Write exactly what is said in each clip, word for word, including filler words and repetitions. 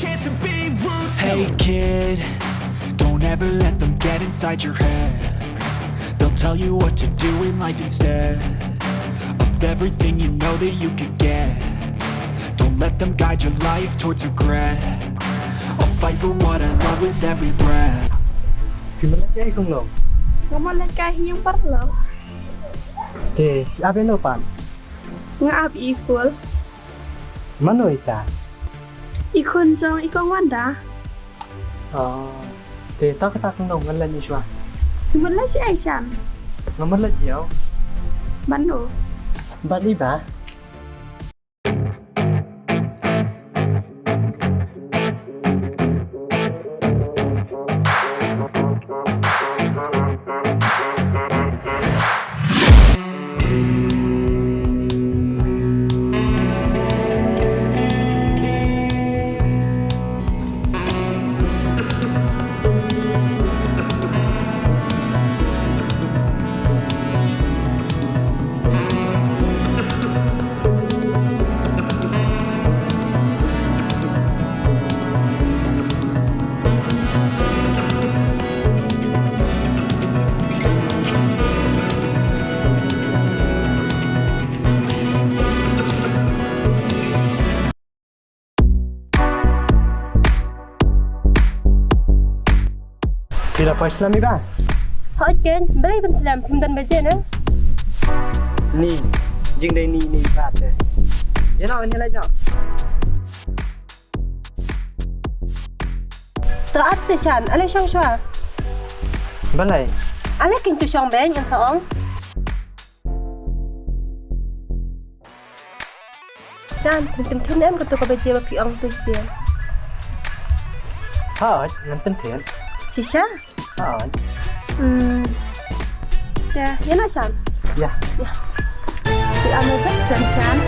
Chance to be rude. Hey kid, don't ever let them get inside your head. They'll tell you what to do in life instead of everything you know that you could get. Don't let them guide your life towards regret. I'll fight for what I love with every breath. Phi mlien kai kumno? Nga mlien kai hi ïing paralok. Te, ap ïano pat? Nga ap i Phul. Mano ita? I khun jong i kong Wanda. Oh. Te ta kata kumno ngan leit shuwa. Ngan leit shi ai shan. Ngan leit ïa u. Mano? Bad i ba. Phi la poi slem ïa ba? Hooid keiñ, balei ban slem, phim don baje ne? Ni, jingdei ni ni ba te. Ïa no, ni lai no. To ap session, ale shong shwa. Balei? Ale kin tu shong beng, an sa ong. Shan, phin pynthien em kato ka baje ba phi ong tu sien? Hooid, ngan pynthien. Shisha? Hooid. Hmm. Ya, ïa na Shan? Ya. Ya. Phi ong ba Shan, Shan.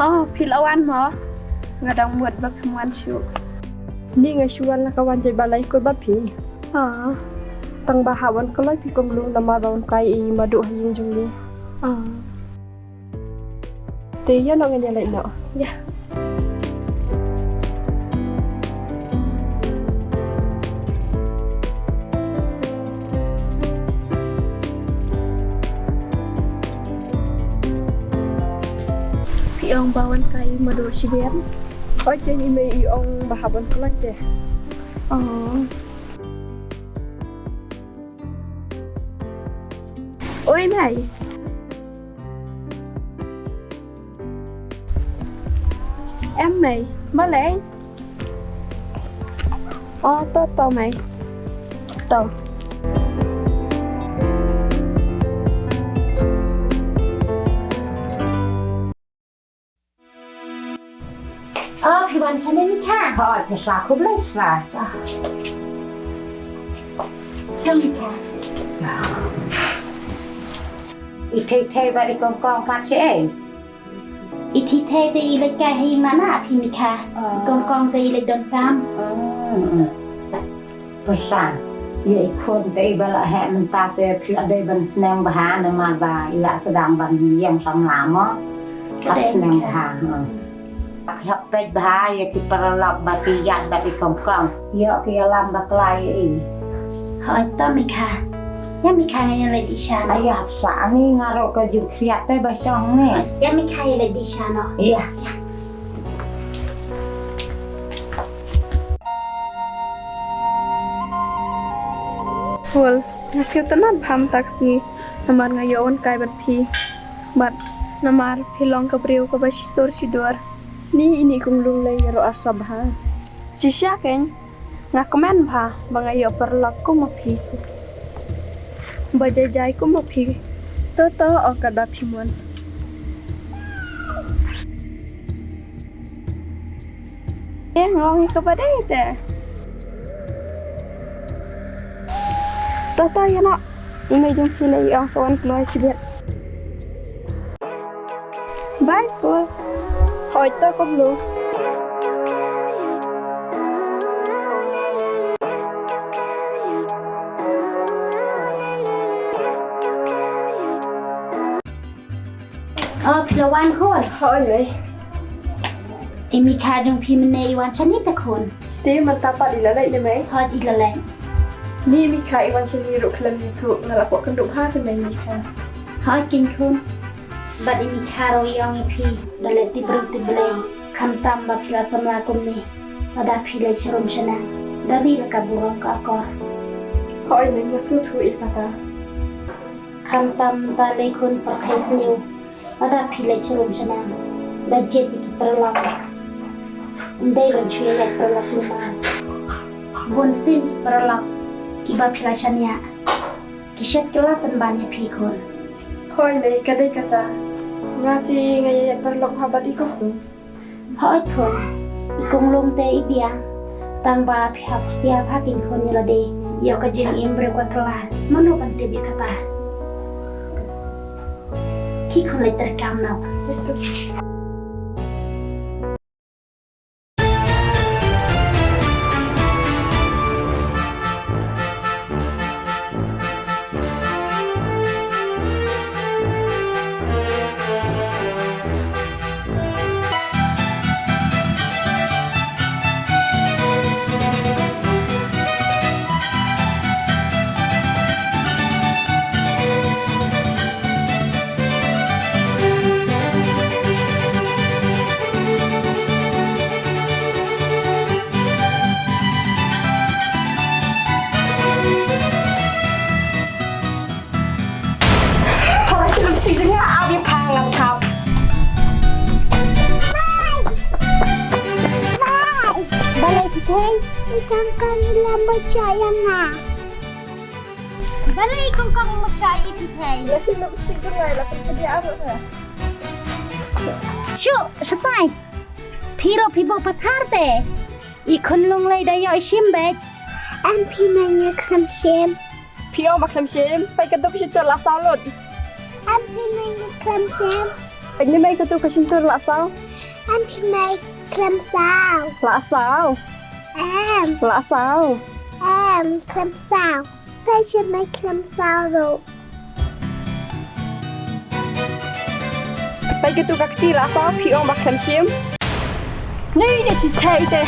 Oh, phi la wan mo? Nga dang mut ba phim wan shuh. Ni nga shu wan la ka wan jait ba la ïakut bad phi. Oh. Tang ba hap wan kloi phi kumno namar ba wan kai i Madu ha ïing jong ngi. Oh. Te ïa no ngan ïa leit noh. Ïa. Phi ong ba wan kai Madu shibun. Oi, te i mei i ong ba hap wan kloi te. Oh. Oi mei. Em mei, balei? Oh, to to mei. To. Oh, phi wan shane Mikha? Hooid, phi sah khublei phi sah. To Mikha. I Thei Thei bad i Kong Kong pat shaei? I Thei Thei te i leit kai ha ïing nana phi Mikha. Oh. I Kong Kong te i leit don kam. Oh. Pyrshang ïa i khun te i ba la heh mynta te phi la dei ban sneng bha namar ba i la sdang ban ïeng samla mo. Ka dei sneng bha. Phi hap peit bha ïa ki paralok ba ki ïaid bad i Kong Kong. Ïoh ki ïalam bakla ïa i. Hooid to Mikha. Ïa Mikha nga ïa leit dih sha noh. Ïa hap sah ni nga ruh ka jingkhriat te ba shong ni. Ïa Mikha ïa leit dih sha noh. Ïa. Phul, nga sngewtynnat bha mynta ka sngi namar nga ïoh wan kai bad phi. Bad namar phi long ka briew kaba shisur shidur. Ni ine i kong Lunglei nga ruh arsa bha. Shisha keiñ, nga kmen bha ba nga ïoh paralok kum ma phi. Ba jai jai kum ma phi. To to, o ka da phi mon. Eh, ngong ka ba dei te. To to, ïa no. I mei jong phi ne i ong sa wan kloi shibit. Bye, Paul. Hoi to, kumno. Oh, phi la wan khun. Hoi, mei. I mei kha jong phi mynne i wan shane te khun. Te mynta pat i la leit ne mei? Hoi, i la leit. Ni mei kha i wan shane ruh khlem ïathuh, nga la kwah kynduh bha te mei mei kha. Hoi, kin khun. Bad i mei kha ruh i ong ïa phi, da leit tip briew tip Blei. Khamtam ba phi la samla kumne. Lada phi leit sharum shaneng, da ri la ka burom ka akor. Hoi mei, nga sngewthuh ïa kata. Khamtam mynta lei khun pyrthei sniew. Lada phi leit sharum shaneng, da jied ïa ki paralok. Ym dei ban shu ïaleh paralok kumta. Bun sien ki paralok kiba phi la shaniah, ki shet kylla pynban ïa phi khun. Hoi mei, ka dei kata. Nga te nga ïaleh paralok ha bad i kong. Hooid khun, i Kong Lung te i biang. Tang ba phi hap husiar bha kin khun ïa lade. Ïoh ka jingim briew ka kylla, mano ban tip ïa kata. Khie khun leit treikam noh. Pha la shu lipstick jong nga, ap ïa pha ngan khap. Balei phi thei? I kong kong i la mut sha ïa nga. Balei i kong kong i mut sha ïa phi thei? La shu lipstick jong nga, la pynkyndit arngut nga. Shu, shatai. Phi ruh phi bok pathar te. I Khunlung lei da ïoh i shim beit. Em phi mei nga khlem shim. Phi ong ba khlem shim, peit katto ka shyntur la saw lut. Em phi mei nga khlem shim. Peit ne mei katto ka shyntur la saw. Em phi mei khlem saw. La saw. Em. La saw. Em khlem saw. Peit sha mei khlem saw ruh. Peit katto ka kti la saw, phi ong ba khlem shim. Ni de ti thei te.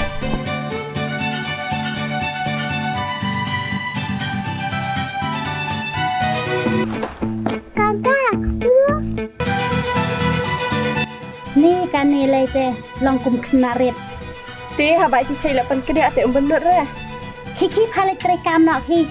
Kaka, ni kane lei te long kum khynnah rit. Te haba i ti thei la pynkyndiah te ym bynnud re. Khie khie pha leit treikam noh khie.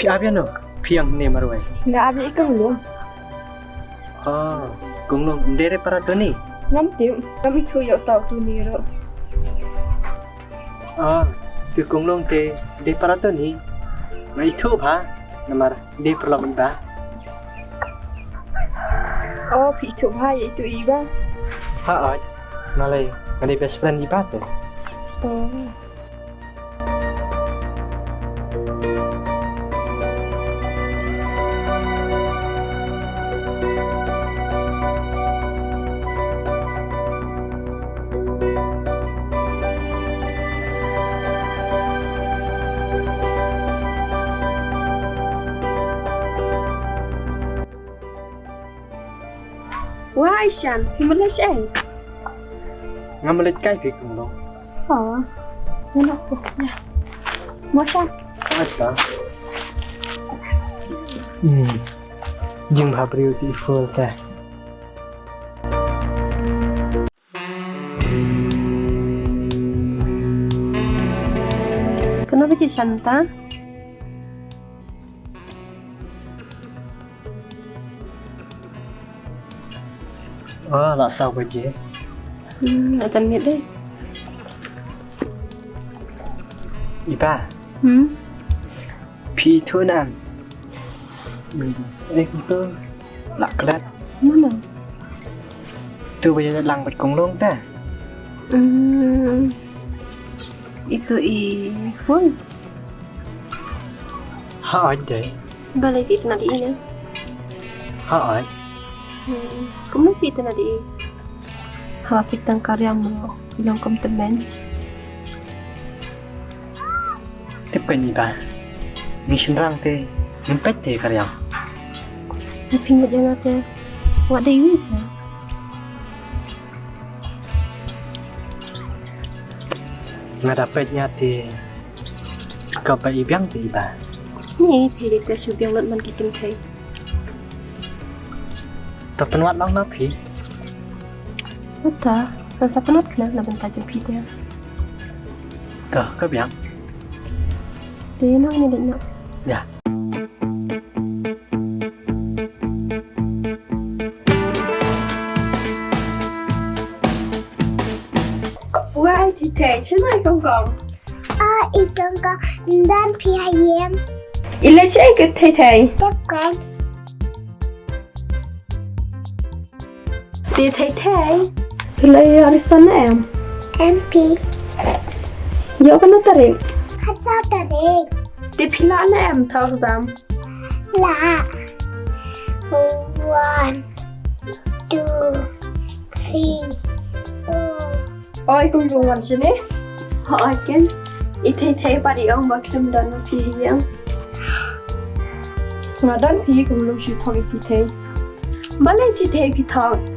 Phi ap ïano? Phi ïeng hangne marwei. Nga ap ïa i Kong Lung. Oh, Kong Lung, ym dei re para Tony? Ngam tip, ngam ithuh ïa uta u Tony ruh. Ah, te Kong Lung te dei para Tony? Nga ithuh bha, namar dei paralok i Bah. Oh, phi ithuh bha ïa itu i Bah? Hooid, nga lei, nga dei best friend i Bah te. Oh. Wai Shan, phi mut leh shaei? Ngam leit kai phi kong long. Oh. Ngam ko. Ya. Mo sha. Ata. Hmm. Jing bha briew ti full te. Kano ba ji Shanta? Oh, la saw baje. Hmm, atan miet dei. Iba. Hmm? Phi thu nan. Hmm. Eh, tu. La klet. Mana? Tu ba ïa lang bad kong long ta. Hmm. Itu i phone. Ha, oi dei. Balei phi itynnad ïa i ne? Ha, oi. Hmm. Kumno phi itynnad ïa i? Ha, phi tang ka riang mo, i long kum tymmen. Tip ka ni ba. Ngi shynrang te, ngim peit te ka riang. Phi ngeit ïa nga te. Wat dei wi sa. Nga da peit ïa te. Ka ba i biang te iba. Ni phi dei te shu biang lut man ki kynthei. To pynwad long na phi. Uta, kan sa pynwad kena na bynta jong phi te. To ka biang. Te nang ni dek na. Ya. Wah, i thei thei, shano i kong kong? Ah, i kong kong, ndan phi ha ïing. I leh shaei ka thei thei? Tep kren. Te thei thei. Phi la ïoh result ne em? Em phi. Ïoh kano tarik? Hajar tarik. Te phi lah ne em thaw exam? Lah. One, two, three, four. Oi, kum long wan shane. Oi ken. I thei thei pat i ong ba khlem don phi ïing. Nga don phi, kum long shu thok i thei thei. Balei thei thei phi thok?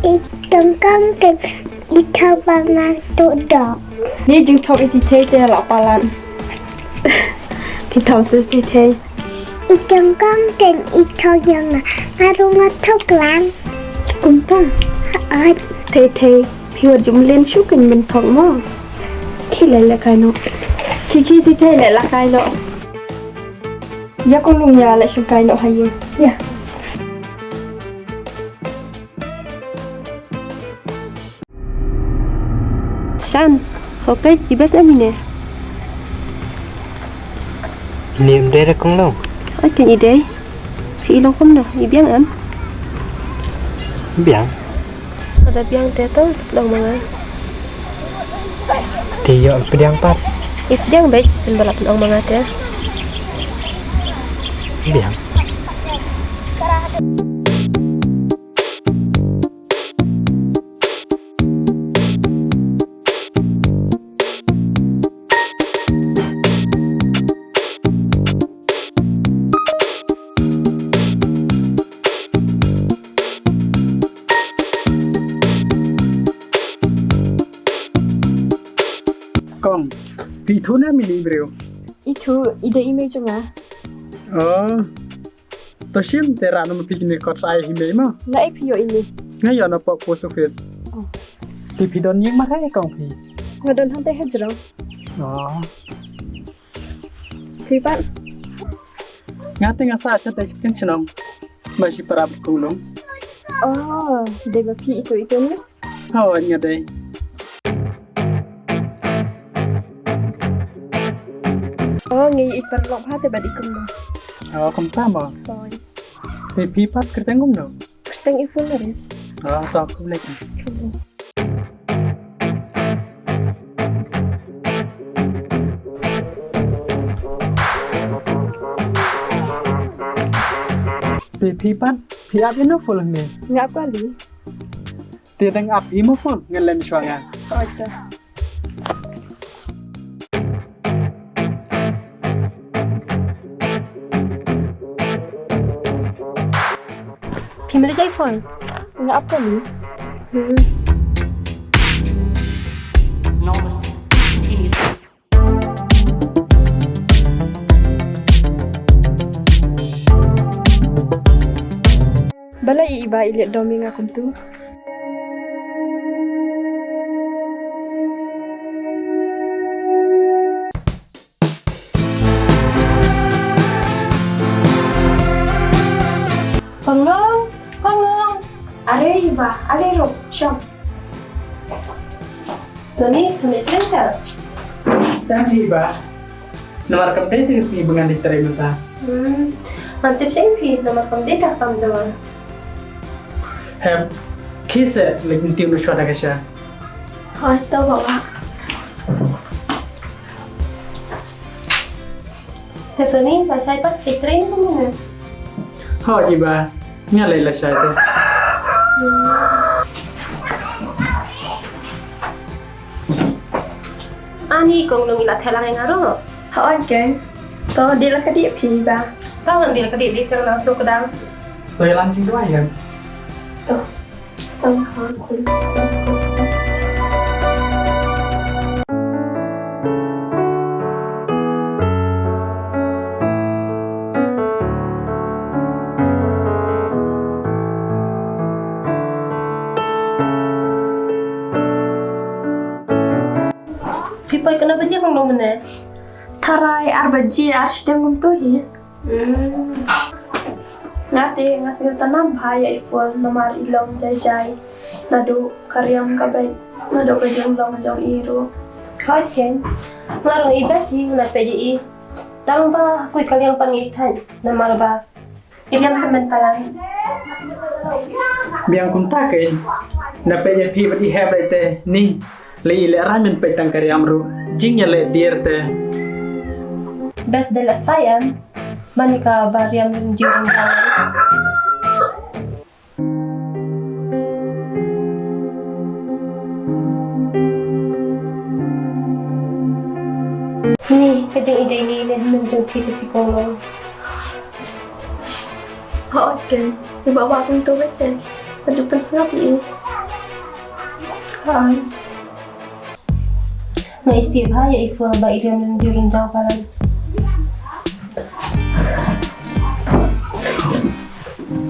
I kong kong ken i thok ba nga tu dok. Ni jingthok i thei thei te la palat. Phi thok te thei thei. I kong kong ken i thok ïa nga. Nga ruh nga thok lang. Kumta. Oi. Thei thei. Phi wat jum len shu ken men thok mo. Khi leh leh kai noh. Khi khi thei thei leh leh kai noh. Ïa kong long ïa leh shong kai noh ha ïing. Ïa. Shan, ho peit, i best em ine. Ine em dei re kong long. Oi, ken i dei. Phi i long kumno, i biang em? Biang. Lada biang te to, sa pynong ma nga. Te ïoh pdiang pat. I pdiang beit, shisien ba la pynong ma nga te. Biang. Kong, phi ithuh ne em ine i briew? Ithuh, i dei i mei jong nga. Oh. To shim te rah na ma phi kine kot sa ai hi mei mo. Naei phi ïoh ine? Nga ïoh na poh post office. Oh. Te phi don ïing markhap kong phi? Nga don hangtei hajrong. Oh. Phi pat? Nga te nga sah shatei sha pdeng shnong. Nga shipara bad kong long. Oh, dei ba phi ithuh ithuh ne? Hooid nga dei. Oh, ngi i paralok bha te bad i kumno. Oh, kumta mo. Hooid. Te phi pat kyrteng kumno? Kyrteng i Full Naris. Oh, to khublei. Khublei. Te phi pat, phi ap ïano phone hangne? Nga ap kali. Te dang ap hi mo phone, ngan lem shuwa nga. Oke. Phim leit jai phone? Nga ap kali. Hmm. Iba i leh dom ïa nga kumtu. Panglong, Panglong. Are Iba, are ruh, shong. Tony, ka mih tren ka? Tang hi Iba. Namar kam dei te ka sngi ba ngan ïatrei mynta. Hmm. Ngan tip sha phi, namar kam dei ka tam jong nga. Hep, khie seh, leit ïa tip noh shuwa da ka sha. Hooid, to baba. Te Tony, lashai pat, ïatrei noh mynne. Hooid Iba, nga leit lashai te. Ani kong nong ila thelang ïa nga ruh. Hooid keng. To, dih la ka dih phi Iba. To ngan dih la ka dih, dih tang nang suk dang. To ïalam jingduwai ïa. To. Tang ha khun. Phi poi katno baje kong nong mynne? Tharai ar baje ar shiteng kumto hi. Hmm. Nga te nga sngewtynnat bha ïa i Phul namar i long jai jai. Naduh ka riam ka beit, naduh ka jinglong jong i ruh. Hooid keng. Nga ruh i best hi nga peit ïa i. Tang ba ha kawei ka liang pat ngi thait namar ba i riam tymmen palat. Biang kumta keiñ. Nga peit ïa phi bad i Hep lei te ni. Lei i leh rang men peit tang ka riam ruh. Jingïaleh dier te. Best de la staian. Man ka ba riam rim jiu rim jang. Ni ka jingïadei ni ne mynjong phi te phi kong long. Hooid keiñ, i ba ba kumto beit te. Ka ju pynsngap ïa i. Hooid. Nga isih bha ïa i Phul ba i riam rim jiu rim jang palat.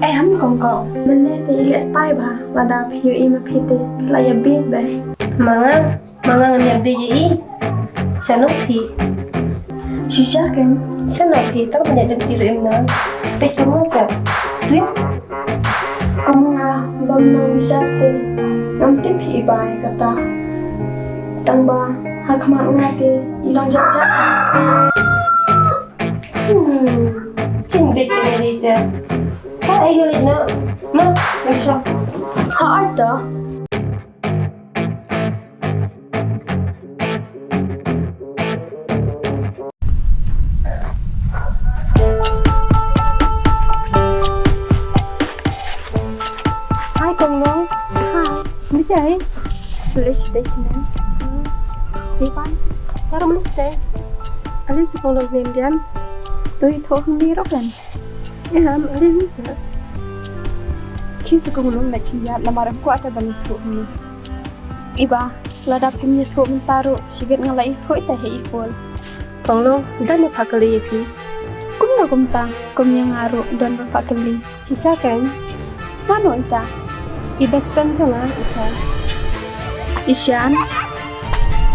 Em kong kong, mynne te i leh stai bha, lada phi ïohi ma phi te la ïa bieit bha. Ma nga, ma nga ngan ïa bieit ïa i. Shano phi? Shisha keiñ. Shano phi, tang ban ïa dep ti ruh im nang. Peit kum nga sa. Sweet. Kum nga bym nang bishar te ngam tip hi i ba ïa kata. Tang ba ha khmat nga te i long jat jat. Hmm. Chin bit te ne te. Ta ai yo na. Ma, ni sha. Ha ai ta. Hai kong long. Hai. Ni jai. Boleh sih deh sini. Di pan. Taruh boleh sih. Ada si kong long Indian. Tu itu ni rokan. Em, ale ni sa. Ki sa kong long na ki ya, namar em kwah ta ban ïathuh ni. Iba, lada phim ïathuh mynta ruh, shibit nga la ïathuh ita ha i Phul. Kong long, da ne pha kali ïa phi. Kumno kumta, kum ïa nga ruh, don ba pha kali. Shisha keiñ. Mano ita? I best friend jong nga, Ishan. Ishan?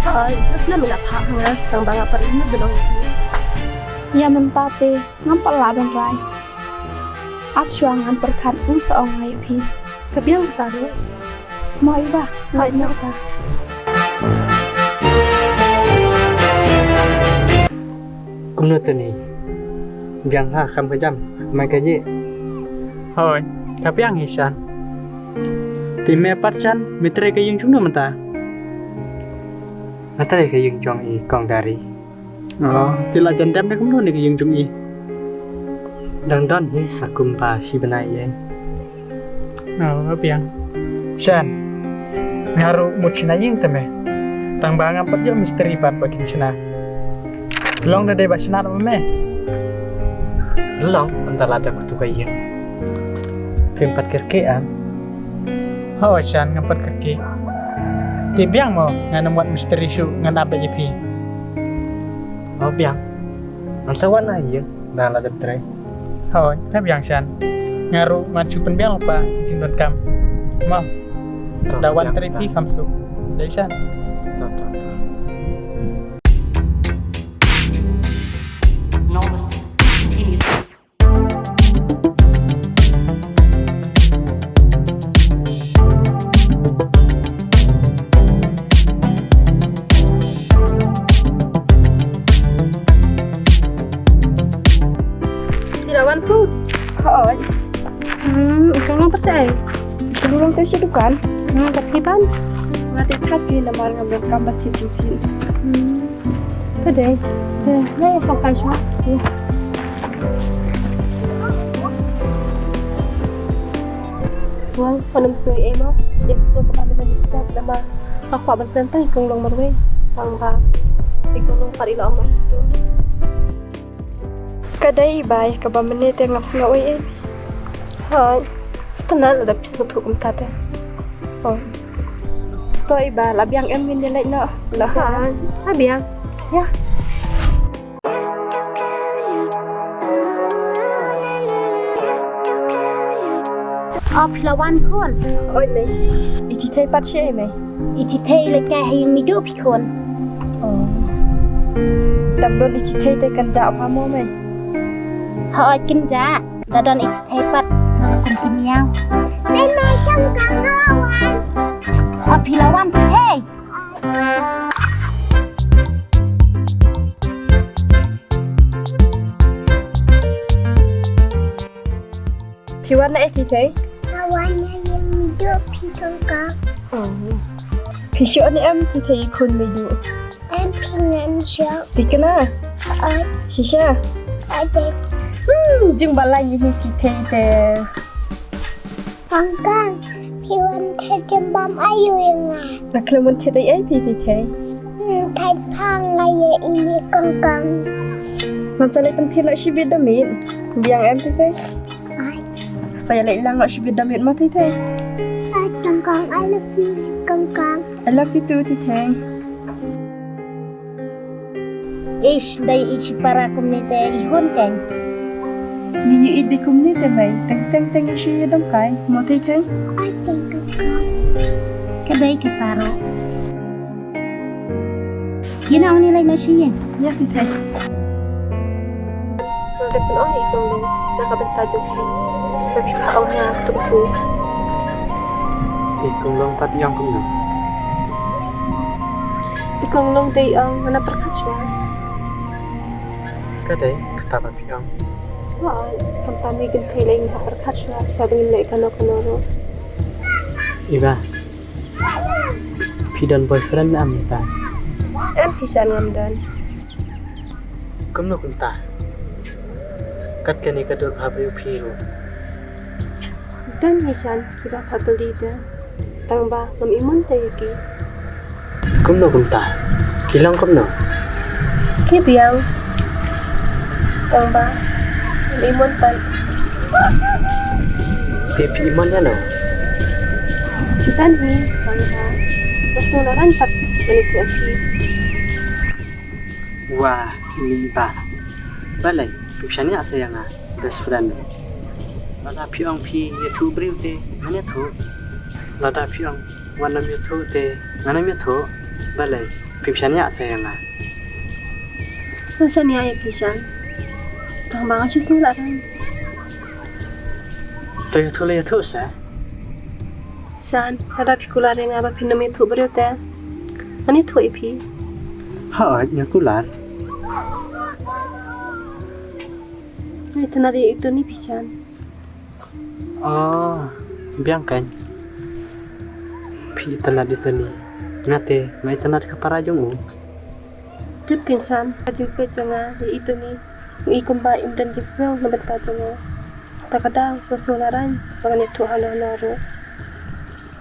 Hooid, best na mila pha nga, tang ba nga par ina bedong ïa phi. Ïa mynta te, ngam pat lah ban rai. Ap shuwa ngan pyrkhat un sa ong nga ïa phi. Ka biang kata ruh. Mo Iba, hooid mo kata. Kumno te ni? Biang ha kham ka jam, mai ka ji. Hooid, ka biang hi Shan. Te me pat Shan, me trei ka ïing jong no mynta? Nga trei ka ïing jong i Kong Dari. Oh, te la jan dep ne kumno ne ka ïing jong i? Dang don hi sa kumba shi bnai ïa. Oh, biang. Shan. Nga ruh mut shna ïing te me. Tang ba ngam pat ïoh mistri pat ba kin shna. Long da dei ba shna ma me. Long, ynda la da kutu ka ïing. Phim pat kyrkieh am. Hooid Shan, ngam pat kyrkieh. Te biang mo, ngan ym wad mistri shuh, ngan ap beit ïa phi. Oh biang. Ngan sa wad na ïing, ngan la dep trei. Hooid, na biang Shan. Nga ruh ngan shu pynbiang lypa ïa ki jingdonkam. Mo. To, la wan biang, trei phi kham suk. Dei sha. To, to, to. Phi la wan ko? Hooid. Hmm, i kong long pat shaei? I kong long te sha dukan. Hmm, ka phi ban? Nga te thait ki namar ngam donkam ban thied jingthied. Hmm. Ka dei. Te, nga ïa shong kai shuwa. Wang, pha nym sngew ei mo? Ïa phi to ka ban nym step namar nga kwah ban kren tang i kong long marwei. Tang ba i kong long pat i la ong ma phi to. Ka dei i bai, kaba mynne te ngam sngew ei ei. Hooid. Sngewthuh lada phi sngewthuh kumta te. Oh. To i ba, la biang em ngin ïa leit noh. La ha. La biang. Ïa. Oh, phi la wan khun. Oi mei. I Thithei pat shaei mei? I Thithei leit kai ha ïing Meiduh phi khun. Oh. Tang don i Thithei te kan jah bha mo mei? Hooid kan jah. Da don i Thithei pat. Sngewbha kum phi miaw. Te mei, shong kang nga wan. Oh, phi la wan Thithei. Phi wan na ei Thithei? Nga wan na ïing Meiduh phi kong kong. Oh. Phi shoh ne em Thithei i khun Meiduh? Em phi ngan shoh. Phi kena? Hooid. Shisha? Hooid. Hmm, jingbalai ïa i Thithei te. Kong kong, phi wan thied jingbam aïu ïa nga? Nga khlem wan thied ei ei phi Thithei. Hmm, thied pha nga ïa i mei kong kong. Ngan sa leit pynthied noh shibit da miet. Biang em Thithei? Ai. Sa ïa leit lang noh shibit da miet mo Thithei. Ai kong kong, I love you kong kong. I love you too Thithei. Ish, da ïeit shipara kumne te i hun kein. Ngi ïeit dei kumne te mei, teng teng teng ïa shi ïa dom kai, mo Thithei? Ai teng teng. Ka dei kata ruh. Ïa na uni lai na shi ïa. Ïa Thithei. Nga dei pynong ïa i kong long na ka bynta jong phi. Ba phi phah ong ha tu ka sngi. Te i kong long pat i ong kumno? I kong long te i ong ngan ïa pyrkhat shuwa. Ka dei kata ba phi ong. Hooid, khamtam hi kynthei lei ngan ïa pyrkhat shuwa. Sa ba ngin leh kano kano ruh. Iba. Phi don boyfriend ne em ita? Em phi shan ngam don. Kumno kumta? Kat kane ka dur bha briew phi ruh. Don hi shan kiba kha kylli te. Tang ba ngam imon te ïa ki. Kumno kumta? Ki long kumno? Ki biang. Tang ba ngam imon pat. Te phi imon ïa no? Don hi tang ba nga sngewlehrain pat ban ïathuh ïa ki. Wah, uni i Bah. Balei phim shaniah sa ïa nga, best friend? Lada phi ong phi ïathuh briew te ngan ïathuh. Lada phi ong wat nym ïathuh te ngan nym ïathuh. Balei phim shaniah sa ïa nga? Nga shaniah ïa phi shan. Tang ba nga shu sngewlehrain. To ïathuh la ïathuh sa. Shan, lada phi kular ïa nga ba phin nym ïathuh briew te, ngan ïathuh ïa phi. Hooid, nga kular. Nga itynnad ïa i Tony phi shan. Oh, biang kein. Phi itynnad ïa i Tony. Nga te nga itynnad ïa ka para jong u. Tip kein shan, ka jingpeit jong nga ïa i Tony. Nga i kumba im don jingsngew na bynta jong nga. Ta ka daw nga sngewlehrain ba ngan ïathuh hano hano ruh.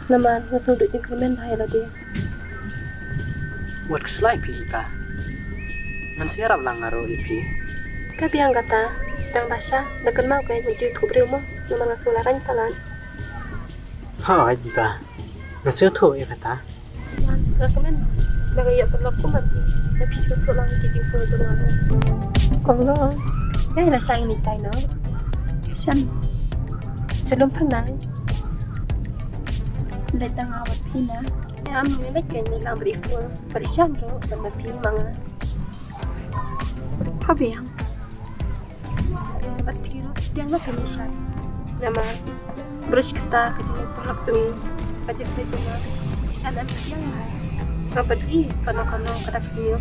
Namar nga sngewduh jingkyrmen bha ïa lade. Wat khuslai phi i Bah. Ngan sa ïarap lang nga ruh ïa phi. Ka biang kata, tang ba sha da kynmaw kein ngan ju ïathuh briew mo, namar nga sngewlehrain palat. Hooid i Bah. Ngan sa ïathuh ïa kata. Nga kmen ba nga ïoh pynlong kum ma phi. Ba phi sngewthuh lang ki jingsngew jong nga. Kong Long, dei la shai ngin ïatai noh. Shen. Te lum pynang. Leit tang nga bad phi na. Ïa, ym leit kein, leit lang bad i Ful. Bad i Shan ruh, bad ma phi ma nga. Ka biang. Bad phi ruh, biang na ka i Shan. Namar briew shi katta ka jingpyrkhat jong i, ka jingpyrkhat jong i Shan, em biang. Nga bad i, kano kano ka dak sniew.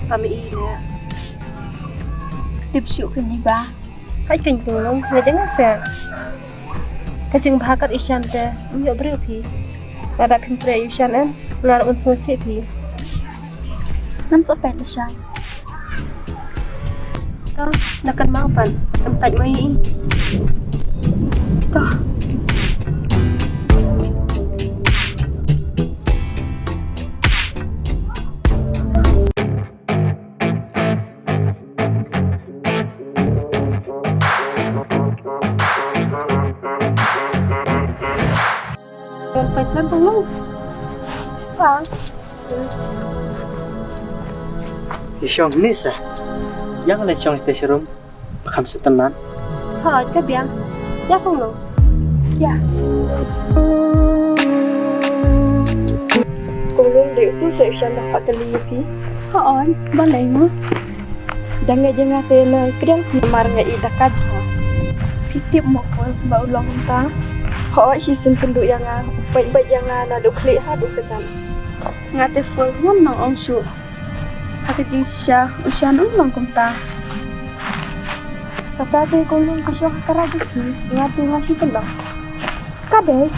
Ka ma i ne. Tip shuh kein i Bah. Hooid kein Kong Lum, nga jong nga seh. Ka jingbha kat i Shan te, ym ïoh briew phi. Lada phim treh ïa u Shan em, nga ruh ngan sngewsih phi. Ngan sngewsih phi Shan. To, da kan mau pan, em tait mai i. To. Ïa shong ni sa. Ïa nga leit shong sha room. Kham sa tynat. Ha, ka biang. Ïa Kong Lum. Ïa. Kong Lum, dei utu sa u Shan ba ka kali ïa phi. Hooid, balei mo? Dang nga jong nga te na kdang namar nga i da ka jha. Phi tip mo Ful ba u long kumta. Hooid, shisien kynduh ïa nga, u peit peit ïa nga naduh khlieh haduh kjat. Nga te Ful ngam nang ong shuh. Ha ka jingshisha u Shan um long kumta. Kata te Kong Lum ka shong ha ka rai jong phi, nga tu ha phi ka long. Ka dei.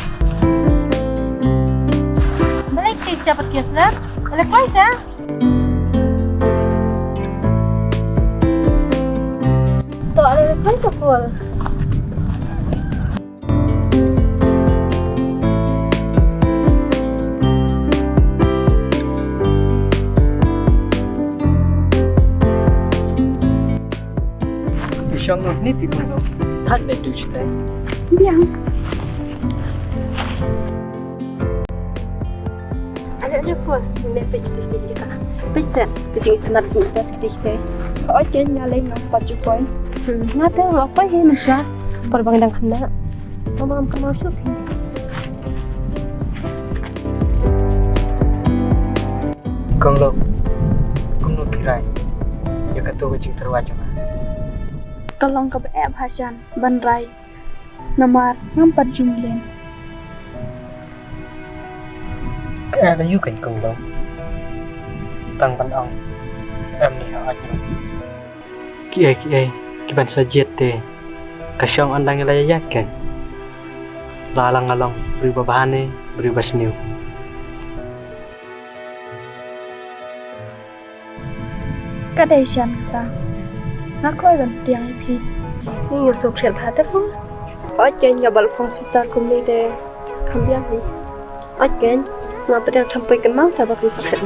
Balei ki japat kias na? Balei koi sa? To, balei koi sa Ful? Shong noh ni ti mano. Thak dei tu chutai. Biang. Ada ada Ful, ni page page ni jaka. Page set, page internet ni page kita kita. Oh, ken ya lei nang page point. Hmm, ngata ngapa he masha. Perbang dang kena. Mama am kena shopping. Kong Lum, kumno phi rai ïa kato ka jingtyrwa jong nga? Ka long kaba eh bha Shan ban rai. Namar ngam pat ju mlien. Ka eh la ïu kein Kong Lum. Tang ban ong em ni ha ot. Kiei kiei kiban sa jied te ka shong ynda ngi la ïaid kein. La lang nga long briew ba bha ne briew ba sniew. Ka dei Shan kata. Nga kwah ban pdiang ïa phi. Ni nga sngewkhriat bha te Ful. Ot kein nga bal phong sitar kumne te kham biang hi. Ot kein nga pdiang tham poi kynmaw ta ba kum sa khet.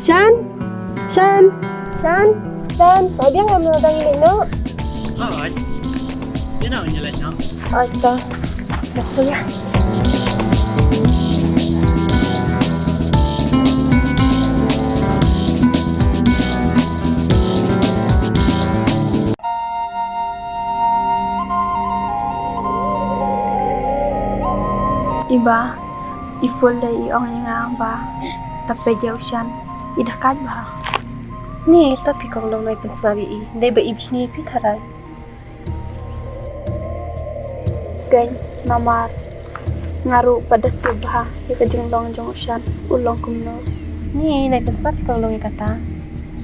Shan, Shan, Shan, Shan, ma biang ngam dang ïa leit noh. Hooid. Ïa noh ïa leit noh. Hooid to. Dah kuliah. I Bah, i Ful dei i ong ïa nga ba ta peit ïa u Shan i da kait bha. Ni ta phi Kong Lum, nai pynsngew ïa i, dei ba i bishni phi tharai. Kein namar nga ruh pat da tip bha ïa ka jinglong jong u Shan u long kumno. Ni nai pynsngew phi Kong Lum ïa kata.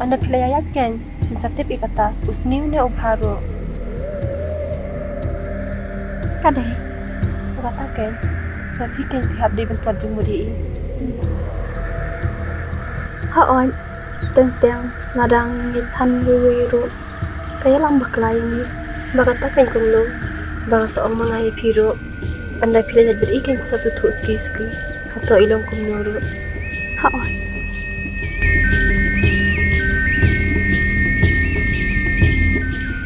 Ynda phi la ïaid kein phin sa tip ïa kata, u sniew ne u bha ruh. Ka dei. Kata kein sa phi kein phi hap dei ban pynjah jingmut ïa i. Hooid, teng teng nga dang ïeit than iwei iwei ruh. Ka ïalam bakla ïa ngi ba kata kein Kong Lum ba nga sa ong ma nga ïa phi ruh. Ynda phi la ïaid bad i kein sa sngewthuh suki suki. Hato i long kumno ruh. Hooid.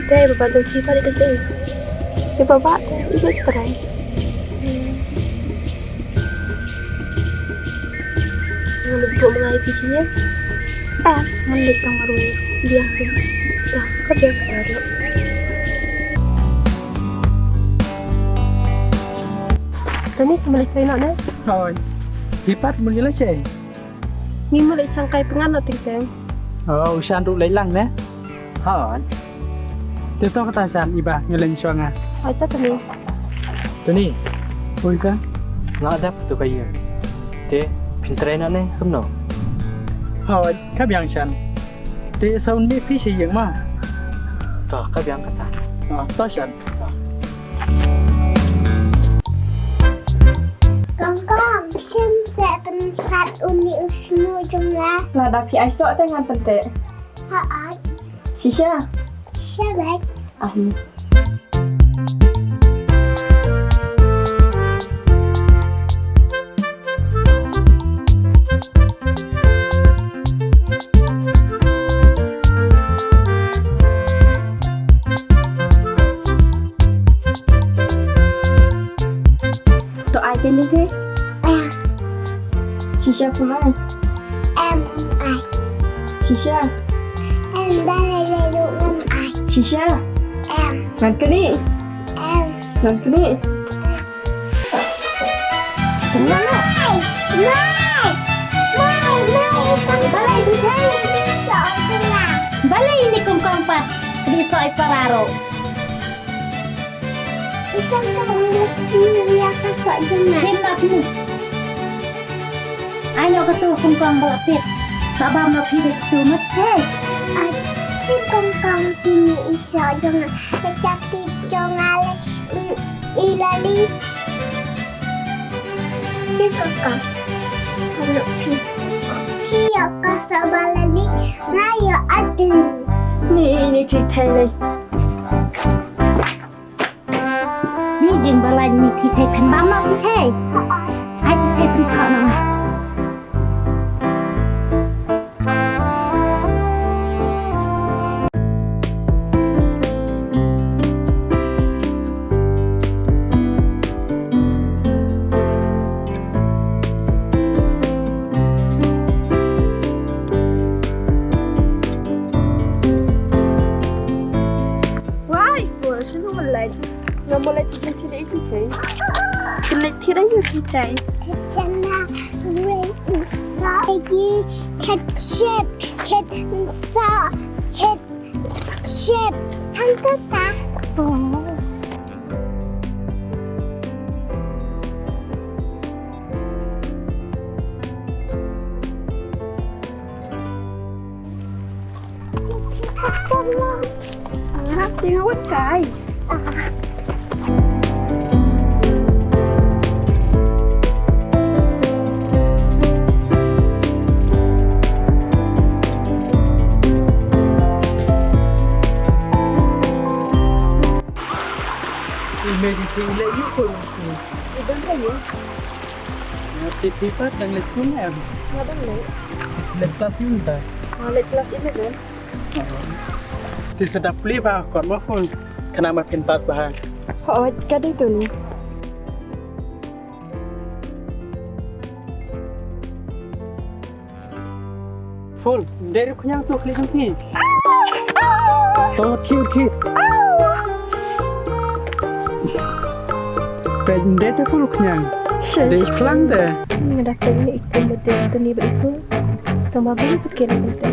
Te baba jong phi pat ïa ka shisha. Te baba te i bit trai. Ngan leit buh ma nga ïa phi shisha. Em, ngan leit tang marwei. Biang phi. Tang ka biang ka ruh. Tani, ka ma leit kai noh ne? Hooid. Phi pat mut ngi leit shisha. Ngi mut leit shangkai pyngngad na Tengteng. Oh, u Shan ruh leit lang ne? Hooid. Te to kata Shan, i ba ngi leit shuwa nga. Hooid to Tony. Tony. Oi ka. Nga dap to ka ïing. Te phin trei na ne kumno? Hooid, ka biang Shan. Te sa un mih phi sha ïing ma. To ka biang kata. Ah, to Shan. Kong kong, shim seh pynshat uni u shñiuh jong nga. Lada phi ai soh te ngan pynteh. Hooid. Shisha. Shisha beit. Ah, ni. To ai te ni te. Em. Shisha pun ai. Em ai. Shisha. Em, balei lei ruh ngam ai. Shisha. Em. Ngan kni. Em. Ngan kni. Em. Nai, nai, nai, nai, balei di thei. Balei ni kong kong pat di soi pararo. Ikan ka ong ni ïa ka soh jong nga. Shim na phi. Ai no ka tu kong kong ba la pit. Sa ba ma phi di tu mat. Hei. Ai, si kong kong phi ni i soh jong nga. Ka pit jong nga le. I lali. Ki kaka. Kalau pi. Ki ya ka sa ba lali. Nga ya ati. Ni ni ti thai le. Ni jing ba lai ni ti thai phen ba ma ti thai. Ai ti thai phen ba ma. Wai, ko sunu lai. Ngam leh ki jingthied ïa ki thei. Ki leh thied ïa ki thei. Thid jana wei u sa ïa ki thid shep, thid sa, thid shep. Thang ka ta. Oh. Nga tengok kai. Email di email you call me. Ibang kayo? Nga phi pat dang leit skul ne em? Nga dang leit. Leit klas ïu mynta? Nga leit klas eleven. Te sa da plie bha kot mo Ful. Khnang ba phin pass bha. Hooid, ka dei tu ni. Ful, dei ruh khñiang tu khlieh jong phi. To, khih, khih. Peit, dei te Ful khñiang. Dei khlang te. Nga da peit ni ikum ba dei tu ni ba i Ful. Tama beli put kena put te.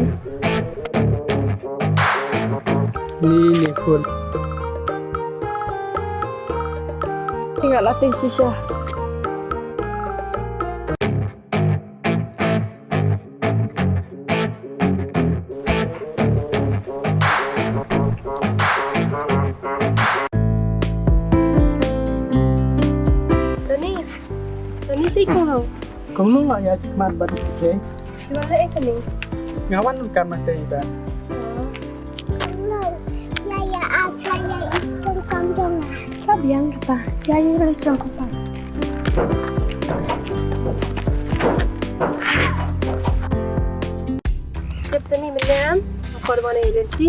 Ni, ni Ful. Tinggal latih sisa. Tony, Tony, si kong hau. Kong nung ïa khmat bad ïa. Ki wan leh kane. Nga wan kam ma te ita. Hello. Ïa ïa a cha ïa i kong kam jong nga. Ka biang kata. Ïa ïa leh jong kata. Jep tani meliam. Apa mana agensi?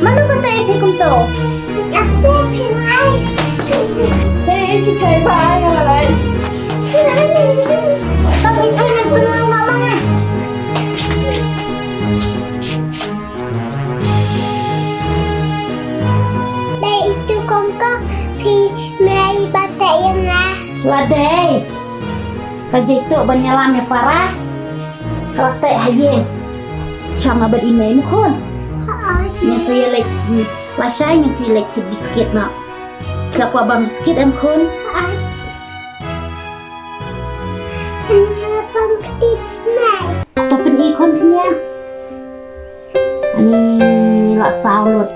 Mano ba tei phi kumto? Ate phi mai. Tei phi kai ba ai nga la lai. Tang i kai ngan pynlong ma ma nga. Dei itu kongkong phi mai ba tei ïa nga. La dei. Ka jai tu ban ïalam ïa para. Ka la tei ha ïing. Shong nga bad i mei mu khun. Hai. Ngi sa ïaleit, lashai ngi sa ïaleit kit biskit noh. Phi la kwah bam biskit em khun? Hai. Ngi la bam kit mei. To pyni khun kñia. Ani la saw lut.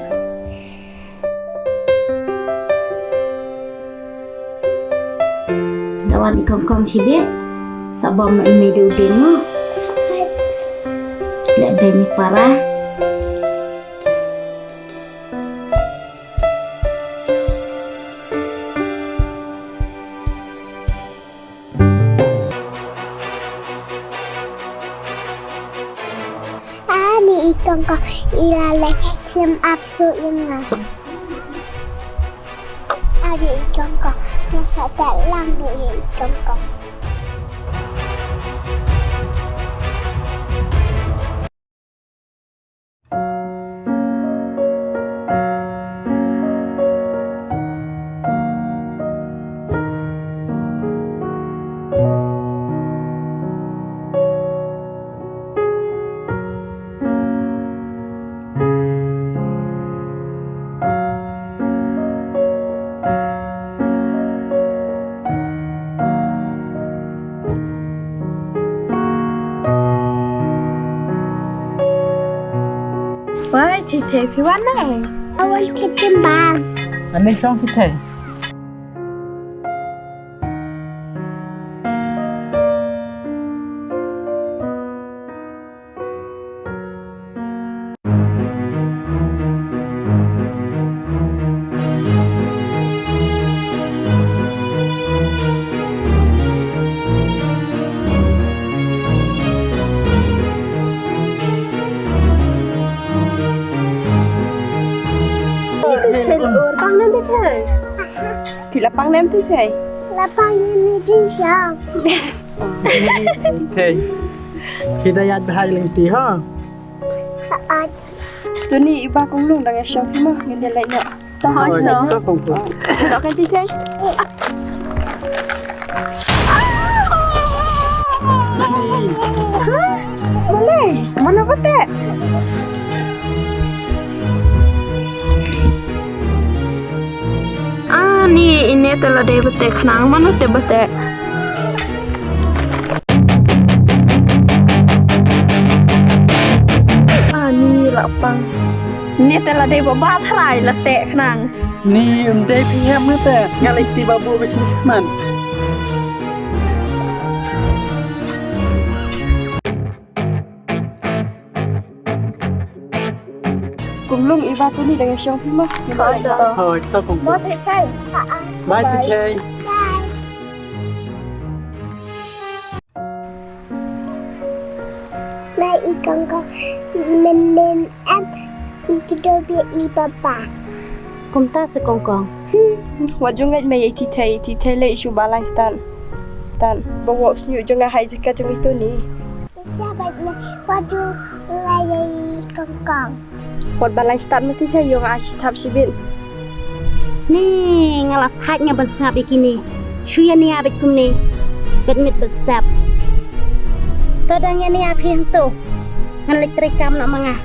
Da wan i kongkong shibit. Sa bam noh i mei da u dieng mo. Leh beiñ i para. Ani i kongkong i la leh khlem ap shuh ïa nga. Ani i kongkong nga sa teh lang ïa i kongkong. Wai, Thei Thei, phi wan nai? Wan ka jymbang. Ani shong Thei Thei. Phi la pang nem Thei Thei? La pang nem Thei Thei. Phi da ïaid bha ïa lynti ha? Tuni i Bah Kumlung dang ïashong phi mo, ngin ïa leit noh. To hoi to. To kong to. Dok kan Thei Thei. Balei? Mano ba teh? Ani, ine te la dei ba teh khnang, mano te ba teh? Ani la pang. Ine te la dei ba ba tharai la teh khnang. Ni um dei phi hep ne te. Nga leit ti ba bu ba shisha man. Kumlung, i Bah Tuni dang ïashong phi mo. Hoi to. Hoi to Kumlung. Mo Thei Thei. Bye Thei Thei. Bye. Bye i kong kong. Mynnin em i kdew bad i baba. Kumta se kong kong. Hmm, wat jong ngeit mei i Thei Thei, i Thei Thei lei shu ba lai stad. Tan, ba wok sñiuh jong nga hai jaka jong i Tuni. Sha bad me, wat ju lai kong kong. Wat ba lai stad ma Thei Thei, ïoh nga shi thap shibit. Ni nga la thait nga ban sngap ïa kine. Shu ïa nia bad kumne. Bad mit bad step. To dang ïa nia phi hangto. Ngan leit trei kam noh ma nga.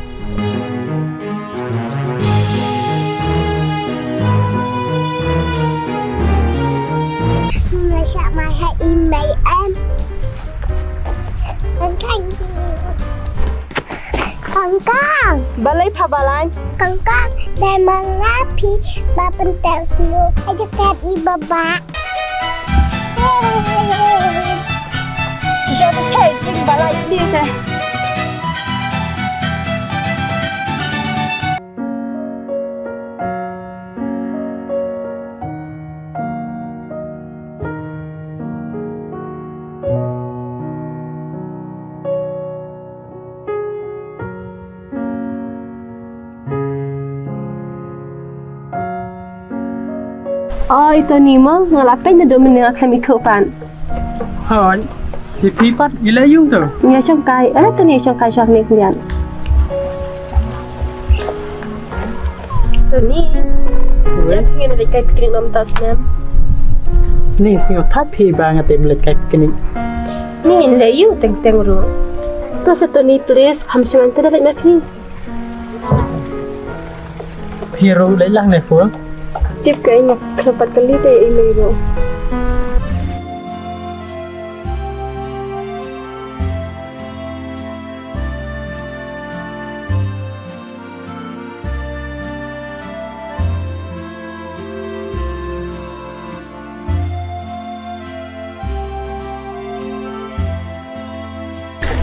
Nga shah mai ha i mei em. Kong kong. Kong kong. Balei pha balai? Kong kong, dei ma nga phi ba pynteh sngewbha ha jakat i baba. Shisha ka thei jing balai ïa phi te. Oi, Tony mo, nga la peit naduh mynne nga khlem ithuh pat. Hoi, te phi pat, i la ïung to? Ïa shongkai, eh, Tony, ïa shongkai sha ne khyndiat. Tony, ïa phi ngin leit kai picnic namar ta snem. Ni sngew thap phi ba nga te leit kai picnic. Ni ngin leit ïu teng teng ruh. To sa Tony, please, kham shimon te da leit ma phi. Phi ruh leit lang ne Phul? Tip ka ïa nga khlem pat kylli te i mei ruh.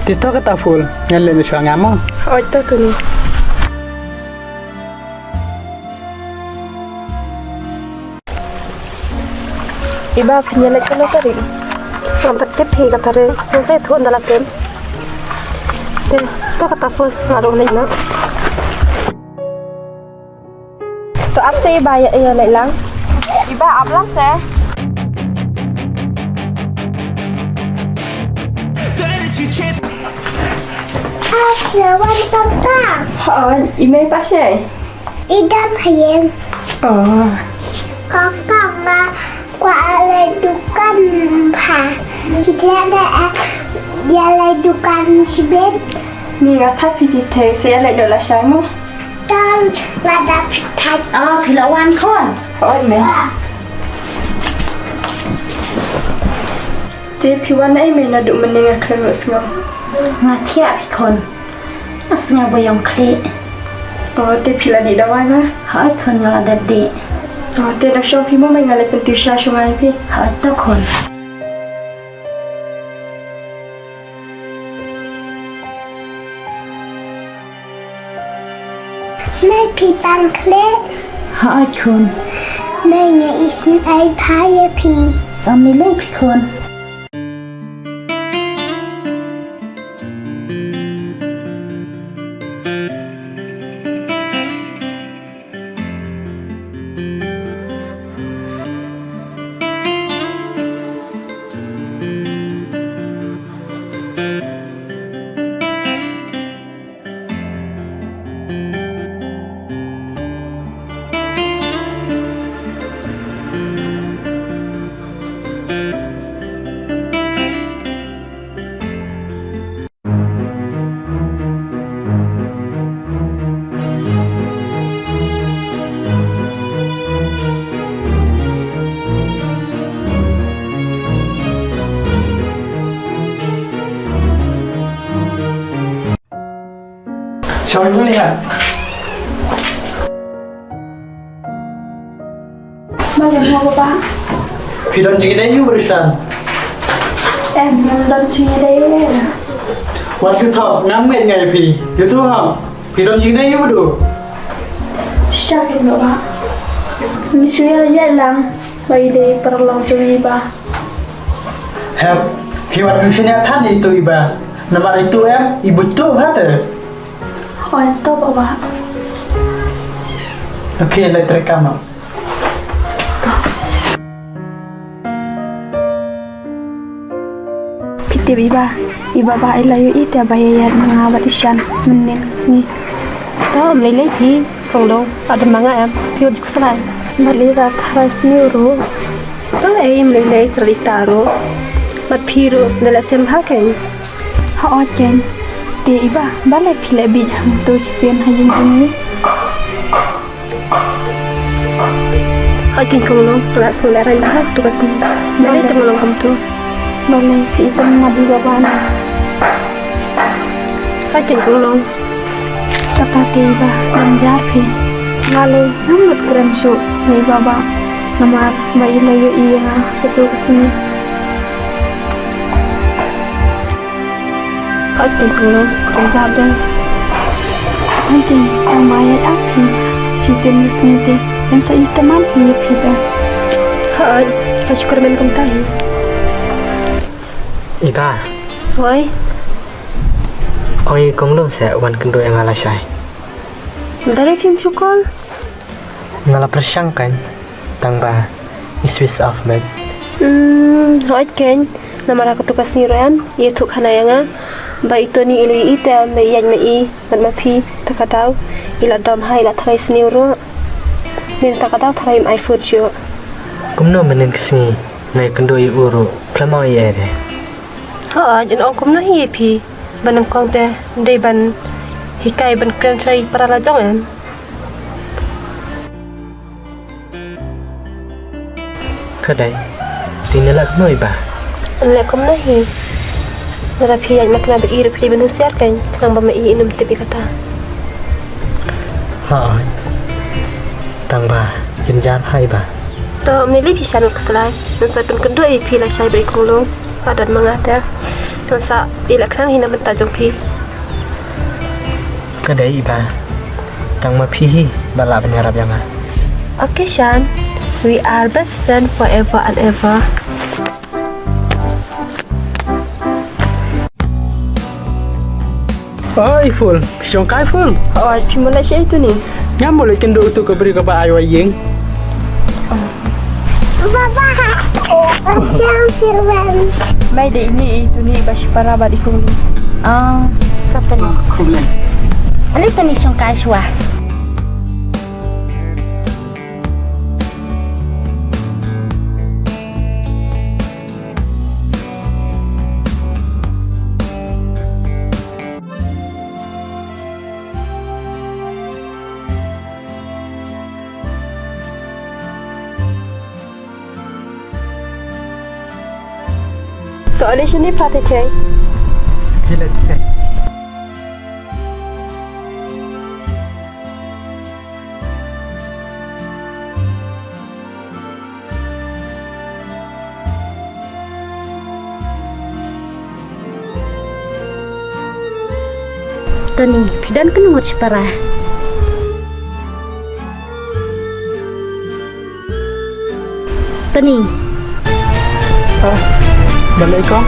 Te to kata Phul, ngan leit noh shuwa nga mo. Hooid to Tony. Iba phin ïa leit kano ka ri? Ngam pat tip hi kata ri. Ngam sa ïathuh ynda la tip. Te to kata Phul, nga ruh leit noh. To ap se Iba, ïa, ïa leit lang. Iba, ap lang se. Ap se wan papa. Ha, i mei pat se. Ida phayen. Oh. Kaka ma kwa ale dukan pha. Kita ada, eh, ïa le dukan sibit. Ni nga thap phi ti thei se ïa le do la shai mo. Tang lada phi thait. Ah, phi la wan khun. Hooid mei. Te phi wan ei mei naduh mynne nga khlem ïohsngew. Nga thiah phi khun. Nga sngew ba ïong khlieh. Oh, te phi la dih dawai ma? Hooid khun nga la dep dih. Oh, te da shong phi mo mei nga leit pyntip sha shong ai phi. Hooid to khun. Mei phi pang khlieh. Hooid khun. Mei nga isynei bha ïa phi. Ym lei lei phi khun. Sorry, boleh ya? Balei mo, Baba? Phi don jingïadei ïa u Rishan? Em, ngam don jingïadei ïa u. Wat ïathuh, ngam ngeit nga ïa phi. Ïathuh ha. Phi don jingïadei ïa u? Shisha kein Baba. Ngi shu ïaid lang ba i dei paralok jong i Baba. Hep, phi wat ïa shu ïathuh ïa i to i Baba. Namar i to em, i bun to ha te. Hooid to Baba. Okay, leit treikam noh. Phi tip i Baba, i Baba i la ïohi te ba ïaid ma nga bad i Shan mynnin ka sngi. To ym lei lei phi, Kong Long, adam ma nga em, phi wat ju khuslai. Bad lei la tharai sniew ruh. To ei ym lei lei srali ta ruh. Bad phi ruh da leh sem bha kein. Hooid kein. Te i Baba, balei phi leh beit hangto shisien ha ïing jong ngi? Hooid kein Kong Long, nga la sngewlehrain bha tu ka sngi. Balei te Kong Long kumto? Balei phi itynnad ïa i Baba na? Hooid kein Kong Long. Kata te i Baba, ngam jar phi. Nga lei ngam nud kren shuh ïa i Baba. Namar ba i la ïohi ïa nga ha tu ka sngi. Hooid kein Kong Long, jynjar dei. Hooid kein, tang ba ïa phi shisien ka sngi te, yn sa ïa tymmen ïa phi te. Hooid, to shu kyrmen kumta hi. I Baba. Hooid. Ong ïa i Kong Long se wan kynduh ïa nga lashai. Balei phim shu call? Nga la pyrshang kein, tang ba Swiss of men. Hmm, hooid kein. Namar ha katu ka sngi ruh em, i ïathuh khana ïa nga ba i Tony i la ïohi te ba i ïaid ma i bad ma phi, te ka daw i la dom ha, i la tharai sniew ruh. Mynta ka daw tharai im ai food shuh. Kumno mynnin ka sngi nga ïakynduh ïa u ruh, phi la ong ïa i de? Hooid, yn ong kumno hi ïa phi, ba nyngkong te dei ban hikai ban kren sha i para la jong em. Ka dei. Te ngi leh kumno i Bah? Leh kumno hi? Lada phi ïaid makna bad i ruh phi dei ban husiar kein, khnang ba ma i ym tip ïa kata. Hooid. Tang ba jynjar hi Bah. To, ym lei phi shan ka slai. Ngan sa pynkynduh ïa phi lashai bad i Kong Lum. Ka don ma nga te. Ngan sa ïaleh khnang hi na bynta jong phi. Ka dei i Bah. Tang ma phi hi ba lah ban ïarap ïa nga. Okay Shan, we are best friend forever and ever. Oi Ful, phi shong kai Ful? Oi, phi mut leit shaei Tony? Nga mut leit kynduh utu ka briew kaba ai wa ïing. Baba, Shang Firman. Mai dei ine i Tony ba shipara bad i Kong Lum. Ah, ka Tony. Kong Lum. Ale Tony shong kai shuwa. To ale shini pha te thei. Phi le thei. Tony, phi don kano ngut shipara? Tony. Ah, balei ko?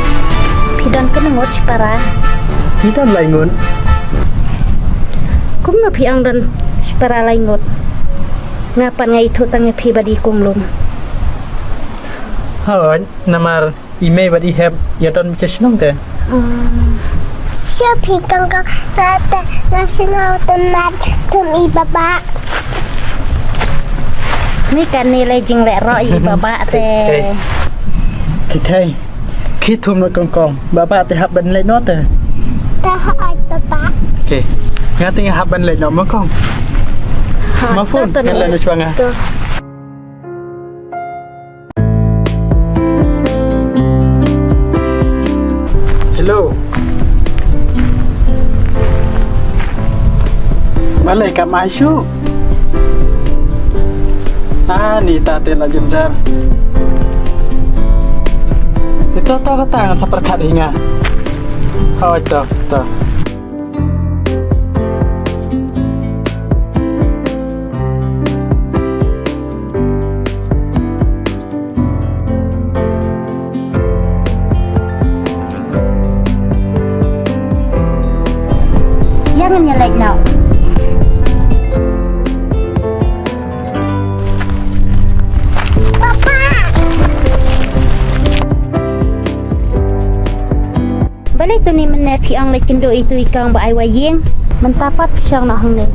Phi don kano ngut shipara? Phi don lai ngut. Kumno phi ong don shipara lai ngut? Nga pat nga ithuh tang ïa phi bad i Kong Lum. Hooid, namar i mei bad i hep ïa don beit sha shnong te. Sha phi kong kong, ta ta nga shnong te mat thum i Baba. Ni kane le jingleh roh i Baba te. Te te. Ki thum na kong kong. Baba te hap ban leit noh te. Ta hooid Baba. Okay. Nga te nga hap ban leit noh ma kong. Ma Ful, ngan leit noh shuwa nga. Hello. Balei kam ai shuh? Ah, ni ta te la jynjar. Te to to kata ngan sa pyrkhat hi nga. Hooid to to. Ïa ngan ïa leit noh. Papa. Balei Tony mynne phi ong leit kynduh ïa itu i kong ba ai wa ïing, mynta pat phi shong noh hangne?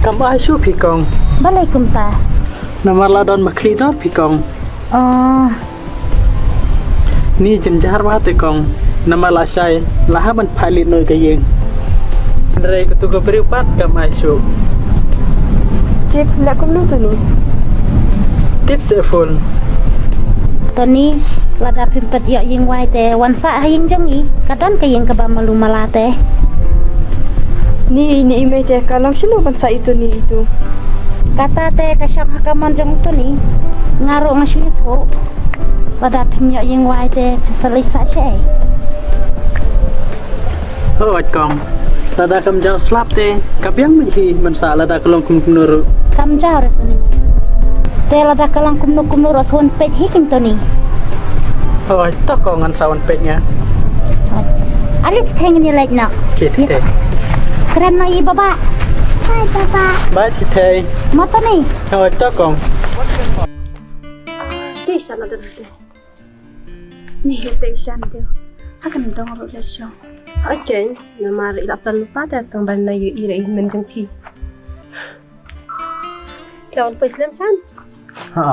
Kam ai shuh phi kong. Balei kumta? Namar la don ma khlieh dor phi kong. Oh. Ni jynjar bha te kong, namar la shai la hap ban phah leit noh ïa ka ïing. Hynrei katu ka briew pat kam ai shuh. Tip leh kumno Tony? Tip seh Ful. Tony, lada phim pat ïoh ïing wai te wan sah ha ïing jong ngi, ka don ka ïing kaba malu mala te. Ni, ni i mei te ka long shano ban sah ïa Tony ïa itu? Kata te ka shong ha ka mon jong Tony. Nga ruh nga shu ïathuh. Lada phim ïoh ïing wai te phin sa leit sah shaei? Hooid kong. Lada kam jaw slap te ka biang beit hi ban sah lada ka long kum kumno ruh. Kam jaw re Tony. Te lada ka long kumno kumno ruh sa wan peit hi kin Tony. Hooid to kong ngan sa wan peit nga. Ale te thei ngan ïa leit noh. Te te. Kren noh ïa i Baba. Bye Baba. Bye te thei. Mo Tony. Hooid to kong. Shan la dep te. Ni te shan te. Ha kan dong ruh la shong. Okay, namar i la plan pa te tang ban na ïohi ïa i hynmen jong phi. Te wan poi slem shan. Ha.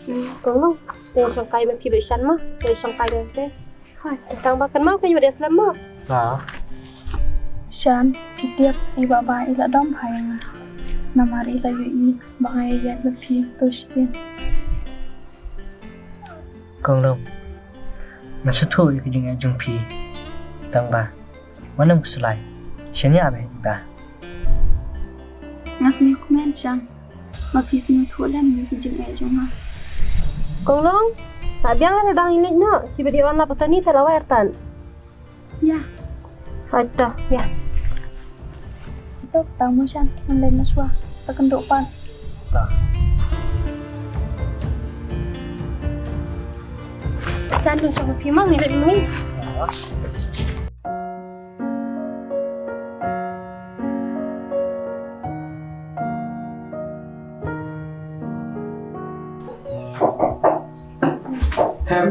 Hmm, kong long. Te shong kai ma phi ba shan ma. Te shong kai te. Hai, tang ba kan mau kan ïoh dei slem mo. Ha. Shan, phi tip i baba i la dom bha ïa nga. Namar i la ïohi ba nga ïaid bad phi to shisien. Kong Long, nga sngewthuh ïa ka jingïaid jong phi. Tang ba wat nym khuslai. Shen ïa ba ba. Nga sngewkmen shan. Ma phi sngewthuh lem ïa ki jingeh jong nga. Kong Long, la biang la dang ïa leit noh, shi ba dei wan la patani te la wer tan. Ïa. Hoi to, ïa. To tang mo shan, ngan leit noh shuwa. Sa kynduh pat. Shan, dang shong phi mang ni leit mang ni. Hem.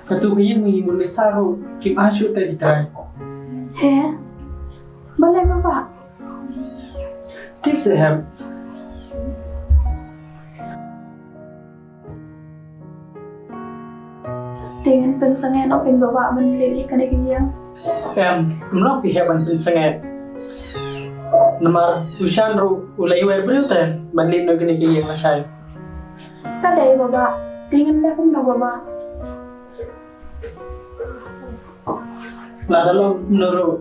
Katu ka ïing ngi mut ngi sah ruh kim ai shuh te i trai. He. Balei baba? Tip seh hem. Te ngan pynsangeh noh phin baba ban leit ïa kane ka ïing. Em, ym long phi heh ban pynsangeh. Namar u Shan ruh u la iwei briew te ban leit noh kane ka ïing lashai. Ka dei baba, te ngan leh kumno baba? Lada long kumno ruh,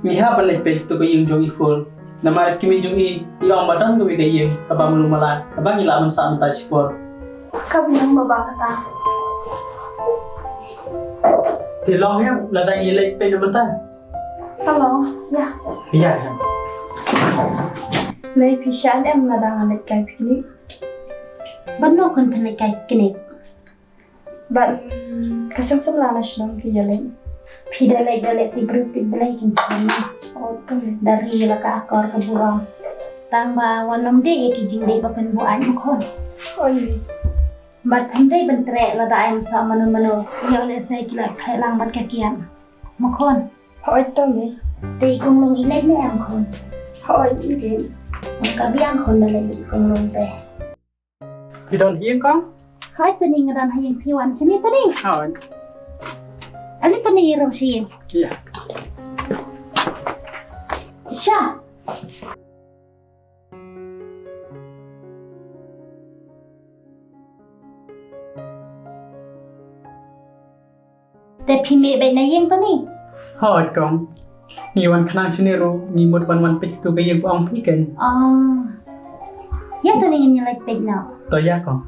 ngi hap ban leit peit tu ka ïing jong i Phul. Namar i kmie jong i, i ong ba don kawei ka ïing kaba malu mala, kaba ngi lah ban sah mynta shipor. Ka biang baba kata. Te long ïa lada ngi leit peit na mynta. Ka long, ïa. Ïa, ïa. Lei phi shan em lada nga leit kai picnic. Ban no kan phin leit kai picnic. Bad ka seng samla na shnong ki ïa leit. Phi da leit da leit ti briew ti Blei kin kham na. Oh, to. Da ri la ka akor ka burom. Tang ba wan ym dei ïa ki jingdei ba pynbuaid ma khun. Oh, ïa. Bad phin dei ban treh lada ai masa mano mano. Ïa lehse ki la khleh lang bad ka kiad. Ma khun. Hooid to me. Te i Kong Long i leit ne em khun? Hooid i leit. Ka biang khun da leit i Kong Long te. Phi don ha ïing kong? Hooid Tony nga don ha ïing, phi wan shane Tony? Hooid. Ale Tony i rung sha ïing. Ïa. Sha. Te phi mih beit na ïing Tony? Hooid kong. Ngi wan khnang shane ruh ngi mut ban wan peit tu ka ïing ba ong phi keiñ. Oh. Ïa Tony ngin ïa leit peit noh. To ïa kong.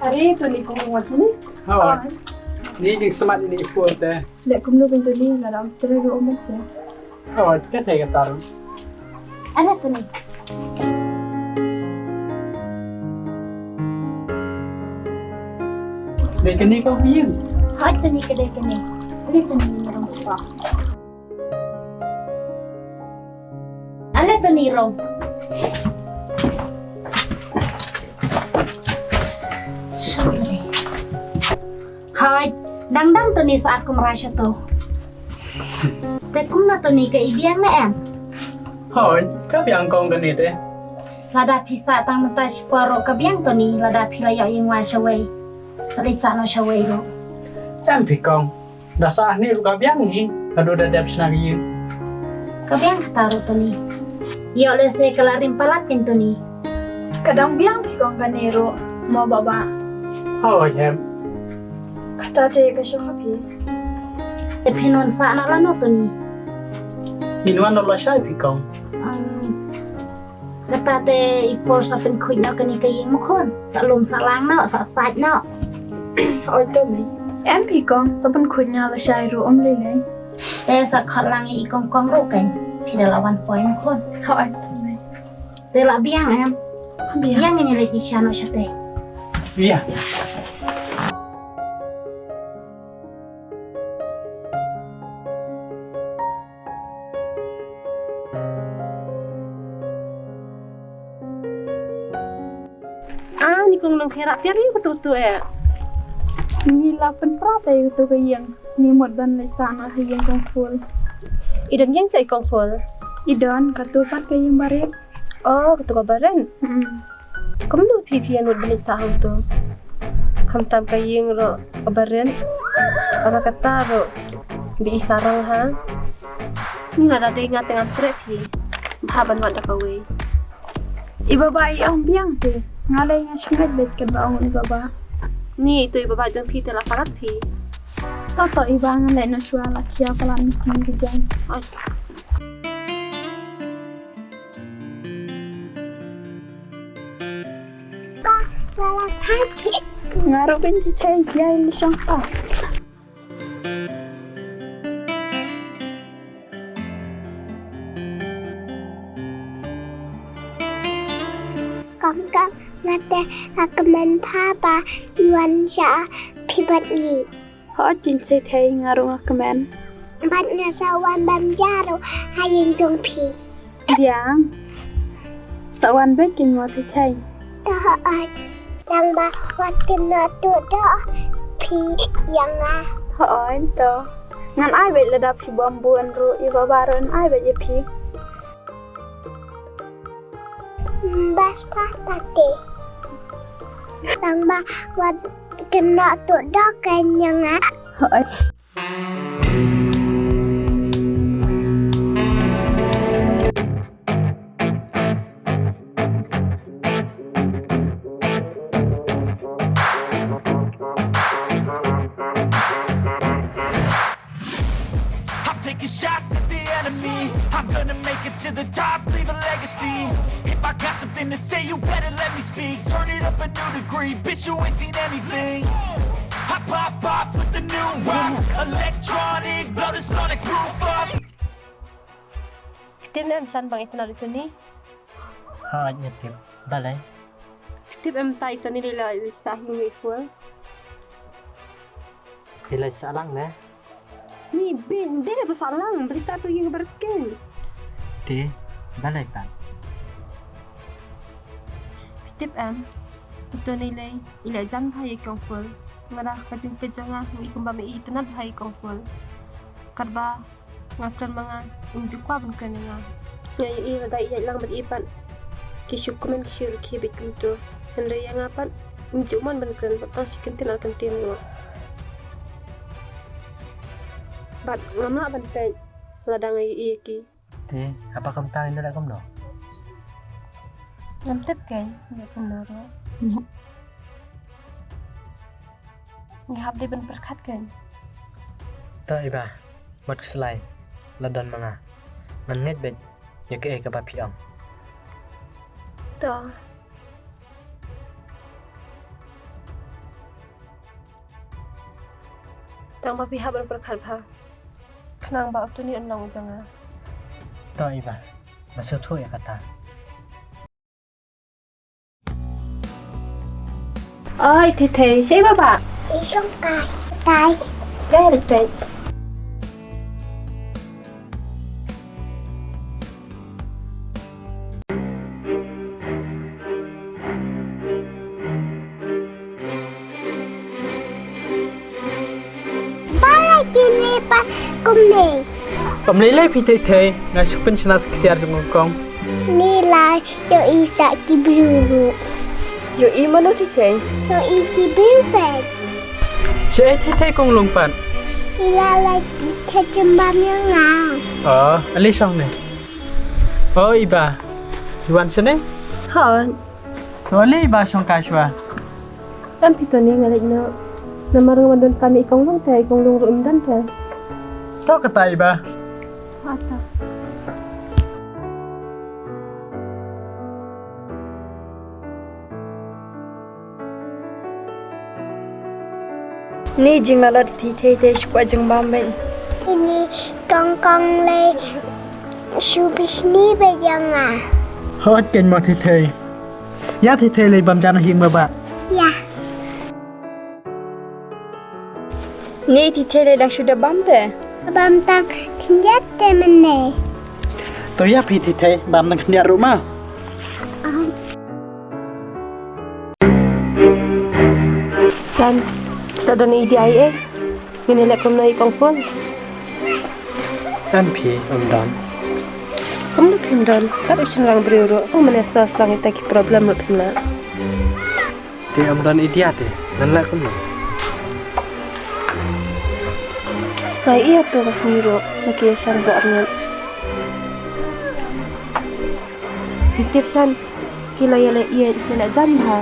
Are Tony kong wan shane. Hooid. Ni jingsmat ïa i Phul te. Leh kumno ban Tony, lada ym treh ruh ym bad te. Oh, ka dei kata ruh. Are Tony. Dei kane ka ïing? Hooid Tony, ka dei kane. Are Tony, ngi rung spa. Ale Tony rung. Sorry. Hooid, dang dang Tony sa ar kumra shato. Te kumno Tony ka i biang ne em? Hooid, ka biang kong kane te. Lada phi sah tang mynta shipor ruh ka biang Tony, lada phi la ïoh ïing wai shawei. Sa dei sah noh shawei ruh. Em phi kong. Da sah hangne ruh ka biang hi, haduh da dep shna ka ïing. Ka biang kata ruh Tony. Ïoh lehse ka la rim palat keiñ Tony. Ka dang biang phi kong kane ruh, mo baba. Hooid hem. Kata te ka shong ha phi. Te phin wan sah noh lano Tony? Ngin wan noh lashai phi kong. Um, Kata te i Phul sa pynkhuid noh kane ka ïing ma khun. Sa lum sa lang noh, sa sait noh. Oi to me. Em phi kong, sa pynkhuid noh lashai ruh ym lei lei. Te sa khot lang ïa i kong kong ruh keiñ. Phi da la wan poi ma khun. Oi to me. Te la biang em. Biang. Biang ngin ïa leit sha noh shatei. Biang. Phi rah tiar ïa katu tu eh. Ngi la pynpra te ïa katu ka ïing. Ngi mut ban leit sah noh ha ïing kong Ful. I don ïing sa i kong Ful? I don, katu pat ka ïing barit. Oh, katu ka barit. Hmm. Kumno phi phi ïa mut ban leit sah ha utu? Khamtam ka ïing ruh ka barit. Aba kata ruh ba i sarong ha. Ni lada dei nga te ngam treh phi. Bha ban wad da kawei. I baba i ong biang te. Nga lei nga sngewbha bad katba ong i baba. Ni tu i baba jong phi te la palat phi. To to i ba nga lei na shuwa la khia palat ni ki jong. Ai. Nga ruh ban thei thei ïa i shong pa. Kong kong, nga te nga kmen pha ba wan sha phi bad ngi. Hooid, jingthei thei, nga ruh nga kmen. Bad nga sa wan bam ja ruh ha ïing jong phi. Biang. Sa wan bad kin mo thei thei. To hooid. Tang ba wat kin na tu do phi ïa nga. Hooid to. Ngan ai bad lada phi bam bun ruh ïa baba ruh ngan ai bad ïa phi. Bas pa tate. Tang ba wat kin na tu do kan ïa nga. Hooid. I'm taking shots at the enemy. I'm gonna make it to the top, leave a legacy. If I got something to say, you better let me speak. Turn it up a new degree, bitch, you ain't seen anything. I pop off with the new rock, electronic, blow the sonic roof up. Phi tip ne em shen ba ngi itynnad ïa i Tony? Hooid nga tip. Balei? Phi tip em ta i Tony lei la leit sah ïing i Ful? I leit sah lang ne? Ni bing de ba sah lang, ba leit sah tu ïing ba rket. Te balei pat? Phi tip em, i Tony lei i leit jan bha ïa i kong Ful. Nga da ka jingpeit jong nga i kumba me i itynnad bha ïa i kong Ful. Katba nga kren ma nga, um ju kwah ban kren ïa nga. Nga ïa i lada i ïaid lang bad i pat, ki shu kmen ki shu rkhie beit kumto. Hynrei ïa nga pat um ju mon ban kren, bad tang shi kyntien ar kyntien ruh. Bad ngam lah ban peit lada nga ïa i ïa ki. Te haba kumta ngi leh kumno? Ngam tip kein, leh kumno ruh. Ngi hap dei ban pyrkhat kein. To i Bah, mut khuslai la don ma nga. Ngan ngeit beit ïa kaei kaba phi ong. To. Tang ba phi hap ban pyrkhat bha. Khnang ba u Tony un long u jong nga. To i Bah, nga sngewthuh ïa kata. Oi, Thei Thei, shaei ba bah? I shong kai. Tai. Dei, dei. Balei kine pat kumne? Kumne lei phi Thei Thei, nga shu pynshna sa ksiar jong u kong. Ni lai, ïohi sa ki briew ruh. Ïohi mano Thei Thei? Ïohi ki briew phi. Shaei Thei Thei kong lung pat? Ila lai ka jingbam ïa nga. Oh, ale shong ne. Oh, i Bah. Phi wan shane? Hooid. To ale i Bah shong kai shuwa. Em phi Tony, nga leit noh. Namar nga wan don kam ïa i kong lung te, i kong lung ruh um don te. To kata i Bah. Ata. Ni jinglalot Thei Thei te shu kwah jingbam beit. Ini kong kong lei shu bishni beit ïa nga. Hooid kein mo Thei Thei. Ïa Thei Thei lei bam ja noh ïing ba bah. Ïa. Ni Thei Thei lei dang shu da bam te. Bam tang khyndiat te mynne. To ïa phi Thei Thei bam tang khyndiat ruh ma. Ah. An, to don idea ei ei. Ngin ïaleh kumno ïa kong Ful? Em phi, ym don. Kumno phim don? Kat u shynrang briew ruh, ym mane sa sdang ïa kita ki problem ruh phim lah. Te ym don idea te, ngan leh kumno? Nga ïohi ïa to ka sngi ruh, la ki ïa shang bor ngut. Phi tip shen, ki la ïaleh ïeit, ïaleh jan bha.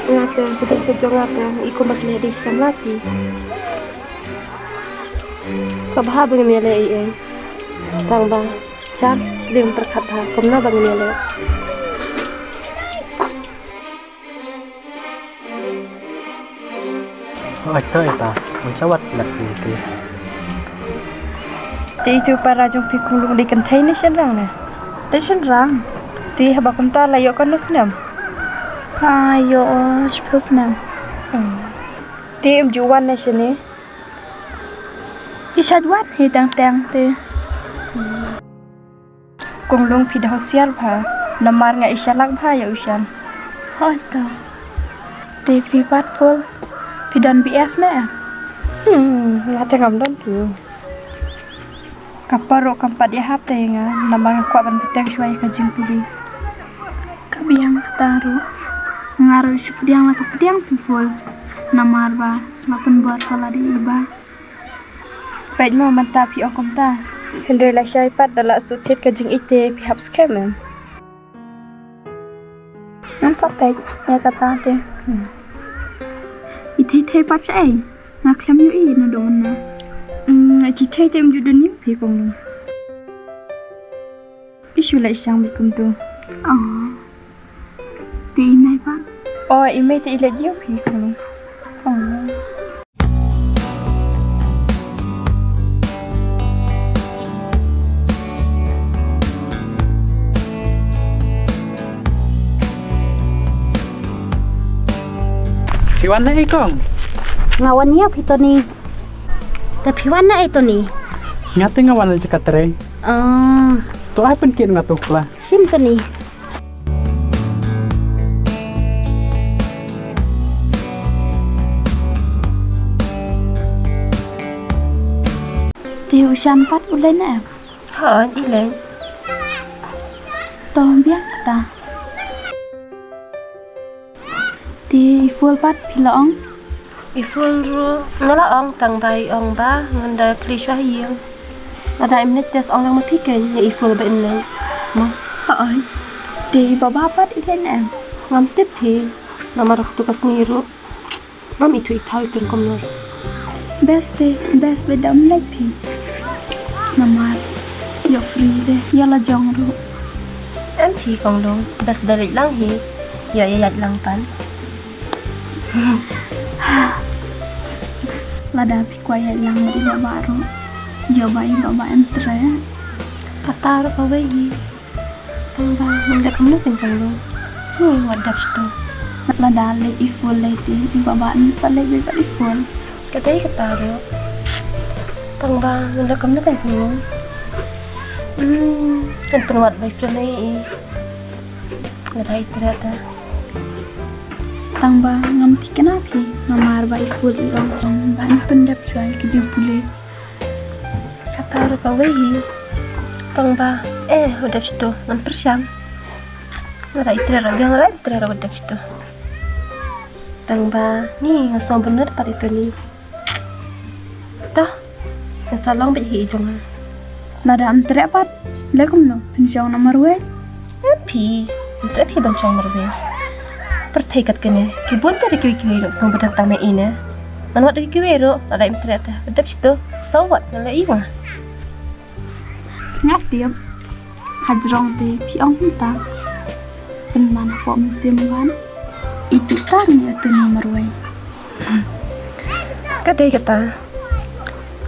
Nga te, ka jingpeit jong nga te, i kumba ki la dei samla ki. Ka bha ba ngin ïaleh ei ei. Tang ba, shen, lim pyrkhat bha, kumno ba ngin ïaleh. Hooid to ita, un sa wad lad ni te. Te itu para jong phi Kong Lung dei kynthei ne shynrang ne? Dei shynrang. Te haba kumta la ïoh katno snem? La ïoh shiphew snem. Hmm. Te ym ju wan ne shane? I shait wan hi teng teng te. Kong Lung phi da husiar bha, namar nga i shalak bha ïa u Shan. Hooid to. Te phi pat Ful, phi don B F ne em? Hmm, nga te ngam don phi. Ka por ruh kam pat ïahap te ïa nga, namar nga kwah ban bteng shuwa ïa ka jingpule. Ka biang kata ruh. Nga ruh shu pdiang la ka pdiang phi Ful. Namar ba la pynbor ha lade i Bah. Peit mo mynta phi ong kumta. Hynrei lashai pat da la shu thied ka jingïeit te phi hap skhem em. Ngan sa peit ïa kata te. Hmm. I thei thei pat shaei? Nga khlem ïohi naduh mynne. Hmm, i thei thei te ym ju don ïa phi Kong Lung. I shu leit shang beit kumto. Oh. Te i mei pat? Oh, i mei te i leit ïa phi Kong Lung. Oh. Phi wan na ei Kong? Nga wan ïa phi Tony. Te phi wan na ei Tony? Nga te nga wan na jaka trei. Ah. To ai pynkit nga to kla. Shim Tony. Te u Shan pat u leit ne em? Hooid, i leit. To biang kata. Te i Ful pat phi la ong? I Ful ruh nga la ong tang ba i ong ba ngan da kylli shuwa ha ïing. Lada im leit te sa ong lang ma phi kein ïa i Ful ba im leit. Mo. Hooid. Te i Bah Bah pat i leit ne em? Ngam tip hi. Namar ruh tu ka sngi ruh ngam ithuh ithaw ïa phi kumno. Best te, best ba dam leit phi. Namar ïoh free de, ïoh la jong ruh. Em phi Kong Lung, best da leit lang hi. Ïoh ïaid lang pat. Lada phi kwah ïaid lang bad i Bah Bah ruh, ïoh ba i Bah Bah em treh. Kata ruh kawei hi. Tang ba ngam leh kumno kein Kong Lung. Ni wat dep shto. Lada leit i Ful leit te i Bah Bah sa leit beit bad i Ful. Ka dei kata ruh. Tang ba ngam leh kumno kein Kong Lung. Hmm, kan pynwad bai Ful lei i. Lada i treh te. Tang ba ngam thikna phi namar ba i Ful i ong ong ba in pyndep shuwa ïa ka jingpule. Kata ruh kawei hi. Tang ba, eh, wat dep shto, ngan pyrshang. Nga la ïa treh ruh biang, nga la ïa treh ruh wat dep shto. Tang ba, ni nga sngewbha bynnud pat ïa Tony. Toh, nga sa long beit hi i jong nga. Lada ym treh pat, leh kumno, phin shong na marwei? Em phi, ym treh phi ban shong marwei. Pyrthei kat kane, ki bun te da kiwei kiwei ruh sngewbha tang tang na ine. Ngan wad da kiwei ruh, lada ym treh te, wat dep shto, sa wad ngan leh ïa nga. Nga tip, hajrong te phi ong kumta. Pynban hapoh mynsiem ban, i tip tang ïa Tony marwei. Ka dei kata.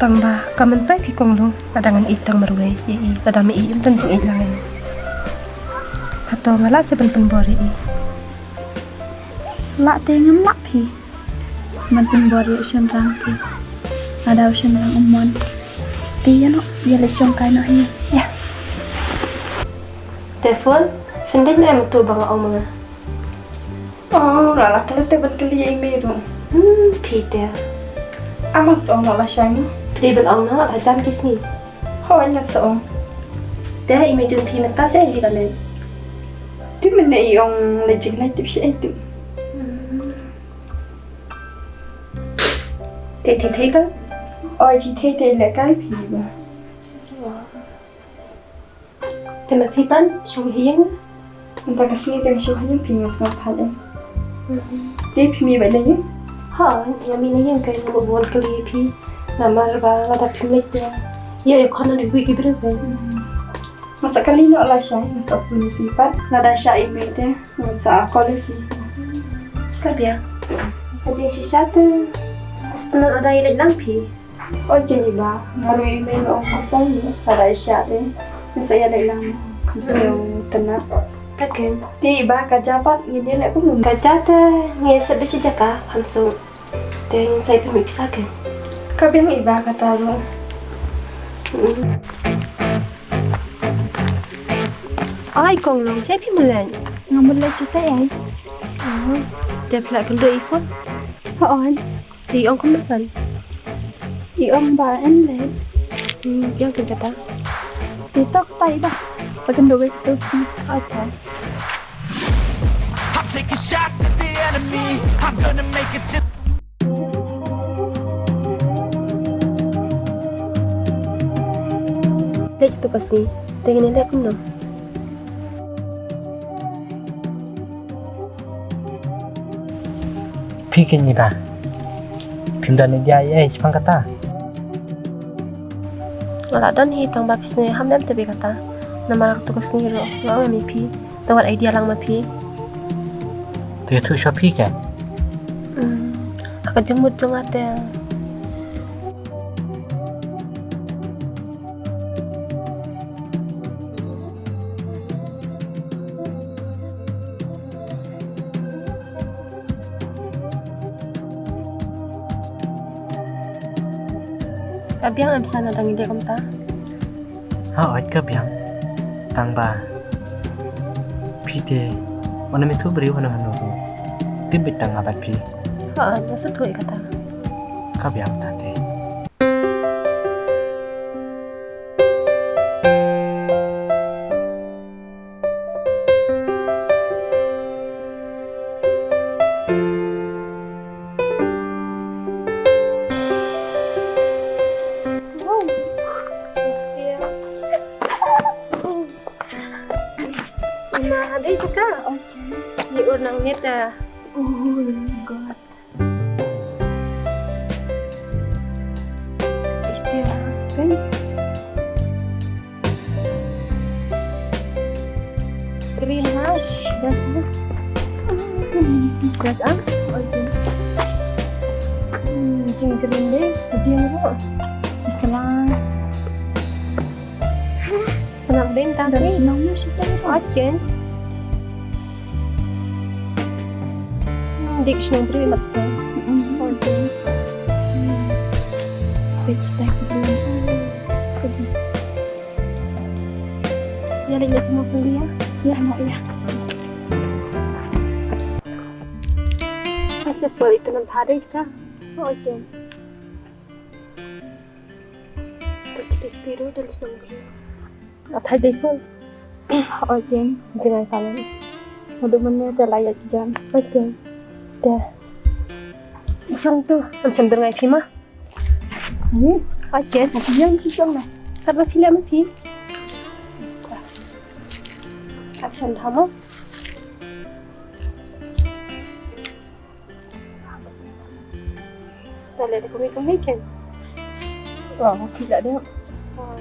Tang ba ka mynta phi Kong Lung, lada ngan ïeit tang marwei ïa i, lada ma i ym don jingïeit lang ïa i. Hato nga lah se ban pynbor ïa i? Lah te ngam lah phi ban pynbor ïa u shynrang te. Lada u shynrang u mon te ïa noh, ïa leit shong kai noh hi. Ïa. Te Ful, phin dei ne em uto ba nga ong ma nga? Oh, nga la klet te ban kylli ïa i mei ruh. Hmm, phi te. Ama sa ong noh lashai noh. Phi dei ban ong noh, la jan ki sngi. Hooid, ngan sa ong. Te i mei jong phi mynta sha ei hi ba leit? Te mynne i ong leit jingleit, tip sha ei tip. Hmm. Te i thei thei ba? Oi, i thei thei, lehkai phi ba. Te ma phi pat, shong ha ïing? Mynta ka sngi te shong ha ïing phi, nga sngewthuh em. Mhm. Te phi mih beit la ïing? Ha, nga mih la ïing, ka ïing, nga mut ban kylli phi. Namar ba lada phim leit te ïa, ïa khun, nang ïohi ki briew te. Mhm. Nga sa kylli noh lashai, nga sa ong ïa phi pat. Lada shah i mei te nga sa call ïa phi. Ka biang. Ka jingshisha te, sa tang lada ïaleit lang phi. Oi, keiñ i ba, nga ruh i mei nga ong kumta, lada i shah te nga sa ïaleit lang, kham sngewtynnat. Okay. Te i ba, ka ja pat ngin ïaleh kumno? Ka ja te ngi ïa shet da shi jaka, kham sngewtynnat. Te ngin sa ïa pynmih pisa keiñ. Ka biang i ba, kata ruh. Mm. Ai, Kong Long, shaei phi mut leit? Nga mut leit shatei ei. Oh, te phi la kynduh ïa i Phone? Hooid. Te i ong kumno pat? I ong ba yn leit. Hmm, biang keiñ kata. Te to kata i ba. Ba kynduh wei kata. Okay. I'm taking shots at the enemy. I'm gonna make it to. Leit to ka sngi. Te ngin ïaleh kumno? Phi keiñ i ba, phim don idea ei ei shaphang kata? Nga la don hi, tang ba phi sngew ham lem te bad kata. Namar kata ka sngi ruh nga ong ïa phi, tang wat idea lang ma phi. Te ïathuh sha phi keiñ. Hmm. Ha ka jingmut jong nga te. Ka biang em sa lada ngi leh kumta? Hooid ka biang. Tang ba phi te, wat nym ïathuh briew hano hano ruh. Tip beit tang nga bad phi. Hooid, nga sngewthuh ïa kata. Ka biang ta te. Ïa ma dei jaka. Ngi ur nangne te. Oh my God. Ite, kan? Green house, das, das, ah, okay. Hmm, jing green dei, green ruh. Islam. Islam dei, tas. Dari sini, sini. Okay. Hmm, dik shnong briew mat sdang. Hmm. Dik shnong briew. Ïa leit ïa sngewsih ïa. Ïa, mo ïa. Asa pol itu nan padai ka. Okay. Tuk tuk piru dan shnong briew. Athai dei phone. Oi, Jen. Jingai palan. Madu mane te la ïa jan. Oi, Jen. Te. I shong tu. Am sem derngai phi ma? Ni. Oi, Jen. Ïa ki shong na. Kat ba phi leh ma phi. Action drama. Ta leh da kumne kumne kan. Wah, phi la dep. Wah.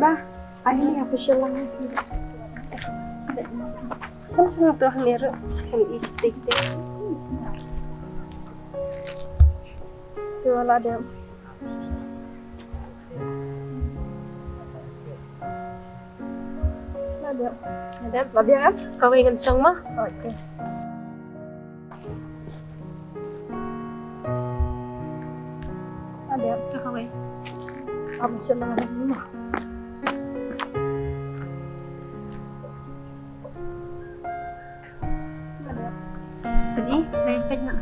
Ba, ani ni apa sih lang? Sama-sama tuh, ni ru. Kan isi dikit. Tu la dep. Lada. Lada. Lada, eh? Kawei ngan shong ma? Okay. Lada. Kawei. Am shong ma. Peit na,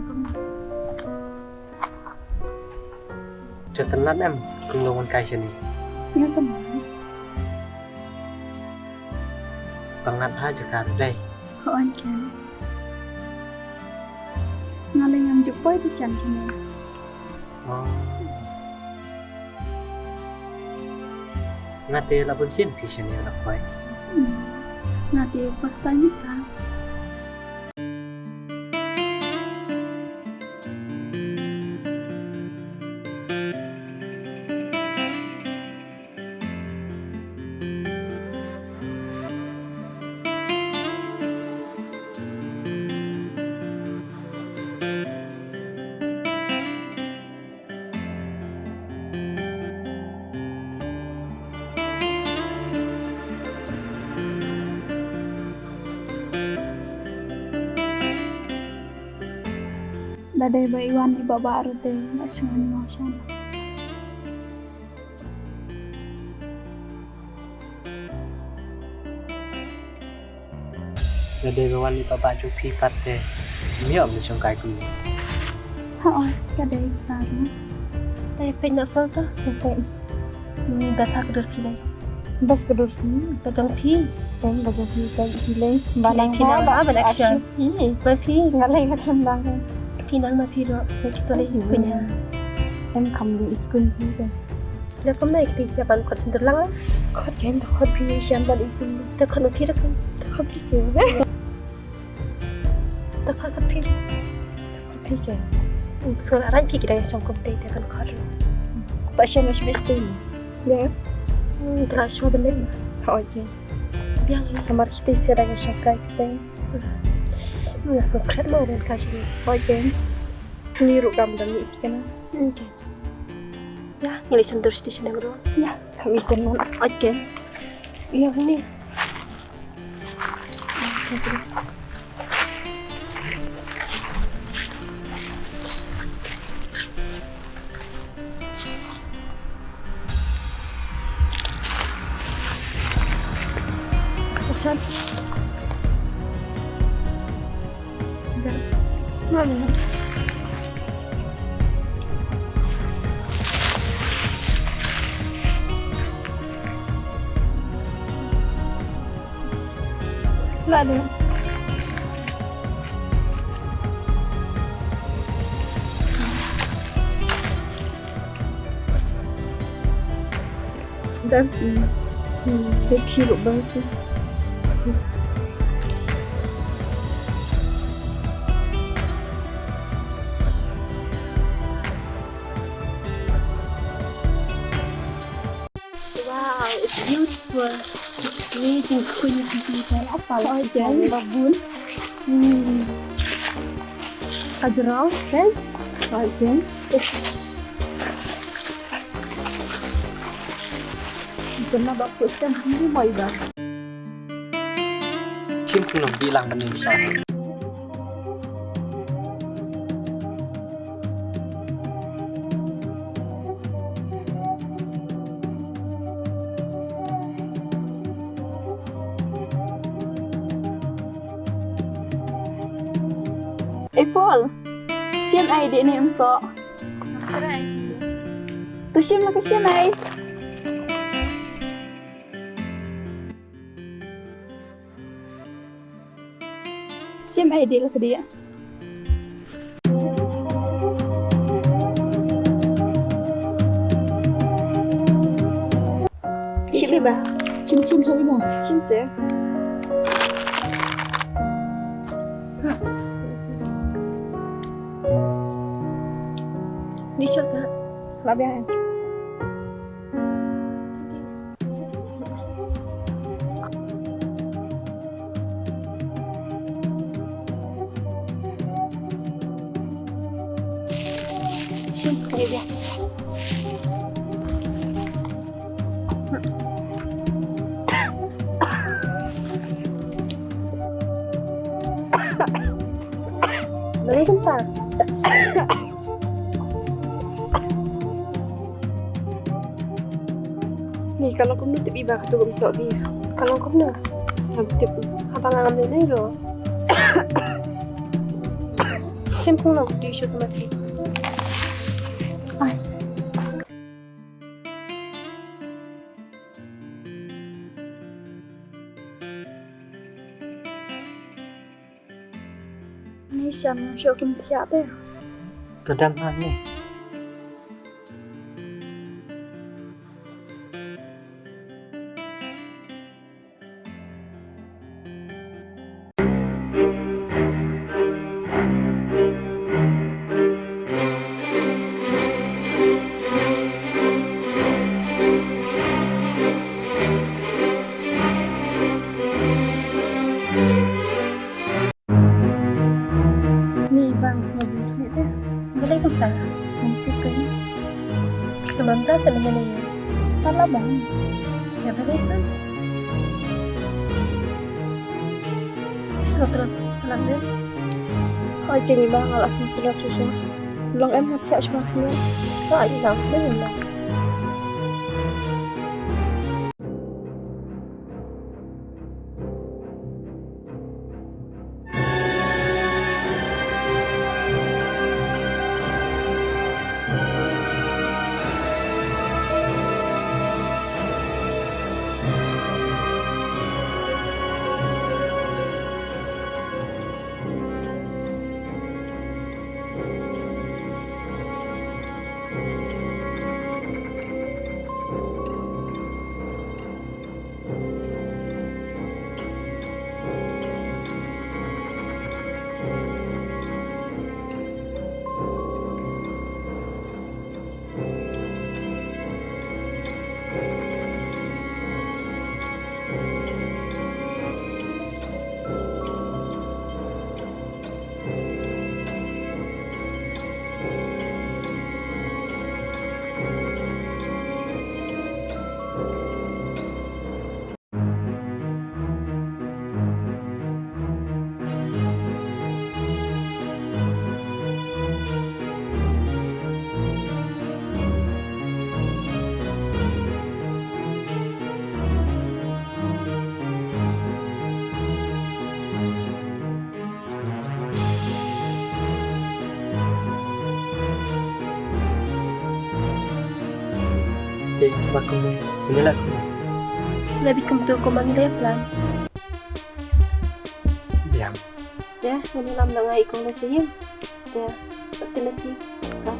kumno. Jot tynnat em, kumno wan kai shane? Sngewtynnat. Ba ngat ha jaka dei. Hooid. Nga lei ngam ju poi te shan shane. Oh. Nga te la bun sien phi shane la poi. Hmm. Nga te first time ita. Da dei ba i wan i baba ruh te, nga sngew ïa u shan. Ka dei ba wan i baba jong phi pat te. Ym ïoh ban shongkai kumne. Hooid, ka dei ba ruh. Te peit na photo. Te peit. Ni bas ha ka dur phi lei. Bas ka dur phi. Ba jong phi. Em, ba jong phi ka phi lei. Ba nang phi nang ba, ba nang action. Phi. Ba phi. Nga lei nga khlem nang. Phi nang ma phi ruh. Nga kito lei iskuin ha. Em kham lei iskuin phi te. Lei kumno ïa kti siapan khot sendurlang? Khot kein, to khot phi siapan ikun. To khot ma phi ruh kein. To khot phi siapan. To khot khot phi. To khot phi kein. Sngewlah rang phi ki dang shong kumte te kan khot. Sa sian nga shibit te. Lei. Hmm, to la shuwa ban leit ma. Hooid kein. Biang lei. Namar kti sia dang shong kai kti. Nga sngewkhlad ma ban kai shane. Hooid kein. Sngewbha ruh kam dang ïa ki kein. Hmm, kein. Ïa, ngi leit shan dur station nang ruh. Ïa, kami kono. Oke. Ïa, ni. Shan. Done. Hmm. Hmm. Thank you, Bangsi. Wow, it's beautiful. It's amazing. Kuen ïa phi, phi, phi. Apa lagi? Babun. Hmm. Ajrau, kan? Ajrau. Ish. Kena bak put kan ni mai ba. Kim tu nang bilang mending sa. Eh, Paul. Shim ai dei ne em so. Tu shim la ka shim ai. Shim ai dei la ka dei. Shim ai ba. Shim, shim, shim ai ba. Shim se. Ni shot sa. Ba biang. Balik kumta. Ni ka long kumno tip i ba katu kum sok di. Ka long kumno? Ngam tip. Haba nga ngam lei lei ruh. Sim kong nok di shu sama si. Ai. Ni sham shu sum thiah te. Ka dang ha ni. Ni bang sngewbha ni te. Balei kumta? Nanti tu. Kita bangsa sa lama ni. Pala bang. Ya balei kan? Sngewthuh lang deh. Oi kini bang ala sngewthuh shisha. Long em ngat ka shwa ni. Ka ina ni. Te ba kumne, kumne la kumne. La bi kumtu kumang de plan. Biang. Te, kumne lam na ngai kumne siyim. Te, pati lagi. Ka.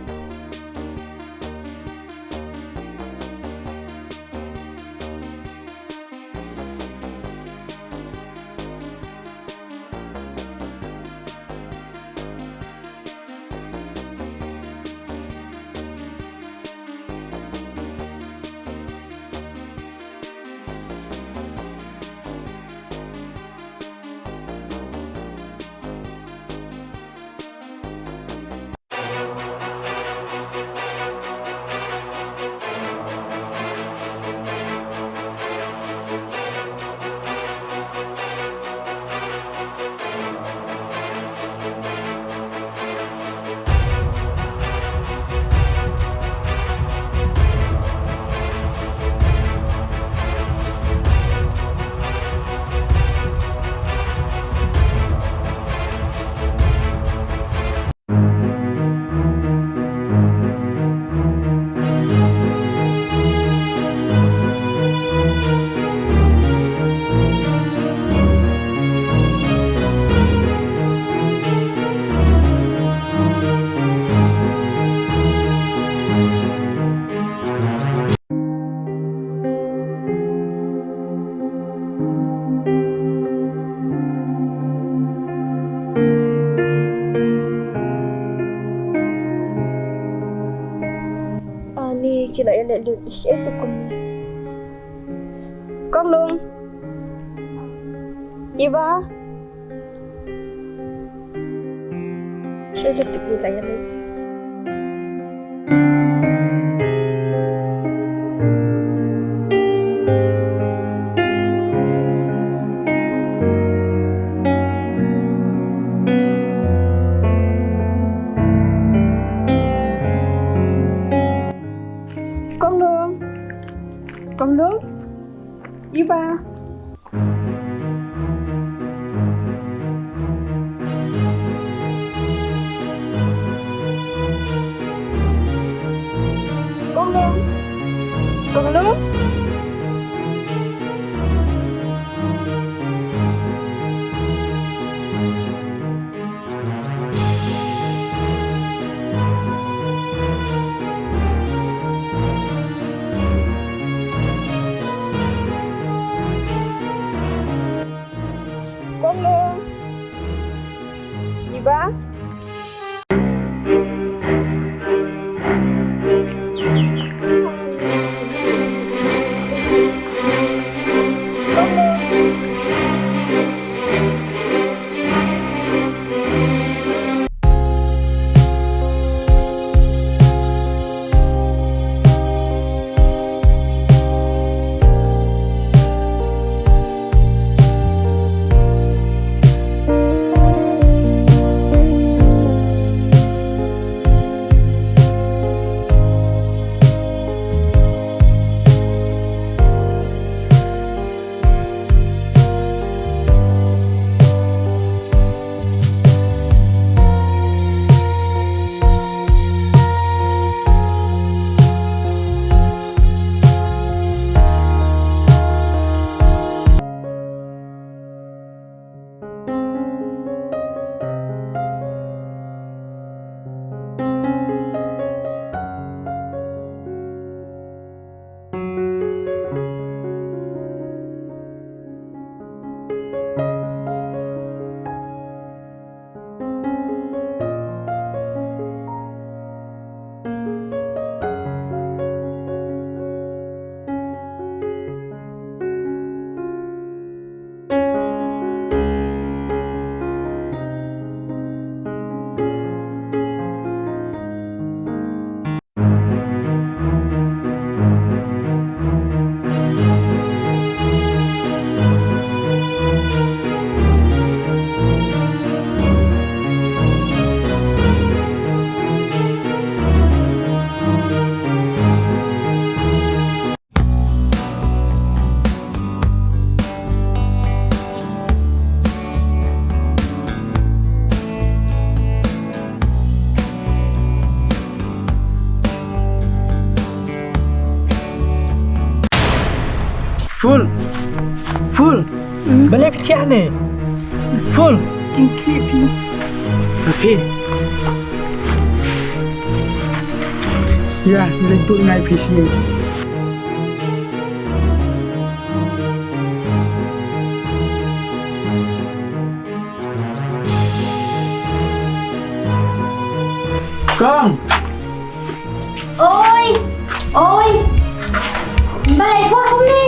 Ani ki la ïaleh lut shaei tu kumne. Kong Lung. Iba. Shaei lut tu ki la ïaleh. Kong Lung. Kong Lung. Iba. Ba? Full. Full. Hmm? Balei phi thiah ne? Full. Kin thiah phi. Phi. Ïa, leit bud ngai phi shi. Kong. Oi, oi. Balei por kumne?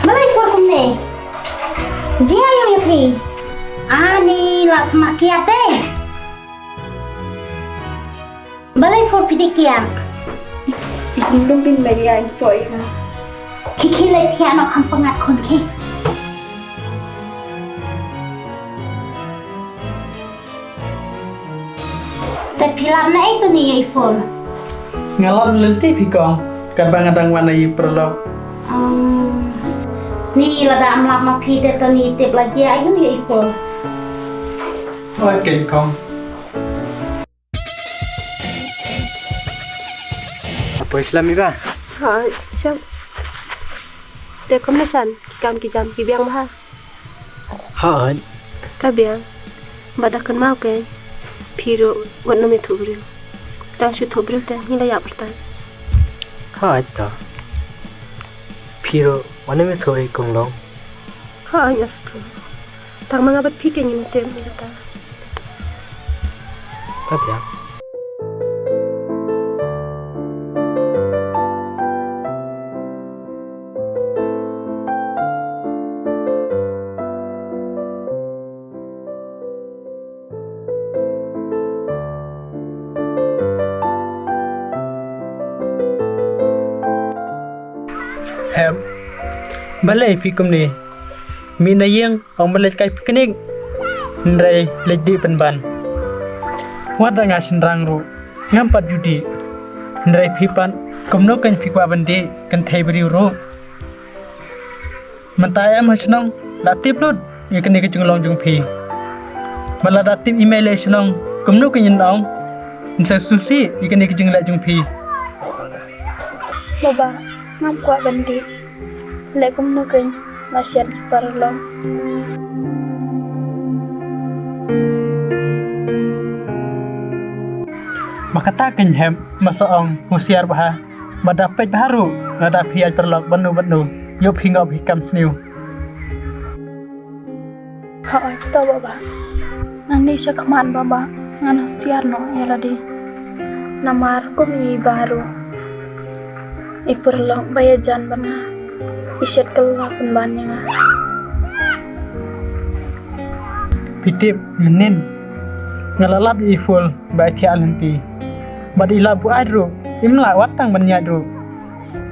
Balei por kumne? Jia ïa phi. Ani la sma kiat te. Balei por phi dei kiat? Lung bin lei ïa in soi ha. Ki ki lei kiat no kham pangat khun ki. Te phi lap na ei tu ni ei por. Nga lap lynti phi kong. Kat ba nga dang wan na ei paralok. Ni lada am lap ma phi te tu ni tip la jia ayu ei por. Oi ken kong. Poi slam i ba? Ha, slam. Te kumne san, ki kam ki jam ki biang bha. Ha. Ka biang. Ba da kynmaw ke. Phi ruh wat nym ïathuh briew. Tang shu thuh briew te ngi la ïap rta. Ha ta. Phi ruh wat nym ïathuh i kong long. Ha, nga sngewthuh. Tang ma nga bad phi ke ngin ïatrei mynta. Ka biang. Hem. Balei phi kumne? Mi na ïing ong ba leit kai picnic. Hynrei leit dih pynban. Wat da nga shynrang ruh ngam pat ju dih. Hynrei phi pat kumno kan phi kwah ban dih kynthei briew ruh. Mynta em ha shnong la tip lut ïa kane ka jinglong jong phi. Ba la da tip i mei leh shnong kumno ka nyin ong. Nsa susi ïa kane ka jingleh jong phi. Baba, ngam kwah ban dih. Leh kumno kein la shet ki paralok. Ba kata kein hep masa ong husiar bha. Ba da peit bha ruh lada phi ïaid paralok bad nu bad nu. Ïoh phi ngop hi kam sniew. Hooid to baba. Nangne shakhmat baba ngan husiar noh ïa lade. Namar kum i baroh i paralok ba ïajan bad nga i shet kylla pynban ïa nga. Phi tip mynnin nga la lap ïa i Phul ba i thiah lynti bad i la buaid ruh, im lah wat tang ban ïaid ruh.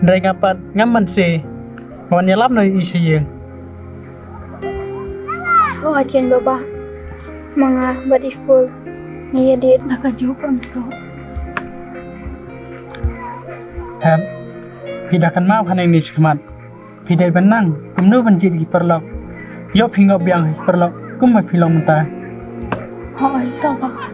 Hynrei nga pat ngam banse. Wan ïalap noh ïa i sha ïing. Hooid keiñ baba. Ma nga bad i Phul ngi ïadit da kajuh ka umsoh. Hep, phi da kynmaw hangne shakhmat. Phi dei ban nang kumno ban jied ïa ki paralok. Ïoh phi ngop biang ha ki paralok kumba phi long mynta. Hooid to baba.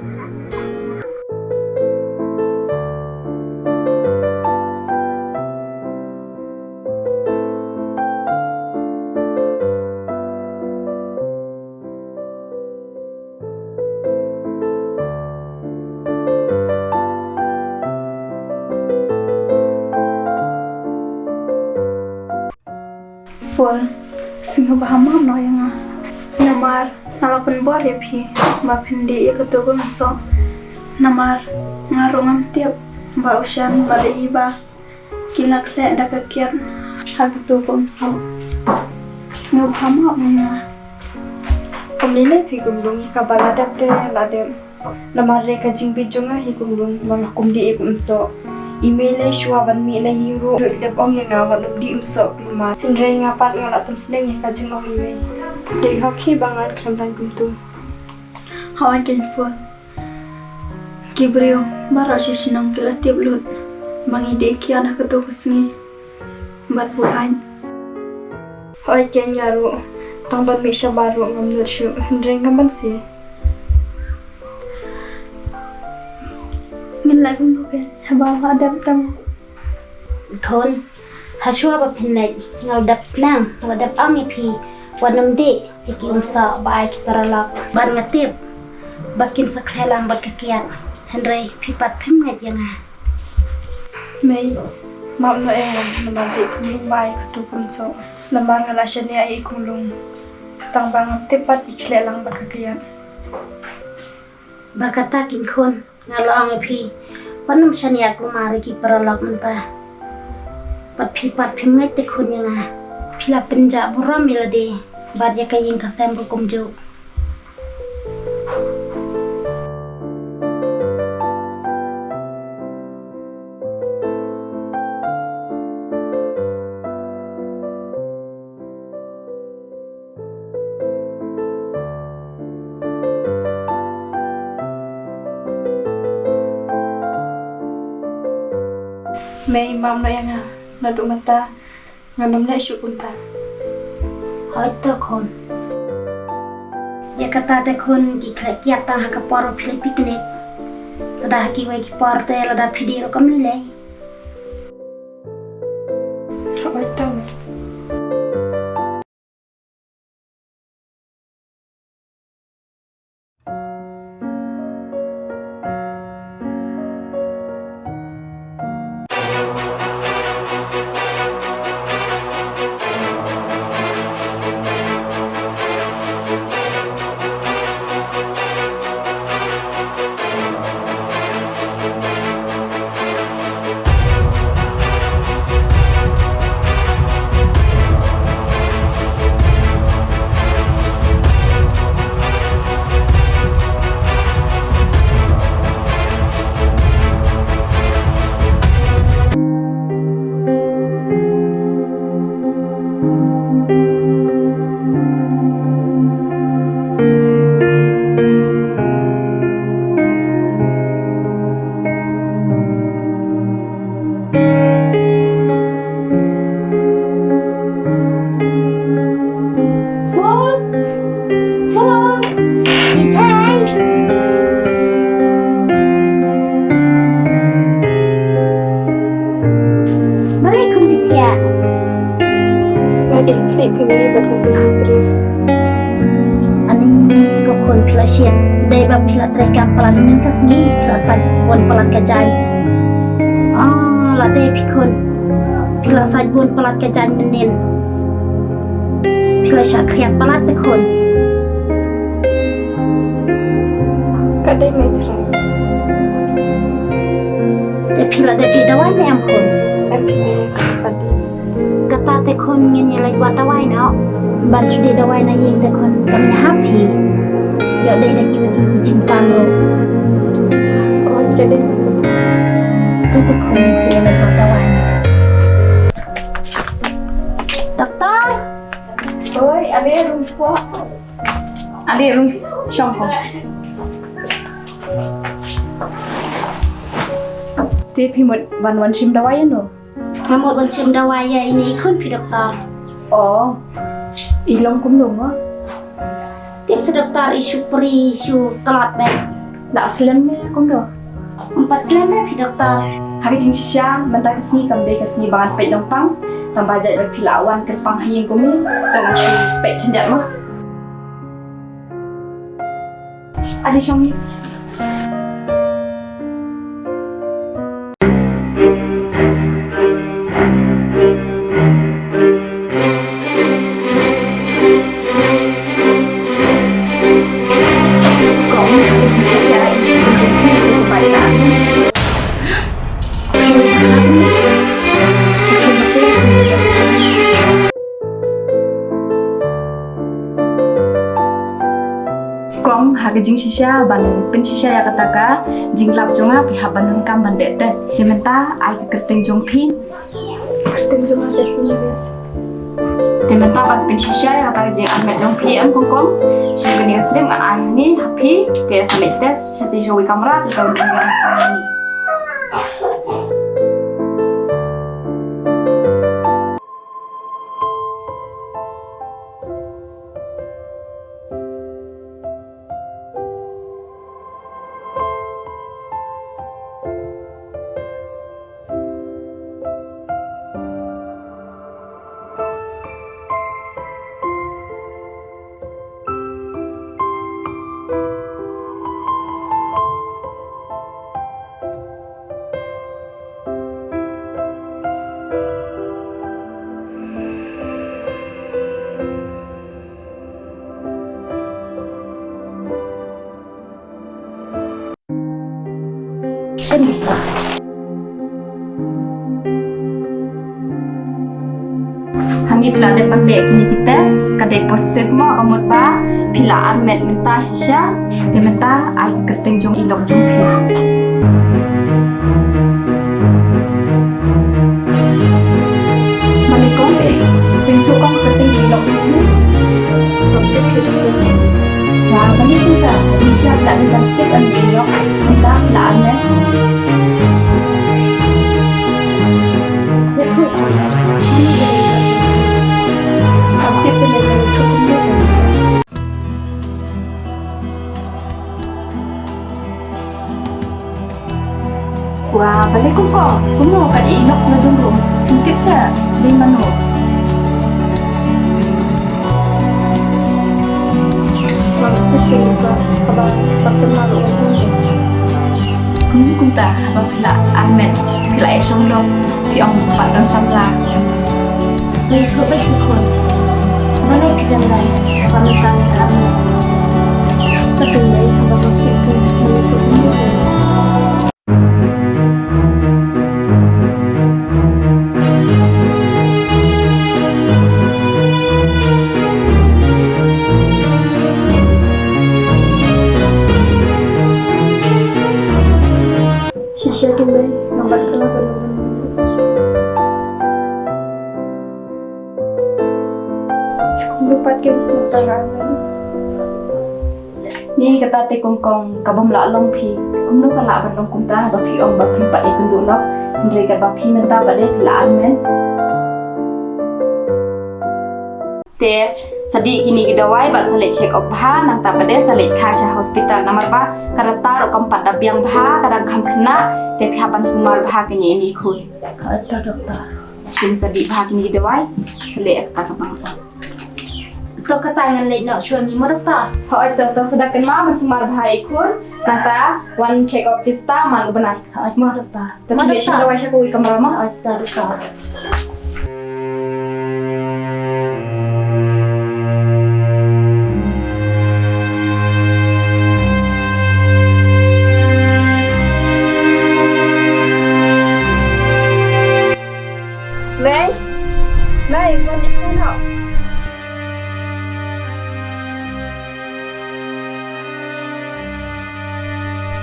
Phul, sngewbha map noh ïa nga. Namar nga la pynbor ïa phi ba phin dih ïa kato ka umsoh. Namar nga ruh ngam tip ba u Shan bad i Bah ki la khleh da ka kiad ha kato ka umsoh. Sngewbha map ïa nga. Ym lei lei phi Kumlung, kaba la dep te la dep. Namar re ka jingbit jong nga hi Kumlung, ba nga kum dih ïa ka umsoh. I mei lei shuwa ban mih na ïing ruh lut dep ong ïa nga wat nym dih umsoh kulmar. Hynrei nga pat nga la tam sneng ïa ka jingong i mei. Dei hok hi ba ngan khlem rang kumtu. Hooid keiñ Phul. Ki briew baroh shi shnong ki la tip lut ba ngi dih kiad ha kato ka sngi bad buaid. Hooid keiñ nga ruh, tang ban mih shabar ruh ngam nud shuh, hynrei ngam banse. Ngin leh kumno keiñ haba la dep tang. Khun, ha shuwa ba phin leit nga la dep sneng, nga la dep ong ïa phi wat nym dih ïa ki umsoh ba ai ki paralok. Bad nga tip ba kin sa khleh lang bad ka kiad. Hynrei phi pat phim ngeit ïa nga. Mei, map noh ïa nga namar dei Kumlung ba ai kato ka umsoh. Namar nga la shaniah ïa i Kumlung, tang ba ngam tip pat i khleh lang bad ka kiad. Ba kata keiñ khun, nga la ong ïa phi wat nym shaniah kulmar ïa ki paralok mynta. Bad phi pat phim ngeit te khun ïa nga. Phi la pynjah burom ïa lade bad ïa ka ïing ka sem ruh kumjuh. Mei, map noh ïa nga, naduh mynta ngan nym leh shuh kumta. Hooid to khun. Ïa kata te khun, ki khleh kiad tang ha ka por ba phi leit picnic. Lada ha kiwei ki por te lada phi dih ruh kam lei lei. Hooid to mei. Four, four, eight. Balei khun phi thiah? Nga dei khleh phi mei bad ka khleh phi briew. Ani ko khun phi la shit. Dei ba phi la trei kam palat mynnin ka sngi phi la sait bun palat ka jaiñ. Ah, la dei phi khun. Phi la sait bun palat ka jaiñ mynnin. Phi la shah khriat palat te khun. Ka dei me trai. Te phi la dep ïa dawai ne em khun? Em phi me ka dei. Kata te khun ngin ïa leit wad dawai noh. Ban shu dei dawai na ïing te khun kam ïahap phi. Ïoh dei da kiwei kiwei ki jingpang ruh. Oh, ka dei. Te te khun ngin sa ïa leit wad dawai noh. Doktor. Oi, ale rung pok. Ale rung shong ko. Te phi mut ban wan shim dawai ïa no? Nga mut ban shim dawai ïa ine i khun phi doktor. Oh. I long kumno mo? Tip sa doktor i shu peri shu tlot bad. La slem ne kumno? Em pat slem re phi doktor. Ha ka jingshisha mynta ka sngi kam dei ka sngi ba ngan peit nongpang. Tang ba jait ba phi la wan kyrpang ha ïing kumne. Te ngan shu peit khyndiat mo. Adi shong ni. Kong, ha ka jingshisha ban pynshisha ïa kata ka jinglap jong nga phi hap ban donkam ban beh test. Te mynta ai ka kyrteng jong phi. Kyrteng jong nga Daphne Davis. Te mynta ban pynshisha ïa kata ka jingarmet jong phi em kong kong. Shu kane ka slip ngan ai hangne ha phi te sa leit test sha te sha wei kamra te sa leit test. Hangne phi la dep ban leh kine ki test, ka dei positive mo, ka mut ba phi la armet mynta shisha. Te mynta ai ka kyrteng jong i lok jong phi. Balei kong, eh, jingthoh kong ka kyrteng i lok jong phi? Wa, balei kumta? Shisha la dei ban tip em i lok, mynta la armet. Wa, balei kumko? Kumno ka dei i lok la jong rum? Tip sa dei mano. Wa, tip sa kaba tak sama lo. Kumno kumta haba phi la armet, phi la ïa shong lok, phi ong pat don samla. Ngi khublei shibun. Balei phi dang dai ba mynta ngi armet? Ka dei haba nga peit phi ngi khublei. Shisha ki mei, nga bat kylla ka dum. Shu kumno pat ki nangta nga armet. Ni kata te kong kong ka bym lah long phi. Kumno ka lah ban long kumta ba phi ong ba phi pat ïakynduh lok. Hynrei katba phi mynta pat de phi la armet. Te sa dih kine ki dawai bad sa leit check up bha, nangta pat de sa leit kha sha hospital namar ba ka rta ruh kam pat da biang bha, ka dang kham khynnah, te phi hap ban sumar bha kane ine i khun. Hooid to doktor. Shu sa dih bha kine ki dawai, sa leit kata ka bang. To kata ngan leit noh shuwa ngi mo doktor. Hooid to, to sa da kynmaw ban sumar bha ïa i khun, nangta wan check up tista man u bnai. Hooid mo doktor. To leit shim dawai sha kawei kamra mo. Hooid to doktor. Mei, wan dih sha noh.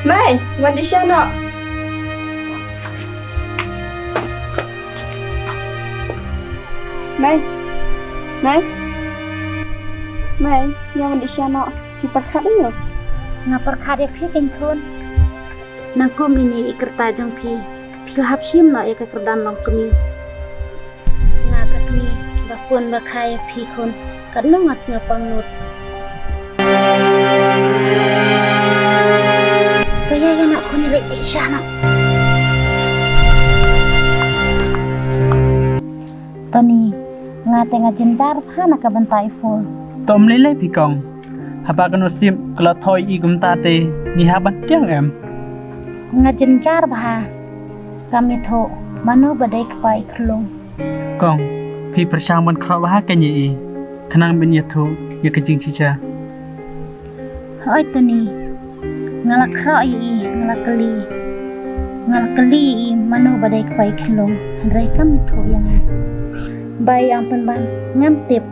Mei, wan dih sha noh. Mei. Mei. Mei, ïa wan dih sha noh. Phi pyrkhat ïa u? Nga pyrkhat ïa phi kein khun. Nangkum ine i kyrta jong phi, phi la hap shim noh ïa ka kyrdan long kmie. Nga ka kmie ba pun ba kha ïa phi khun, katno nga sngewpang lut. To ïa ïa noh khun, ïa leit dih sha noh. Tony, nga te nga jynjar bha na ka bynta i Phul. To ym lei lei phi kong. Haba ka nusip ka la thoh ïa i kumta te ngi hap ban pdiang em? Nga jynjar bha. Kam ithuh mano ba dei kpa i khyllung. Kong, phi pyrshang ban khroh bha kein ïa i khnang ban ïathuh ïa ka jingshisha. Hooid Tony, nga la khroh ïa i, nga la kylli. Nga la kylli ïa i mano ba dei kpa i khyllung, hynrei kam ithuh ïa nga. Bai ïa pynban ngam tip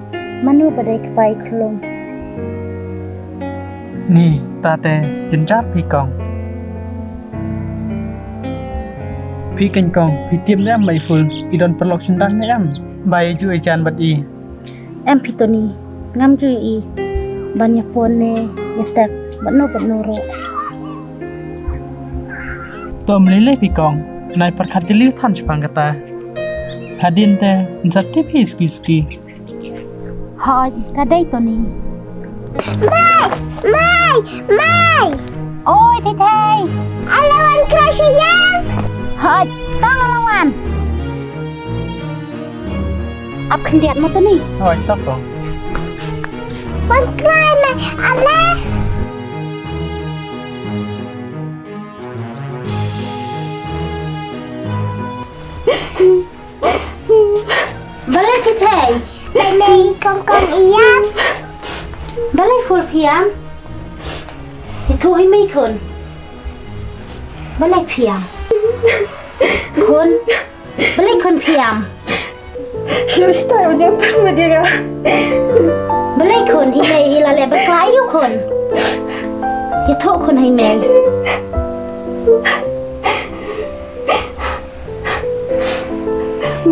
mano ba dei kpa i khyllung. Ni, ta te jynjar phi kong. Phi kein kong, phi tip ne em ba i Phul i don paralok shynrang ne em? Ba i ju ïajan bad i. Em phi Tony, ngam ju ïohi ban ïa phone ne ïa text bad no bad no ruh. To ym lei lei phi kong, nai pyrkhat jylliew than shaphang kata. Hadien te yn sa tip hi suki suki. Hooid, ka dei Tony. Mei, mei, mei. Oi Thei Thei. Ale wan khroh sha ïing. Hooid, to nga la wan. Ap khyndiat mo Tony. Hooid, to kong. Wan khroh mei, ale. Balei Thei Thei? Balei kong kong ïam? Balei Phul phi ïam? Ïathuh hi mei khun. Balei phi ïam? Khun. Balei khun phi ïam? Shu stai u ïam pynmih ïa nga. Balei khun, i mei i la leh bakla ïa u khun? Ïathuh khun ha i mei.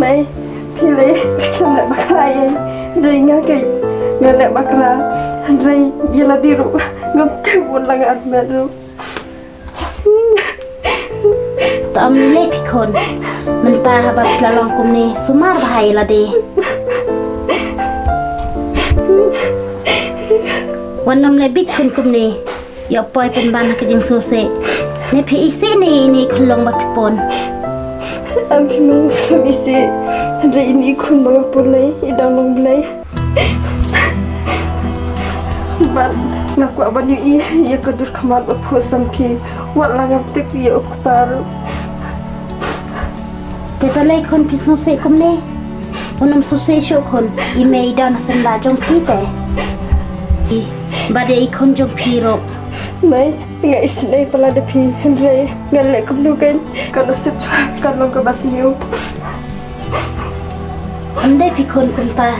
Mei, phi lei phi khlem leh bakla ïa i. Hynrei nga kei nga leh bakla. Hynrei ïa lade ruh ngam tip, wat la nga armet ruh. To ym lei phi khun. Mynta haba phi la long kumne, sumar bha ïa lade. Wat nym leh bit khun kumne. Ïoh poi pynban ha ka jingsngewsih. Ne phi isih ne ine i khyllung ba phi pun? Em phi mei, ngam isih. Hynrei ine i khun ba nga pun lei i dang long blei. Bad nga kwah ban ïohi ïa ka dur khmat ba phuh samki. Wat la ngam tip ïa u kpa ruh. Te balei khun phi sngewsih kumne? Ym sngewsih shuh khun, i mei i don ha syndah jong phi te. Bad ïa i khun jong phi ruh. Mei, nga isynei palat da phi, hynrei ngan leh kumno kein, ka nusip jong nga kan long kaba sniew. Ym dei phi khun kumta.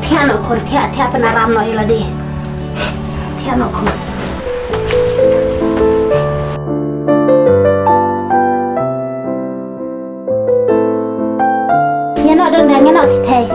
Thiah noh khun, thiah, thiah, pynaram noh ïa lade. Thiah noh khun. Ïa noh Dunda, ïa noh Thei Thei.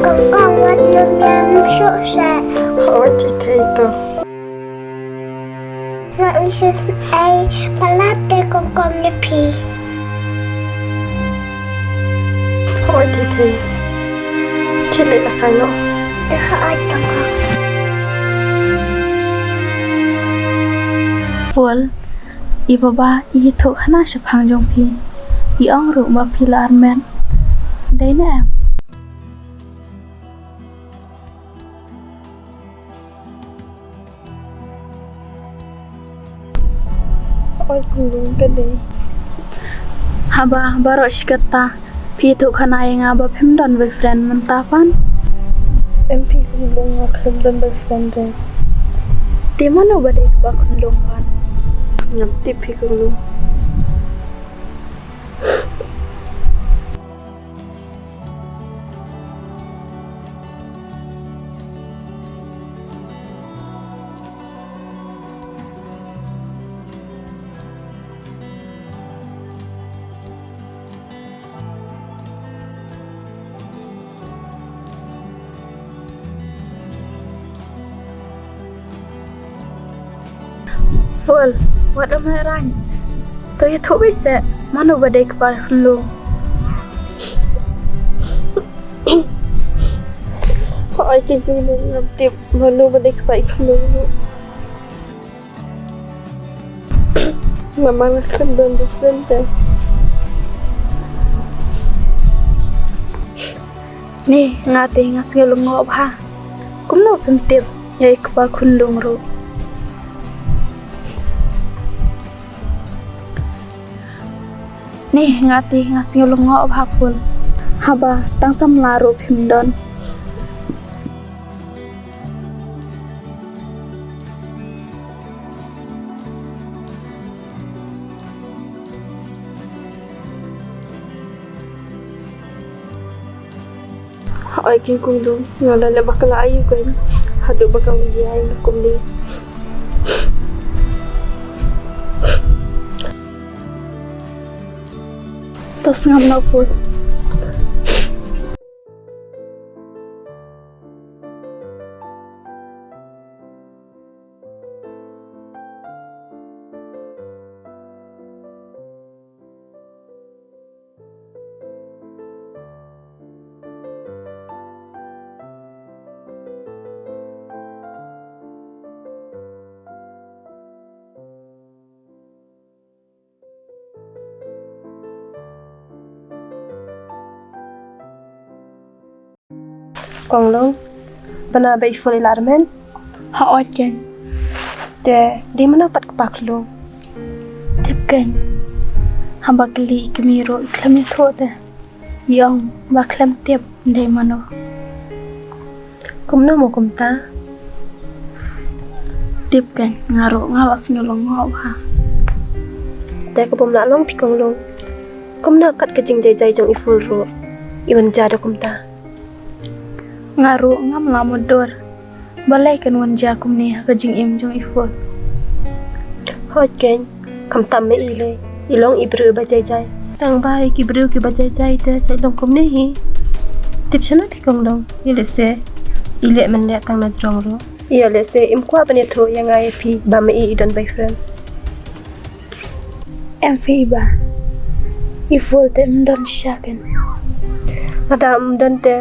Kong kong, wat nym ïam shuh seh. Hooid Thei Thei to. Nga isynei palat te kong kong ne phi. Hooid Thei Thei. Khie leit la kai noh. Hooid kong kong. Phul, i baba i ïathuh khana shaphang jong phi. Ong ruh ba phi la armet. Dei ne em? Oi, khunlung ka dei. Haba baroh shi katta phi ïathuh khana ïa nga ba phim don boyfriend mynta pat. Em phi khunlung, nga khlem don boyfriend re. Te mano ba dei kpa khunlung pat? Ngam tip phi khunlung. Ful, wat ym lehrain. To ïathuh beit seh, mano ba dei kpa i khunlung. Hooid, ki jingmut, ngam tip mano ba dei kpa i khunlung. Namar nga khlem don boyfriend te. Ni, nga te nga sngew lyngngoh bha. Kumno phim tip ïa i kpa khunlung ruh? Ni, nga te nga sngew lyngngoh bha Ful. Haba tang samla ruh phim don. Hooid keiñ khunlung, nga la leh bakla aïu keiñ haduh ba ka wan jia ïa nga kumne. To sngap noh Ful. Kong Long, bana ba i Ful i la armet? Hooid keiñ. Te dei mano pat kpa khunlung? Tip keiñ. Haba kylli i kmie ruh i khlem ïathuh te. I ong ba khlem tip dei mano. Kumno mo kumta? Tip keiñ, nga ruh nga la sngew lyngngoh bha. Te ka bym lah long phi Kong Long. Kumno kat ka jingjaijai jong i Ful ruh i wan jia da kumta? Nga ruh ngam lah mutdur balei kan wan jia kumne ha ka jingim jong i Ful. Hooid keiñ, khamtam ma i lei, i long i briew ba jaijai. Tang ba i ki briew kiba jaijai te sa i long kumne hi. Tip shano phi Kong Long, ïa lehse i leh mynleh tang na jrong ruh. Ïa lehse im kwah ban ïathuh ïa nga ïa phi ba ma i i don boyfriend. Em phi Iba, i Ful te ym don shisha keiñ. Lada ym don te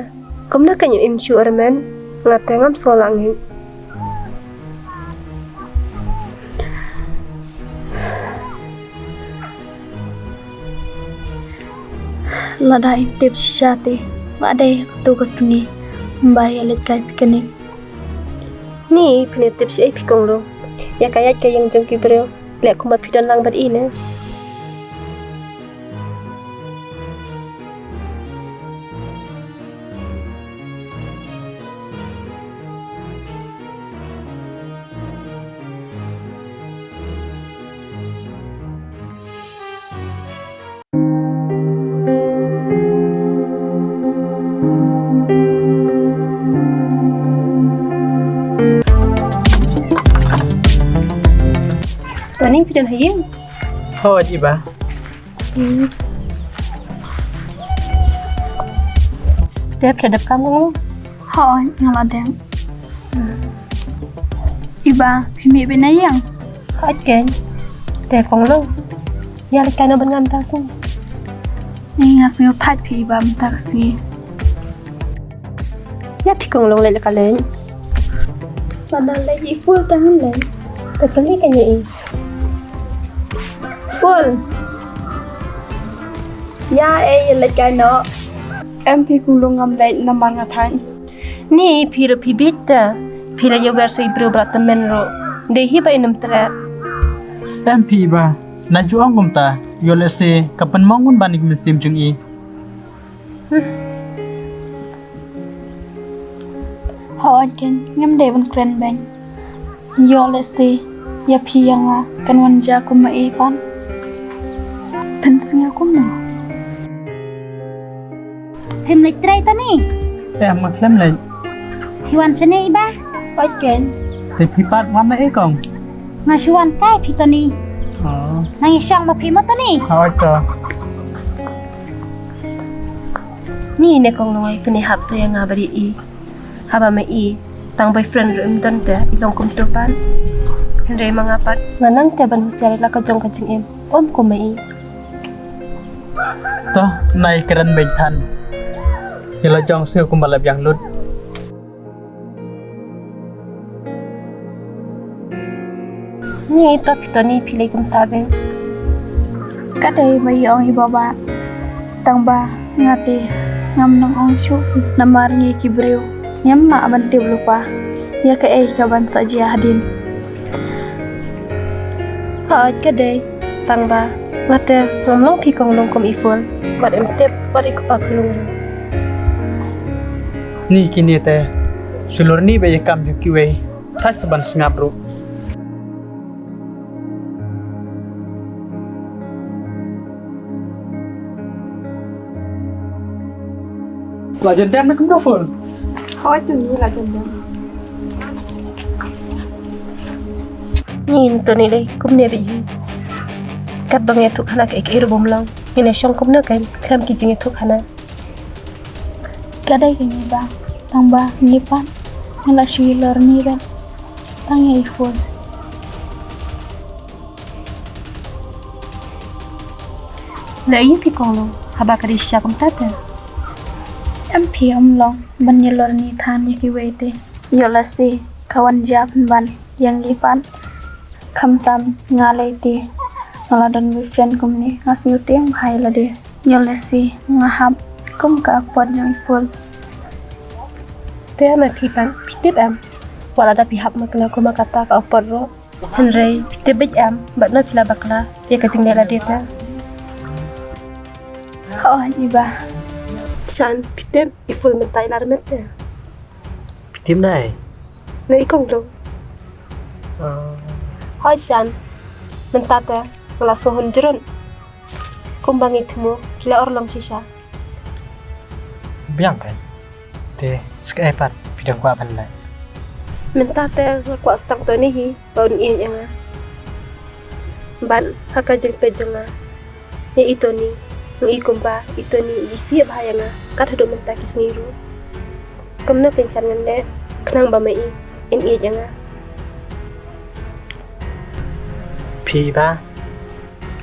kumno keiñ im shu armet, nga te ngam sngewlah ngeit. Lada im tip shisha te, la dei kato ka sngi ba ïa leit kai picnic. Ni phin ïa tip shaei phi Kong Long, ïa ka ïaid ka ïeng jong ki briew leh kumba phi don lang bad i ne. Tony, phi don ha ïing? Hooid Iba. Hmm. Te phi la dep kam Kong Long? Hooid, nga la dep. Iba, phi mih beit na ïing? Hooid keiñ. Te Kong Long, ïa leit kai noh bad nga mynta ka sngi? Nga sngew thait phi Iba mynta ka sngi. Ïa phi Kong Long leit la ka leit. Lada leit i Ful te ngan leit. Te kylli keiñ ïa i. Ful. Ïa, eh, ïa leit kai noh. Em phi, kong Lung, ngam leit namar nga thait. Ni phi ruh phi bieit te. Phi la ïoh wer sa i briew ba la tymmen ruh. Dei hi ba i nym treh. Em phi Iba, nang ju ong kumta. Ïoh lehse ka pynmong un ban i mynsiem jong i. Hooid keiñ, ngam dei ban kren beiñ. Ïoh lehse ïa phi ïa nga kan wan jia kum ma i pat. Pynsngew kumno? Phim leit trei Tony? Em, nga khlem leit. Phi wan shane Iba? Hooid keiñ. Te phi pat wan na ei kong? Nga shu wan kai phi Tony. Oh. Nang ïa shong ma phi mo Tony. Hooid to. Ni ne kong Lung, phin ïa hap sa ïa nga bad i. Haba ma i tang boyfriend ruh im don te i long kumto pat. Hynrei ma nga pat nga nang te ban husiar ïa la ka jong ka jingim, um kum ma i. To, nai kren beiñ than. Ïa la jong siew kumba la biang lut. Ni to phi Tony, phi leh kumta beiñ. Ka dei ba i ong i Baba. Tang ba nga te ngam nang ong shuh namar ngi ki briew ngim lah ban tip lypa ïa kaei ka ban sa jia hadien. Hooid ka dei, tang ba nga te ngam long phi kong Lung kum i Phul, wat im tip wat i kpa khlung. Ni kine te shu lorni bad ïa kam jong kiwei. Thait sa ban sngap ruh. La jan dem ne kumno Phul? Hooid Tony, la jan dem. Ni Tony lei kumne beit hi. Katba nga ïathuh khana kaei kaei ruh bym long. Ngin ïa shong kumno keiñ khlem ki jingïathuh khana. Ka dei keiñ Iba, tang ba ngi pat ngi la shu ïa lorni bad tang ïa i Phul. La ïa phi kong Lung haba ka dei shisha kumta te? Em phi, ym long ban ïa lorni than ïa kiwei te. Ïoh lehse ka wan jia pynban ïa ngi pat. Khamtam nga lei te nga la don boyfriend kumne, nga sngewthuh bha ïa lade. Ïoh lehse nga hap kum ka apot jong i Phul. Te ma phi pat phi tip em, wat lada phi hap ma kane kumba kata ka apot ruh, hynrei phi tip beit em ba na phi la bakla ïa ka jingleh lade te. Hooid Iba. Shan, phi tip i Phul mynta i la rmet te? Phi tip na ei? Na i kong Lung. Ah. Hooid Shan, mynta te nga la sngewhun jrut. Kumba ngi thmu ki la urlong shisha. Biang keiñ. Te sa kaei pat phi dang kwah ban leh? Mynta te nga kwah sa tang Tony hi ba un ïeit ïa nga. Bad ha ka jingpeit jong nga ïa i Tony, nga i kumba i Tony i isih bha ïa nga kat haduh mynta ki sngi ruh. Kumno pynshai ngan leh khnang ba ma i in ïeit ïa nga? Phi Iba,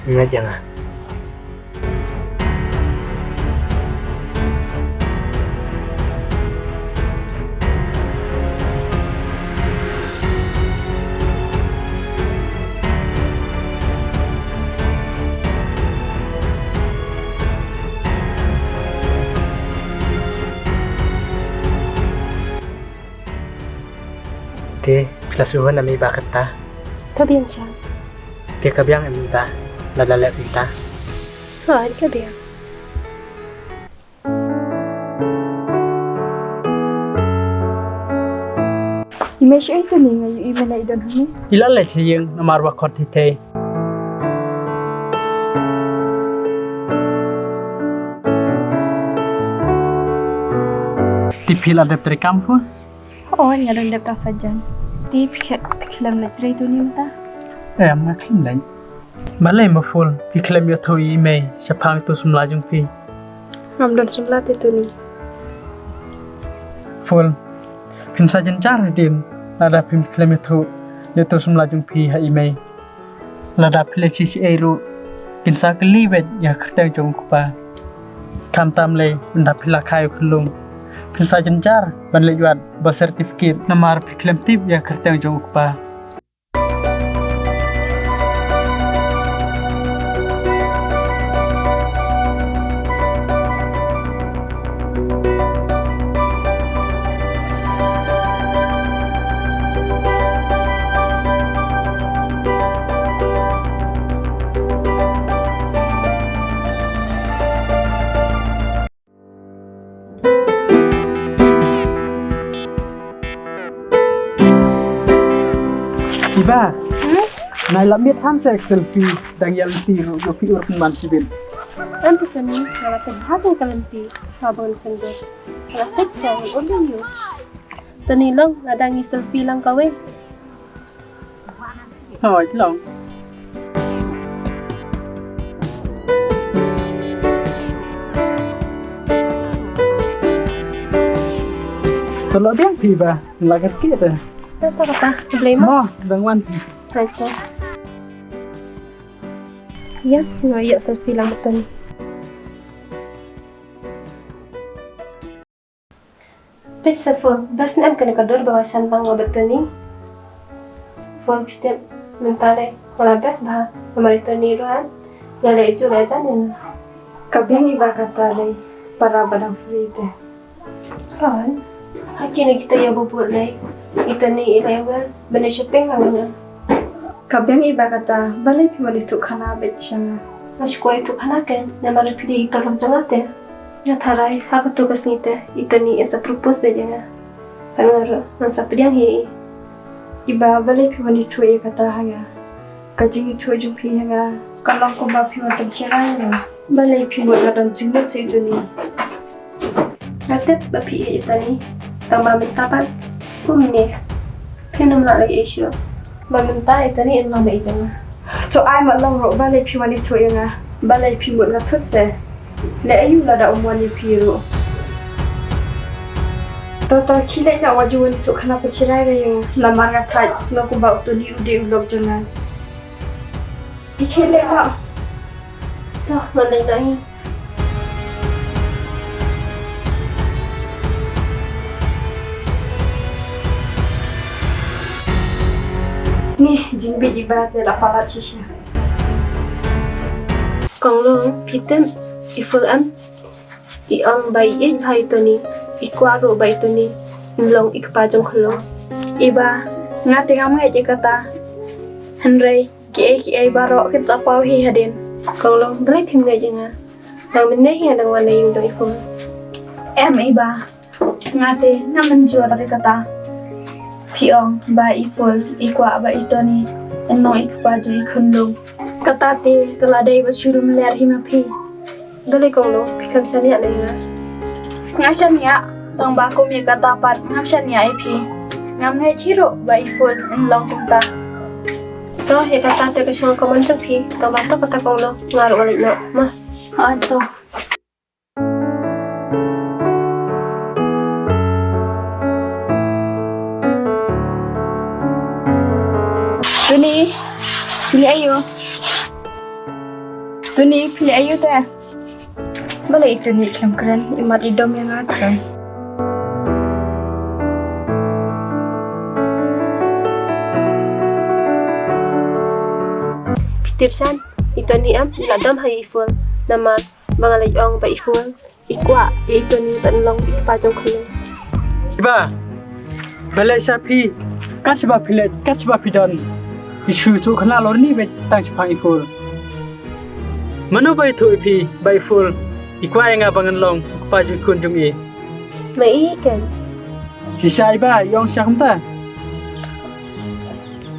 ngeit ïa nga. Te phi la sngewhun em Iba kata? Ka biang Shan. Te ka biang em Iba lada leh kumta? Hooid ka biang. I mei shu ïathuh ne nga ïohi mynne i don hangne. I la leit sha ïing namar ba khot thei thei. Te phi la dep treikam Phul? Hooid, nga dang dep tang sajan. Te phi khlem leit trei tu mynta? Em, nga khlem leit. Balei ma Phul, phi khlem ïathuh ïa i mei shaphang ïa uto u samla jong phi? Ngam don samla te Tony. Phul, phin sa jynjar hadien lada phim khlem ïathuh ïa uto u samla jong phi ha i mei. Lada phi leh shi shi ei ruh, phin sa kylli beit ïa ka kyrteng jong u kpa. Khamtam lei ynda phi la kha ïa u khyllung, phin sa jynjar ban leit wad birth certificate namar phi khlem tip ïa ka kyrteng jong u kpa. Ba. Hmm? Nai la miet ham sa selfie dang ïa lynti ruh ïoh phi ur pynban shibit. Em tu kani, nga la tep bha ka lynti, ha ban kynduh. Nga la tep sa ur lynti. Tani long, nga dang ïa selfie lang kawei. Hooid long. To la biang phi ba, la kat kit eh. Ta ta ta, boleh mo? Mo, dang wan. Hai to. Yes, nga ïa selfie lang betul. Best of all, best ne em kane ka dur ba nga shan lang nga bad Tony. Full phi tip mynta lei nga la best bha, namar i Tony ruh em nga leh ju leh jan ïa nga. Ka biang i ba kata lei para ba dang free te. Kan. Ha kine kita ïa bubut lei i Tony i lei wer ban ïa shopping lang ïa nga. Ka biang i ba kata balei phi wan ïathuh khana bad sha nga. Nga shu kwah ïathuh khana kein namar phi dei i paralok jong nga te. Nga tharai ha kato ka sngi te i Tony yn sa propose beit ïa nga. Bad nga ruh ngan sa pdiang hi ïa i. I ba balei phi wan ïathuh ïa kata ha nga. Ka jingïathuh jong phi ha nga ka long kumba phi wan pynshai ïa nga. Balei phi mut nga don jingmut sa i Tony. Nga tip ba phi ïeit ïa i Tony tang ba mynta pat kumne phin ym lah leh ïa i shuh. Ba mynta i Tony in long ba i jong nga. To ai mat long ruh balei phi wan ïathuh ïa nga. Balei phi mut nga thut se. Leh aïu lada um wan ïa phi ruh. To to khie leit noh wat ju wan ïathuh khana pynshai ïa nga namar nga thait sngewbha kumba u Tony u dei u lok jong nga. Khie leit noh. To ngan leit noh hi. Ni jingbieit i ba te la palat shisha. Kong Long, phi tip i Full em i ong ba i ïeit bha ïa i Tony, i kwah ruh ba i Tony in long i kpa jong Khunlung. I ba, nga te ngam ngeit ïa kata. Hynrei kiei kiei baroh kin sa paw hi hadien. Kong Long, balei phim ngeit ïa nga? Nang mynne hi nga dang wan na ïing jong i Full. Em i ba, nga te ngam mynjur ïa kata. Phi ong ba i Full i kwah ba i Tony in long i kpa jong i Khunlung. Kata te ka la dei ba shu rum ler hi ma phi. Balei Kong Long, phi khlem shaniah na ïa nga? Nga shaniah, tang ba kum ïa kata pat ngam shaniah ïa phi. Ngam ngeit hi ruh ba i Full in long kumta. To ïa kata te ka shong ka mon jong phi, tang ba to kata Kong Long, nga ruh nga leit noh. Ma. Ha to. Tony, phi leh aïu? Tony, phi leh aïu te? Balei i Tony i khlem kren, i mat i dom ïa nga te. Phi tip shan, i Tony em i la dom ha i Full namar ba nga la ong ba i Full i kwah ïa i Tony ban long i kpa jong Khunlung. I ba, balei sha phi, kat shaba phi leit, kat shaba phi don, phi shu ïathuh khana lor ni beit tang shaphang i Full. Mano ba ïathuh ïa phi ba i Full i kwah ïa nga ba ngan long i kpa jong i khun jong i? Ma i ken. Shisha i ba, i ong sha kumta.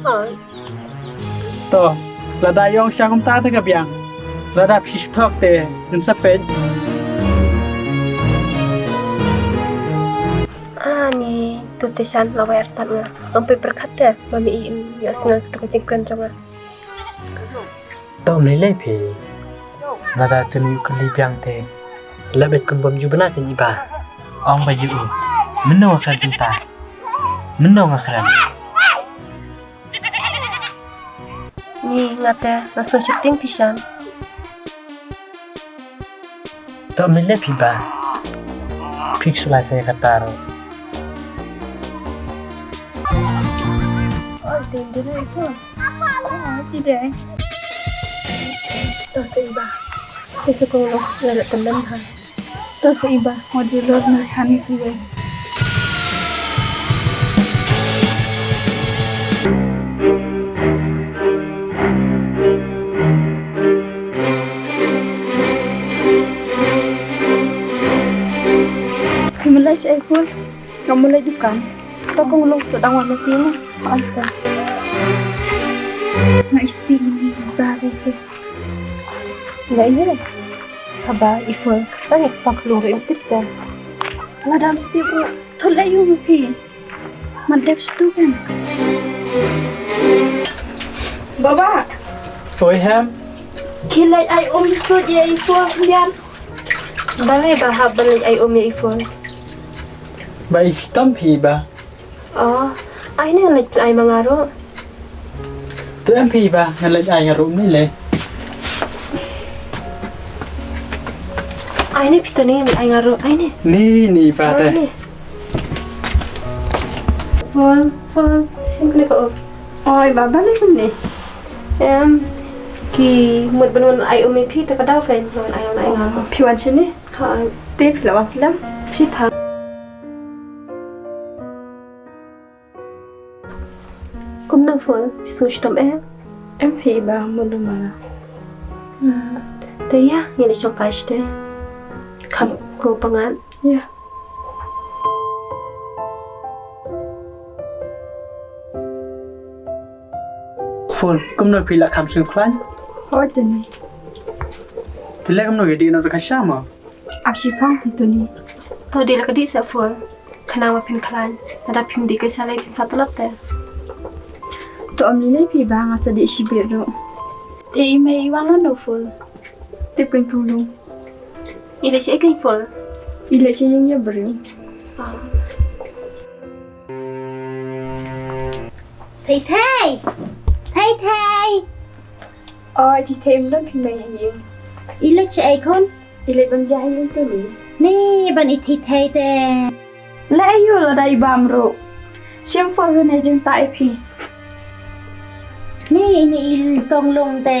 Ha. To, lada i ong sha kumta te ka biang. Lada phi shu thok te ngin sa peit. Ani, to te shan la wai artat nga. Ong peit pyrkhat te ba me i in ïohsngew to ka jingkren jong nga. To me lei phi. Lada to ni u kylli biang te. La bet kun bom ju bna te ni ba. Ong ba ju. Mynno nga kren kumta. Mynno nga kren. Ni nga te nga sngew sheptieng phi shan. To me lei phi ba. Phi shu lai sa ïa kata ruh. Oh, ding ding itu. Oh, tidak. To sa i ba. Te sa kong lo, la la tendam ha. To sa i ba, wat ju lor na hani iwei. Ki melai sa i kul. Ngam lei dukan. To kong long sa dang wan mati na. Anta. Nga isih ïa i ba re ke. Nga ïa. Haba i Fol tang i pak lung re im tip ta. Nga dang tip ruh. Thot la ïa u phi. Man dep stu kan. Baba. Oi hem. Ki leit ai um tut ïa i Fol bian. Balei ba hap ban leit ai um ïa i Fol? Ba i stom phi ba. Oh, ai ne leit ai ma nga ruh. Tu em phi ba, nga leit ai nga ruh ni le. Ai ne phi tu ni ai nga ruh, ai ne. Ni ni ba te. Ai ne. Fol, Fol, sim kne ko. Oi, baba ni ni. Em, ki mut ban wan ai um ïa phi te ka daw kan, wan ai um ai nga ruh. Phi wan sini? Ha, te phi la wan slam. Shi pha. Kumno Fol, phi sngew shitom em? Em phi ba, mut lum ma nga. Hmm. Te ïa, ngin ïa shong kai shatei. Kham sngew pyngngad. Ïa. Fol, kumno phi la kham sngewkhlaiñ? Hooid Tony. Te leh kumno ïa dih noh ka sha ma? Ap shipang phi Tony. To dih la ka dih seh Fol. Khnang ba phin khlaiñ. Lada phim dih ka shalei phin sa tlot te. To ym lei lei phi ba nga sa dih shibit ruh. Te i mei i wan lano Fol? Tip kein pulung. I leit shaei kein Fol? I leit sha ïing ïa briew. Thei thei. Thei thei. Oi, thei thei, ym don phi mei ha ïing. I leit shaei khun? I leit bam ja ha ïing te ni. Ni ban i thei thei te. Leh aïu lada i bam ruh. Shim Fol ne jingtah ïa phi. Ni ini i kong lung te.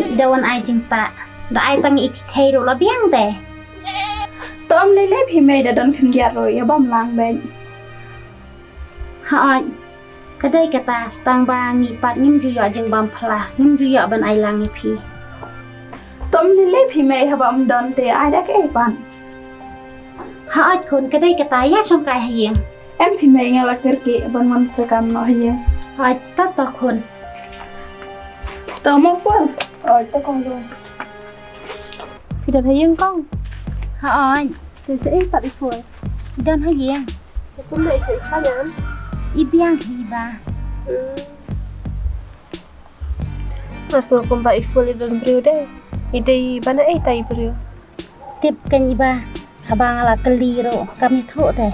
I da wan ai jingtah. Da ai tang i thei thei ruh la biang te. To ym lei lei phi mei, da don khyndiat ruh ïa bam lang beit. Hooid. Ka dei kata, tang ba ngi pat ngim ju ïoh jingbam pla, ngim ju ïoh ban ai lang ïa phi. To ym lei lei phi mei, haba ym don te ai da kaei pat. Hooid khun, ka dei kata, ïa shong kai ha ïing. Em phi mei, nga la kyrkieh ban wan treikam noh ha ïing. Hooid, to to khun. To mo Fol. Hooid, to kong dong. Phi don ha ïing kong? Hooid. Te shaei pat i Fol? I don ha ïing. Te kumno i sa i khlaiñ em? I biang hi ba. Hmm. Nga sngew kumba i Fol i don briew de. I dei ba naei ta i briew? Tip kein i ba. Haba nga la kylli ruh kam ithuh te.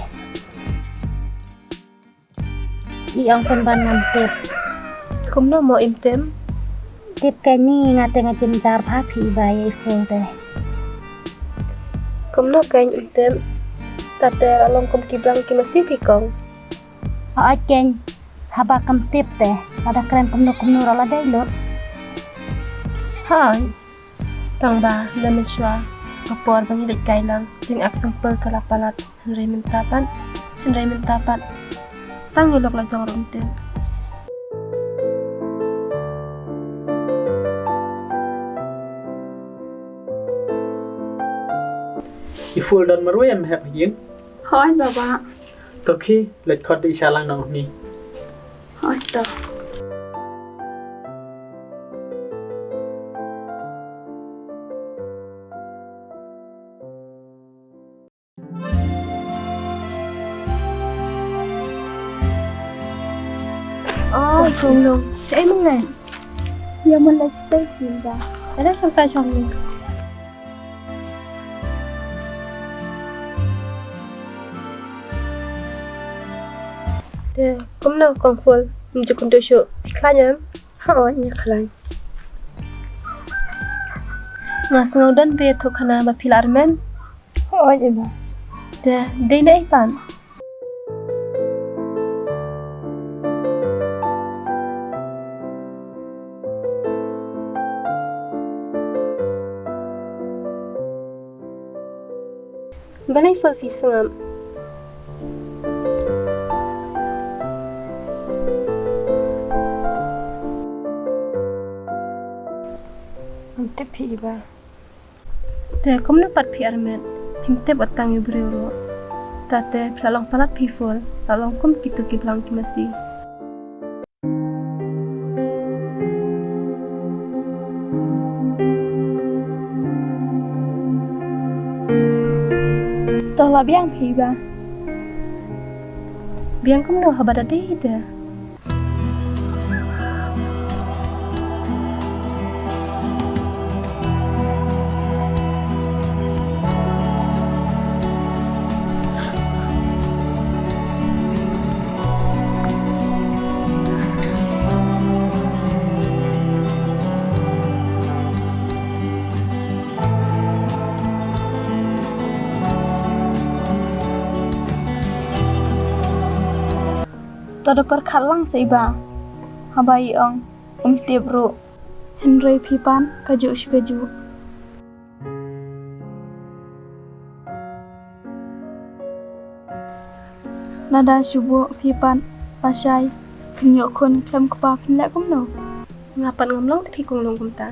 I ong pynban ngam tip. Kumno mo im tip? Tip kein ni nga te nga jynjar bha phi ba ïa i Fol te. Kumno kein im tip? Tate la long kum ki blang ki masi phi kong. Hooid kein, haba kam tip te, lada kren kumno kumno ruh la dei lut. Hooid. Tang ba na mynshuwa ka por ba ngi leit kai lang, jingak simple ka la palat. Hynrei mynta pat, hynrei mynta pat tang ïa lok la jong ruh mynta. I Fol don marwei em hep ha ïing? Hooid baba. To khie, leit khot da i Shalang nongni. Hooid to. Oh, kong dong. Shaei ma nga? Ïa ma leit shatei sha ïing da. Ada sampai shong ni. Te kumno kong Fol? Ym ju kynduh shuh. Phi khlaiñ em? Hooid, nga khlaiñ. Nga sngew don ba ïathuh khana ba phi la armet. Hooid i ba. Te dei naei pat? Balei Fol phi sngap? Ngam tip hi i ba. Te kumno pat phi armet? Phim tip wat tang ïa u briew ruh. Tate phi la long palat phi Fol, la long kum kitu ki blang ki masi. La biang phi ba. Biang kumno haba da dei te. To da pyrkhat lang sa i ba. Haba i ong, um tip ruh. Hynrei phi pat kajuh shi kajuh. Lada shu buh phi pat lashai, phin ïoh khun khlem kpa phin leh kumno? Nga pat ngam long te phi kong long kumta.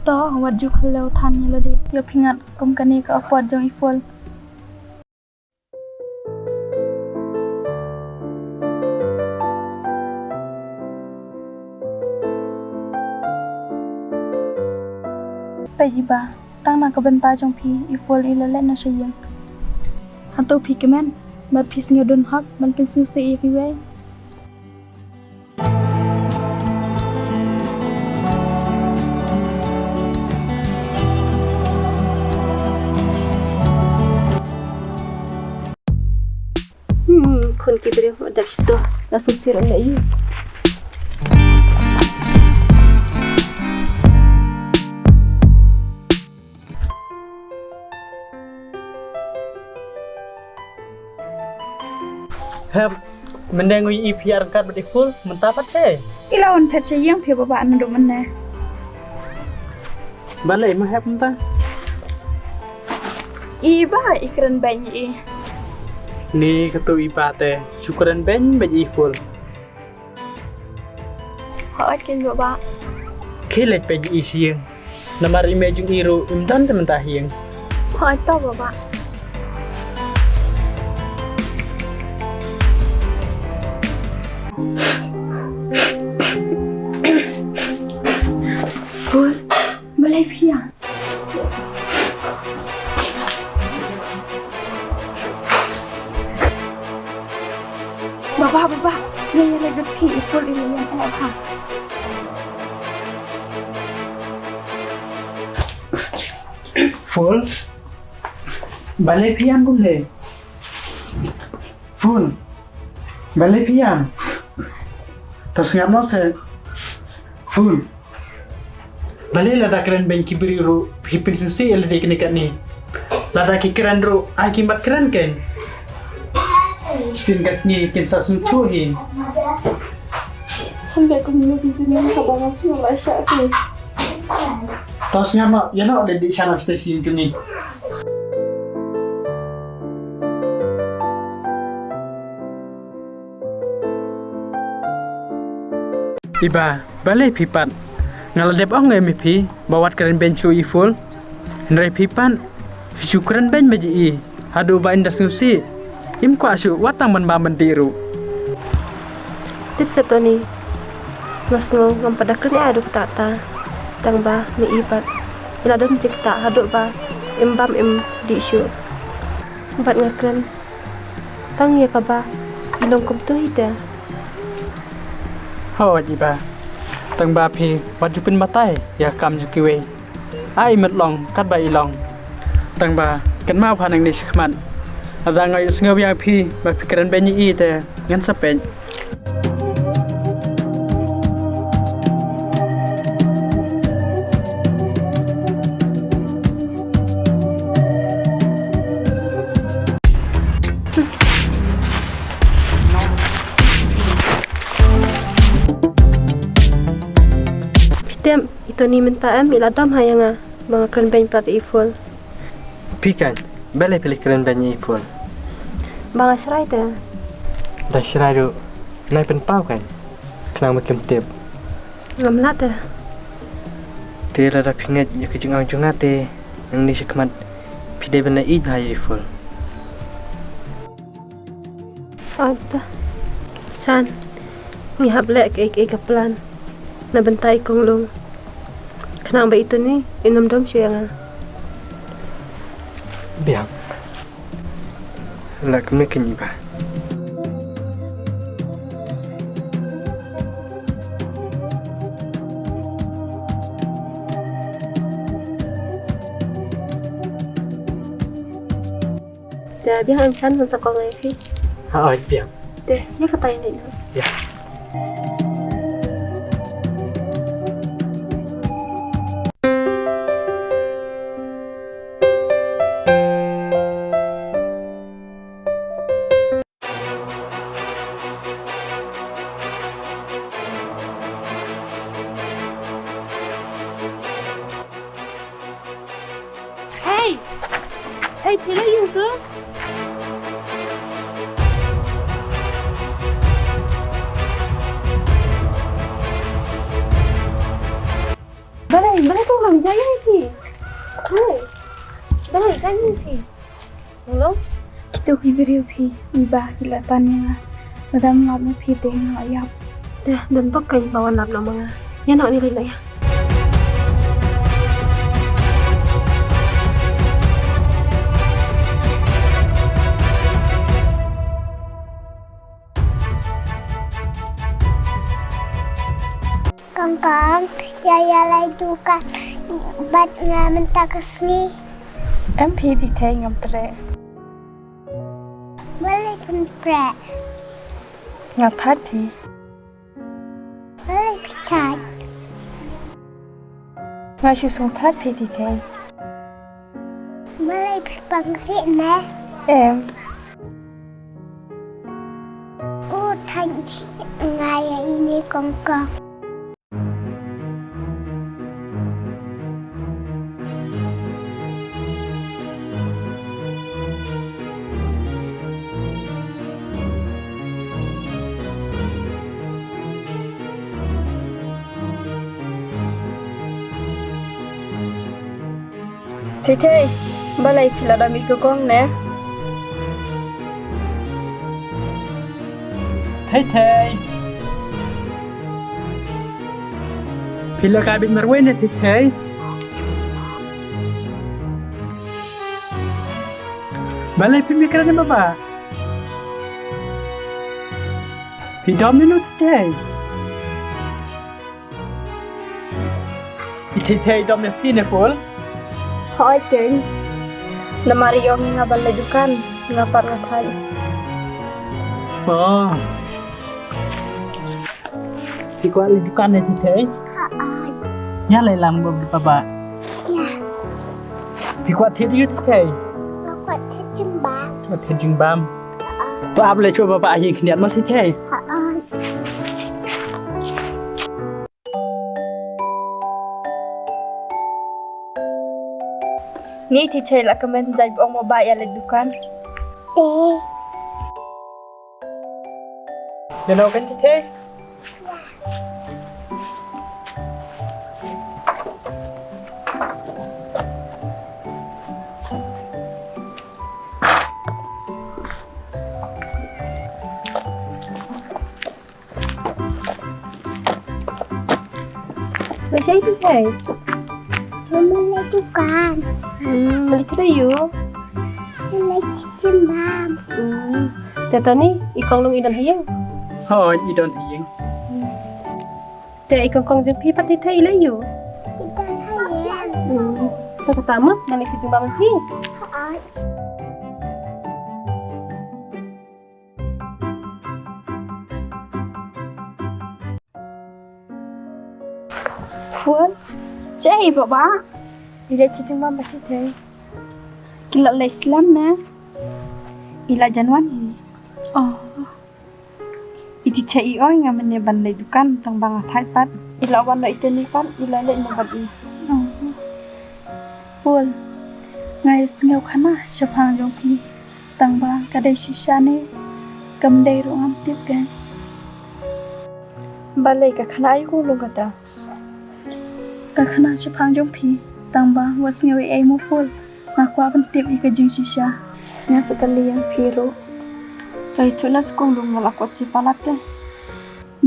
To, wat ju khlem than ïa lade. Ïa phi ngat kum kane ka apot jong i Phul. Peit i ba, tang na ka bynta jong phi, i Phul i la leh noh sha ïing. Hato phi kmen, bad phi sngew don hok ban pynsngewsih ïa kiwei? Hmm, khun ki briew, dap shito. La sngewsih ruh ïa i. Hep, mynne ngi ïohi phi ïaryngkat bad i Phul, mynta pat te. I la wan phet sha ïing phi ba ba naduh mynne. Balei ma hep mynta? I ba i kren beiñ i. Ni katu i ba te, shu kren beiñ bad i Phul. Hooid keiñ baba. Khie leit peit i sha ïing. Namar i mei jong i ruh im don te mynta ha ïing. Hooid to baba. Phul, balei phi ïa? Baba, baba, ïa ïa leit bad phi, i Phul i la ïeng eh ha. Phul, balei phi ïeng kumne? Phul, balei phi ïeng? To sngap noh seh. Phul, balei lada kren beiñ ki briew ruh phi pynsngewsih ïa lade kane kane? Lada ki kren ruh ai ki mat kren keiñ. Shisien ka sngi kin sa sngewthuh hi. Hynrei kumno phi tip haba ngam sngew lashai shuh te. To sngap noh, ïa noh leit dih sha noh station kane. Iba, balei phi pat? Nga la dep ong ïa me phi ba wat kren beiñ shuh i Phul. Hynrei phi pat, phi shu kren beiñ bad i haduh ba in da sngewsih. Im kwah shuh wat tang ban bam ban dih ruh. Tip seh Tony. Nga sngew ngam pat da kren ïa haduh katta katta. Tang ba me i pat i la don jingkata haduh ba im bam im dih shuh. Bad nga kren tang ïa kaba i long kumto hi te. Hooid iba. Tang ba phi wat ju pynbatai ïa ka kam jong kiwei. Ai mat long katba i long. Tang ba kynmaw pha nangne shakhmat. Lada nga ïohsngew ïa phi ba phi kren beiñ ïa i te ngan sa peit. Phi tip, i Tony mynta em i la dom ha ïa nga ba nga kren beiñ pat ïa i Phul. Phi kan, balei phi leit kren beiñ ïa i Phul? Ba nga shrai te. Da shrai ruh, nai pynpaw kan, khnang ba kim tip. Ngam lah te. Te lada phi ngeit ïa ka jingong jong nga te, nangne shakhmat phi dei ban ïeit bha ïa i Phul. Ata. San. Ngi hap leh kaei kaei ka plan na bynta i Konglung. Khnang ba i Tony in ym dom shuh ïa nga. Biang. La kumne kynja ba. Te biang, em chan ban sa kong ïa phi. Ha, oi biang. Te ïa kata ïa. Ïa. Hey! Hey, phi la ïohi? Balei, balei to lang jai phi? Balei? Balei jai phi? Hello? Kito ki briew phi, i ba ki la pan ïa nga. Lada ym lap ma phi te nga la ïap. Te, don bok kein ba wan lap noh ma nga. Ïa noh ïa leit noh ïa. Kong kong, ïa ïa leit dukan bad nga mynta ka sngi. Em phi Thithei, ngam treh. Balei phim treh? Nga thait phi. Balei phi thait? Nga shu sngewthait phi Thithei. Balei phi pang rieh ne? Em. U thait nga ïa ine kong kong. Thithei, balei phi la dom ïa ka kong ne? Thithei. Phi la kai bit marwei ne Thithei? Balei phim ïakren ne baba? Phi dom ne no Thithei? I Thithei dom ïa phi ne Phul? Hooid keiñ. Namar i ong nga ban leit dukan, nga pat nga thait. Oh. Phi kwah leit dukan ne Thithei? Hooid. Ïa leit lang ba ba ba. Ïa. Phi kwah thied ïa u Thithei? Nga kwah thied jingbam. Kwah thied jingbam. Hooid. To ap leit shuwa ba ba ïing khyndiat ma Thithei. Hooid. Ni Thithei la kmen jait ba ong ba ba ïa leit dukan. Eh. Ïa no kan Thithei? Ba shai Thithei? Mama leit dukan. Hmm, leit kata ïu. Leit jingbam. Hmm. Te tani i kong long i don ha ïing? Hooid, i don ha ïing. Te i kong kong jong phi pat Thithei i leit ïu? I don ha ïing. Hmm. Te kata mut ngan leit jingbam phi. Hooid. Phul, shaei baba? I leit thied jingbam bad Thithei. Ki la leit slem ne? I la jan wan hi. Oh. I Thithei i ong ïa nga mynne ban leit dukan tang ba nga thait pat. I la wan noh ïa ine pat, i la leit noh bad i. Oh. Phul, nga ïohsngew khana shaphang jong phi. Tang ba ka dei shisha ne kam dei ruh ngam tip keiñ. Balei ka khana aïu ka long kata? Ka khana shaphang jong phi tang ba wat sngew ei ei mo Phul. Nga kwah ban tip ïa ka jingshisha. Nga sa kylli ïa phi ruh. Ka ïathuh na skul ruh nga la kwah tip palat te.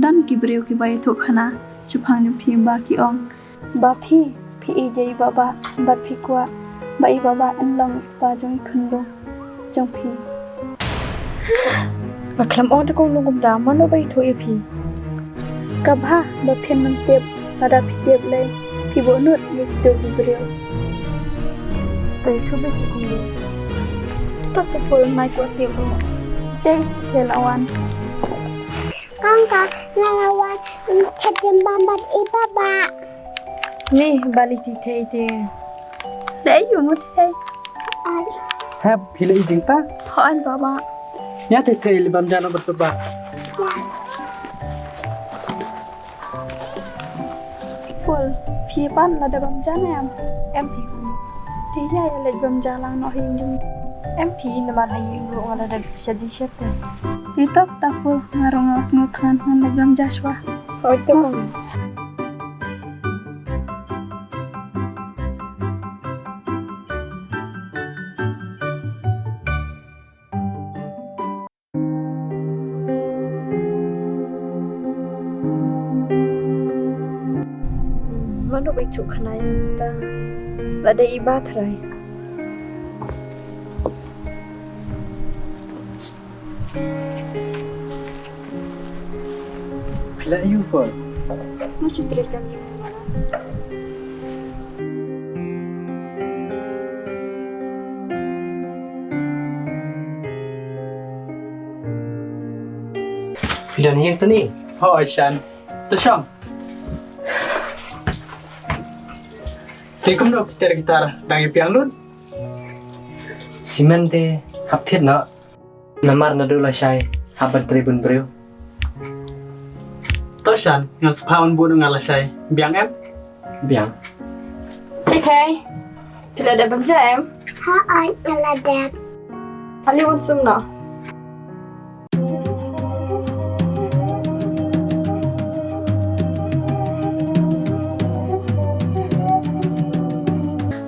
Don ki briew kiba ïathuh khana shaphang jong phi ba ki ong ba phi, phi ïeit ïa i Baba bad phi kwah Ba i baba yn long i pa jong i khunlung jong phi. Nga khlem ong te kong long kumta, mano ba ïathuh ïa phi? Ka bha ba phin nang tip, lada phi tip lei phi buh nud ïa kito ki briew. Ba ïathuh ba ki kong long. To sa Phul, mai kwah tip ruh. Te, te la wan. Kong ka, nga la wan, khatem bam bad i baba. Ni, ba li ti thei te. Dei ïa u mo thei. Ai. Hep, phi la i jingta? Hooid baba. Ïa thei thei, li bam ja noh bad baba. Phul, phi pan lada bam ja ne em? Em phi kum. Te ïa ïa leit bam ja lang noh ha ïing jong. Em phi namar ha ïing ruh nga la dep shet jingshet te. Te to kata Phul, nga ruh nga sngew thngan, ngan leit bam ja shuwa. Hooid to kong. Mano ba ïathuh khana ïa nga ta? Lada i ba trai. Phi la ïoh Phul? Mo shu trei kam ïa nga. Phi don hi tuni? Hooid Shan. To shong. Te kumno ki ter ki tar dang ïa biang lut? Simen te hap thied noh. Namar naduh lashai hap ban trei bun briew. To Shan, ngan sa phah un bud nga lashai. Biang em? Biang. Thei thei. Phi la dep bam ja em? Hooid, nga la dep. Ale wan sum noh.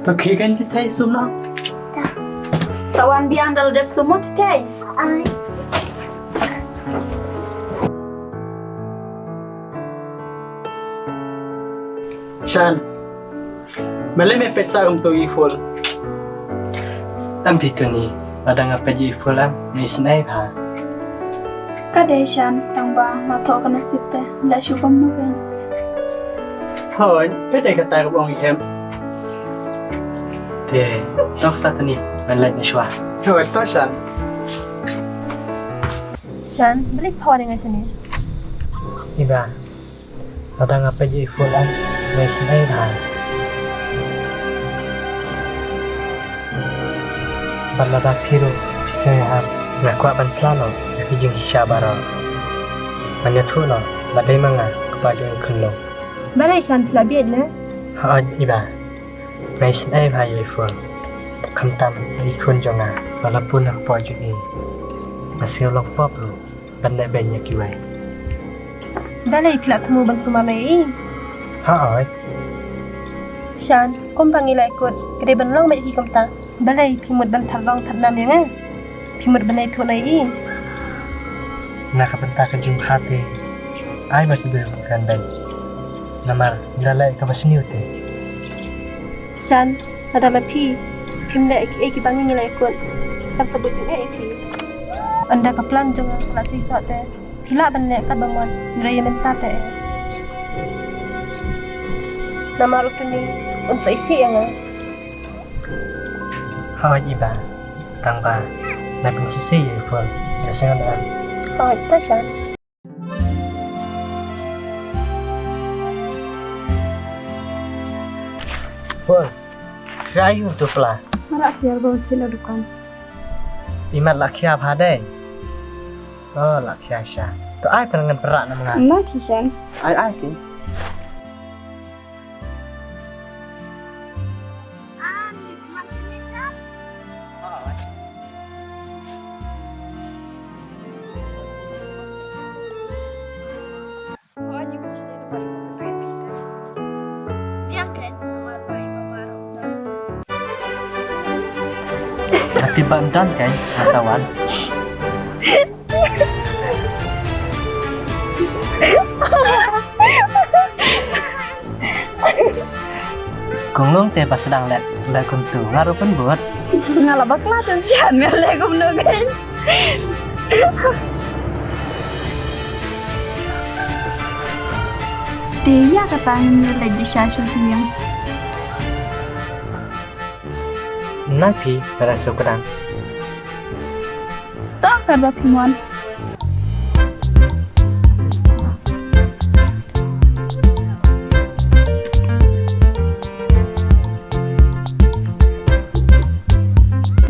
To khie kan thei thei sum noh. Sa wan biang da la dep sum mo thei thei. Ai. Shan. Balei me peit sa kumto ïa i Phul? Em phi tuni, lada nga peit ïa i Phul em, nga isynei bha. Ka dei Shan, tang ba nga thoh ka nasib te, da shu bam noh kein. Hooid, peit dei kata kaba ong i hem. Te, to kata tuni, ngan leit noh shuwa. Hooid, to Shan. Shan, balei pha wan ïa nga shane? Iba, lada nga peit ïa i Phul em, nga isynei bha. Bad lada phi ruh phi sngewhap, nga kwah ban phla noh ïa ki jingshisha baroh. Ngan ïathuh noh ba dei ma nga kpa jong i khunlung. Balei Shan, phi la bieit ne? Hooid Iba. Nga isynei bha ïa i Phul. Khamtam i khun jong nga ba la pun ha kpoh jong i. Nga sngew long pop ruh ban leh beiñ ïa kiwei. Balei phi la thmu ban sumar noh ïa i? Hooid. Shan, kumba ngi la ïakut, ka dei ban long beit hi kumta. Balei phi mut ban thad long thad nam ïa nga? Phi mut ban ïathuh noh ïa i? Na ka bynta ka jingbha te, ai ba ki briew kan beiñ. Namar ngi la leh kaba sniew te. Shan, lada ma phi, phim leh kiei kiba ngi ngi la ïakut, kan sa bud jingeh ïa phi. Ynda ka plan jong nga ka la shisha te, phi lah ban leh katba mon, hynrei ïa mynta te eh. Namar u Tony un sa isih ïa nga. Hooid Iba, tang ba na pynsngewsih ïa i Phul, da sngewbha. Hooid, to Shan. Phul, khia ïa u tu pla. Nga la khia ba un khie na dukan. Imat la khia bha dei. Oh, la khia sha. To ai pynrngan pynrah na ma nga. Na ki Shan. Ai ai ki. Hati ban dan kan, masawan. Kong Long te ba sdang leh. Leh kumtu nga ruh pynbud. Nga la bakla te shisha, nga leh kumno kein. Te ïa kata ngin ïa leit shisha shuh shuh ïa. Na phi para sukdang. To katba phi mon.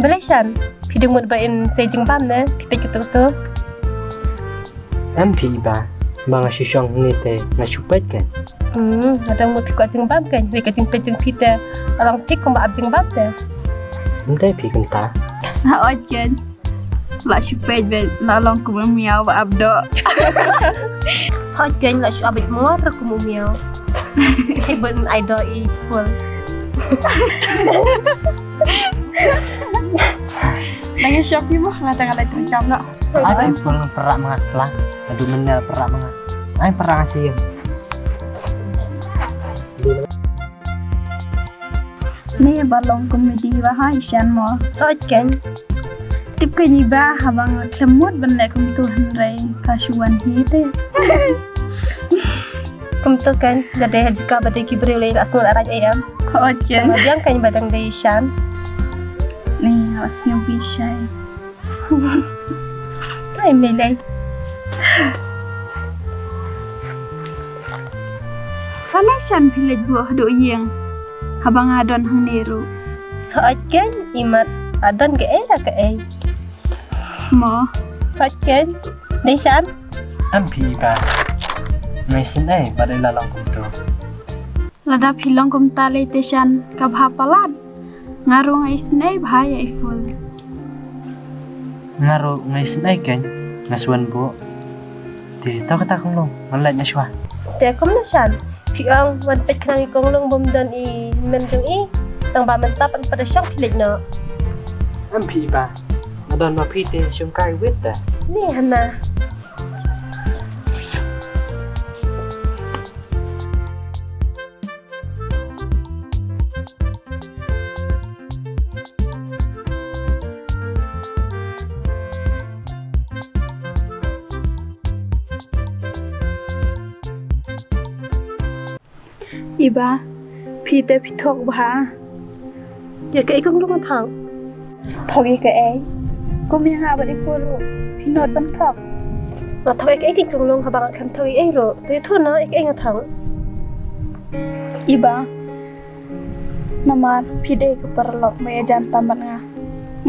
Balei Shan, phi dang mut ba in sei jingbam ne, phi peit kito kito. Em phi Iba, ba nga shu shong hangne te nga shu peit kein. Hmm, nga dang mut phi kwah jingbam kein, wei ka jingpeit jong phi te ka long thik kumba ap jingbam te. Ym dei phi kumta. Hooid kein. La shu peit beit, la long kum u miaw ba ap doh. Hooid kein, la shu ap beit mo kum u miaw. Hei ban ai doh i full. Nang ïa shop ïa mo, nga tang nga leit tang jam noh. Ai, ai, pul perah mangat pelan. Aduh, menel perah mangat. Ai, perah ngan siem. Ni ba long komedi ba ha i Shan mo. Hooid kein. Tip kein Iba haba nga khlem mut ban leh kumto hynrei ka shu wan hi te. Kumto kein, lada dei ha jaka ba dei ki briew lei la sngew la raj em. Hooid kein. Nga biang kein ba dang dei i Shan. Ni la sngew bishai. Ai, mei lei. Balei Shan phi leit buh haduh ïing haba nga don hangne ruh? Hooid kein, imat la don kaei la kaei. Mo. Hooid kein. Dei Shan? Em phi Iba. Nga isynei ba dei la long kumto. Lada phi long kumta lei te Shan ka bha palat. Nga ruh nga isynei bha ïa i full. Nga ruh nga isynei kein, nga shu wan buh. Te to kata Konglong, ngan leit nga shuwa. Te kumno Shan, phi ong wan peit khnang i Konglong bym don i hynmen jong i. Tang ba mynta pat pat da shong phi leit noh. Em phi Iba, nga don ma phi te shong kai wit te. Ni hana. Iba, phi te phi thok bha. Ïa kaei Konglong nga thok? Thok ïa kaei? Kum ïa nga bad i full ruh phi nud ban thok. Nga thok ïa kaei Konglong haba nga khlem thok ïa ei ruh. Te ïathuh noh ïa kaei nga thok. Iba, namar phi dei ka paralok ba ïajan tam bad nga.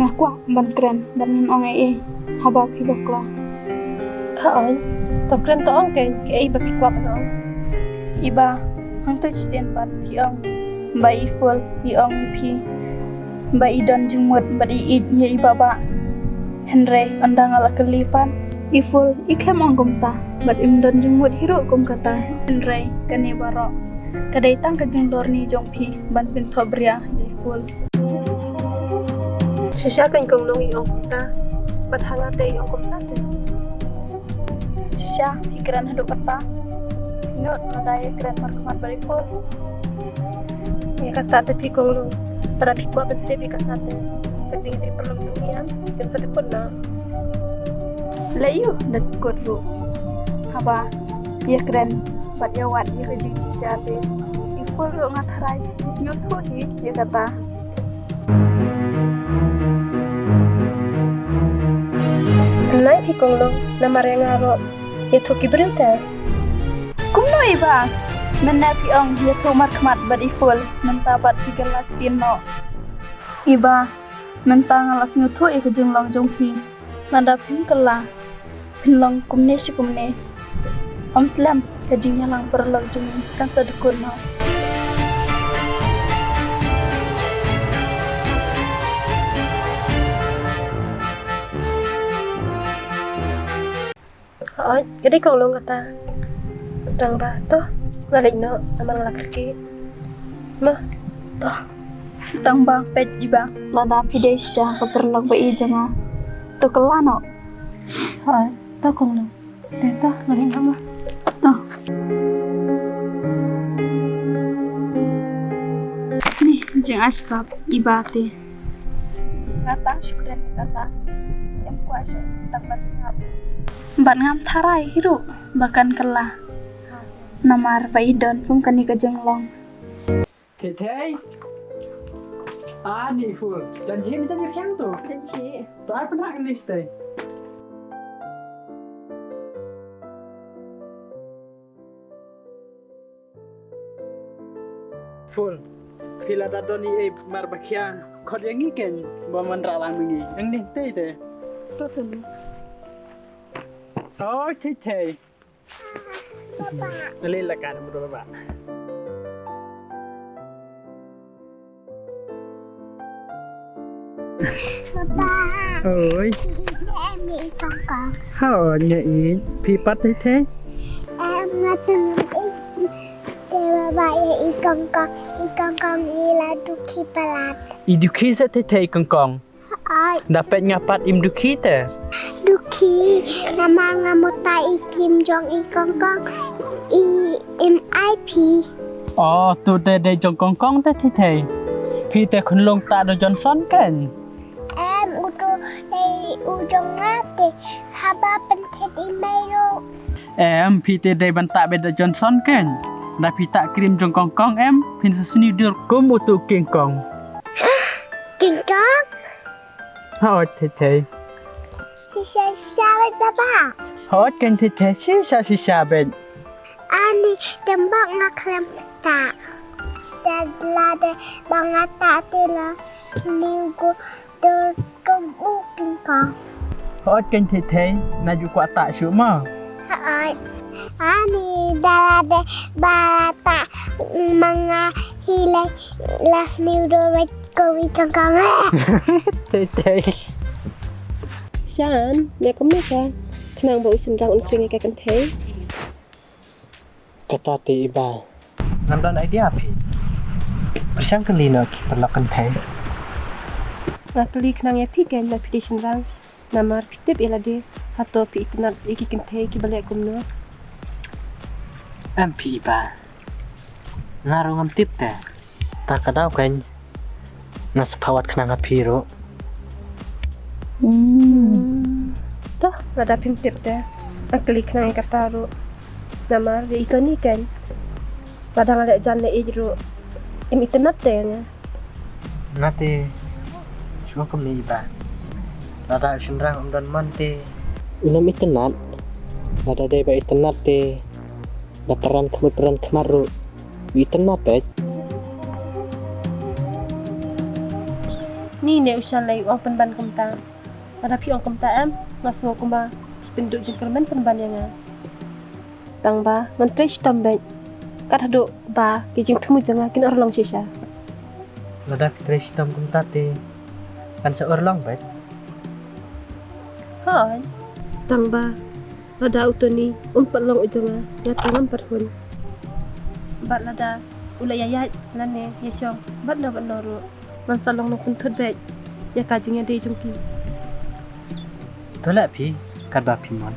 Nga kwah ban kren bad ngin ong ei ei haba phi bakla. Thaw ong, to kren to ong kein, kaei ba phi kwah ban ong. Iba, hangto shisien pat phi ong ba i full i ong ïa phi ba i don jingmut bad i ïeit ïa i Bah Bah. Hynrei ynda nga la kylli pat, i full i khlem ong kumta bad im don jingmut hi ruh kum kata. Hynrei kane baroh ka dei tang ka jinglorni jong phi ban pynthohbria ïa i full. Shisha kein Konglong i ong kumta, bad ha nga te i ong kumta te. Shisha phi kren haduh kata. Nud lada ïa kren markhmat bad i full. Ïa kata te phi Konglong, lada phi kwah ban tip ïa kata te, ka jingïadei paralok jong ngi kan sa dei kut noh. Lei ïa u da kut ruh. Haba ïa kren bad ïa wad ïa ka jingshisha te, i full ruh nga tharai i sngewthuh hi ïa kata. Nai phi Konglong, namar ïa nga ruh ïathuh ki briew te. Kumno Iba? Mynne phi ong ïathuh markhmat bad i full, mynta pat phi kylla ktien noh. Iba, mynta nga la sngewthuh ïa ka jinglong jong phi. Lada phim kylla, phin long kumne shi kumne. Ym slem, ka jingïalang paralok jong ngi kan sa dei kut noh. Hooid, ka dei Konglong kata. Tang ba, to, nga leit noh, namar nga la kyrkieh. Mo, to. Tang ba, peit Iba, lada phi dei shisha ka paralok ba ïeit jong nga, to kylla noh. Hooid, to Konglong. Te to, nga leit noh mo. To. Ni, Jingairsap i Bah te. Nga tang shukran ïa kata. Em kwah shuh tang ban sngap. Bad ngam tharai hi ruh ba kan kylla. Namar ba i don kum kane ka jinglong. Thei thei. Ani full. Jan jin jan jin to. Jan jin. To ai pynah kan list ai. Full. Phi la da don i ei mar ba khia. Khot ïa ngi ken ba man ra lang ngi. Nang ni tei te. To tu ni. Oh, thei thei. Papa. Lei la kan mo ba. Papa. Oi. Em i kong kong. Ha, nya i phi pat thei thei. Em nga teng i. Te baba ya i kong kong, i kong kong i la dukhi palat. I dukhi sa thei thei kong kong. Ai. Da pet nga pat im dukhi te. Dukhi, namar nga mut ta i krim jong i kong kong, i im ai phi. Oh, tu te dei jong kong kong te thei thei. Phi te khun long ta do Johnson ken. Em, u tu dei u jong nga te, haba pynthet i mei ruh. Em, phi te dei ban ta beit da Johnson ken. Da phi ta krim jong kong kong em, phin sa sniew dur kum u tu King Kong. King Kong? Hot thei thei. Shisha shisha beit baba. Hot ken thei thei, shisha shisha beit. Ani tembak nga khlem ta. Dad la de ba nga ta te la sniew gu dur kum u King Kong. Hot ken thei thei, na ju kwah ta shu mo. Hot. Ani da la de ba ta ma nga hi le la sniew dur beit kum i King Kong. Thei thei. Shan, ïa kumno sha. Khnang ba u shynrang un khring ïa ka kynthei. Kata te i Bah. Ngam don idea phi. Pyrshang kylli noh ki paralok kynthei. Nga kylli khnang ïa phi ken ba phi dei shynrang. Namar phi tip ïa lade. Hato phi itynnad ïa ki kynthei kiba leh kumno. Em phi i Bah. Nga ruh ngam tip te. Ta ka daw ken. Nga sa phah wad khnang ha phi ruh. Hmm. Toh, lada phim tip te. Nga kylli khnang ïa kata ruh. Namar ïa i Tony ken. Lada nga leh jan leh ïeit ruh. Im itynnad te ïa nga. Nga te shu ong kumne i Bah. Lada u shynrang um don mon te. Unym itynnad. Lada dei ba itynnad te. Da pran khmut pran khmat ruh. Itynnad beit. Ni ne u Shan lei u ong pynban kumta. Lada phi ong kumta em, nga sngew kumba phi pynduh jingkyrmen pynban ïa nga. Tang ba ngan trei shitom beit. Kat haduh ba ki jingthmu jong nga kin urlong shisha. Lada phi trei shitom kumta te kan sa urlong beit. Hooid. Tang ba lada u Tony um pat long u jong nga, nga te ngam pat hun. Bad lada u la ïaid lane ïashong bad no bad no ruh, ngan sa long nongpynthut beit ïa ka jingïadei jong ki. To leh phi katba phi mon.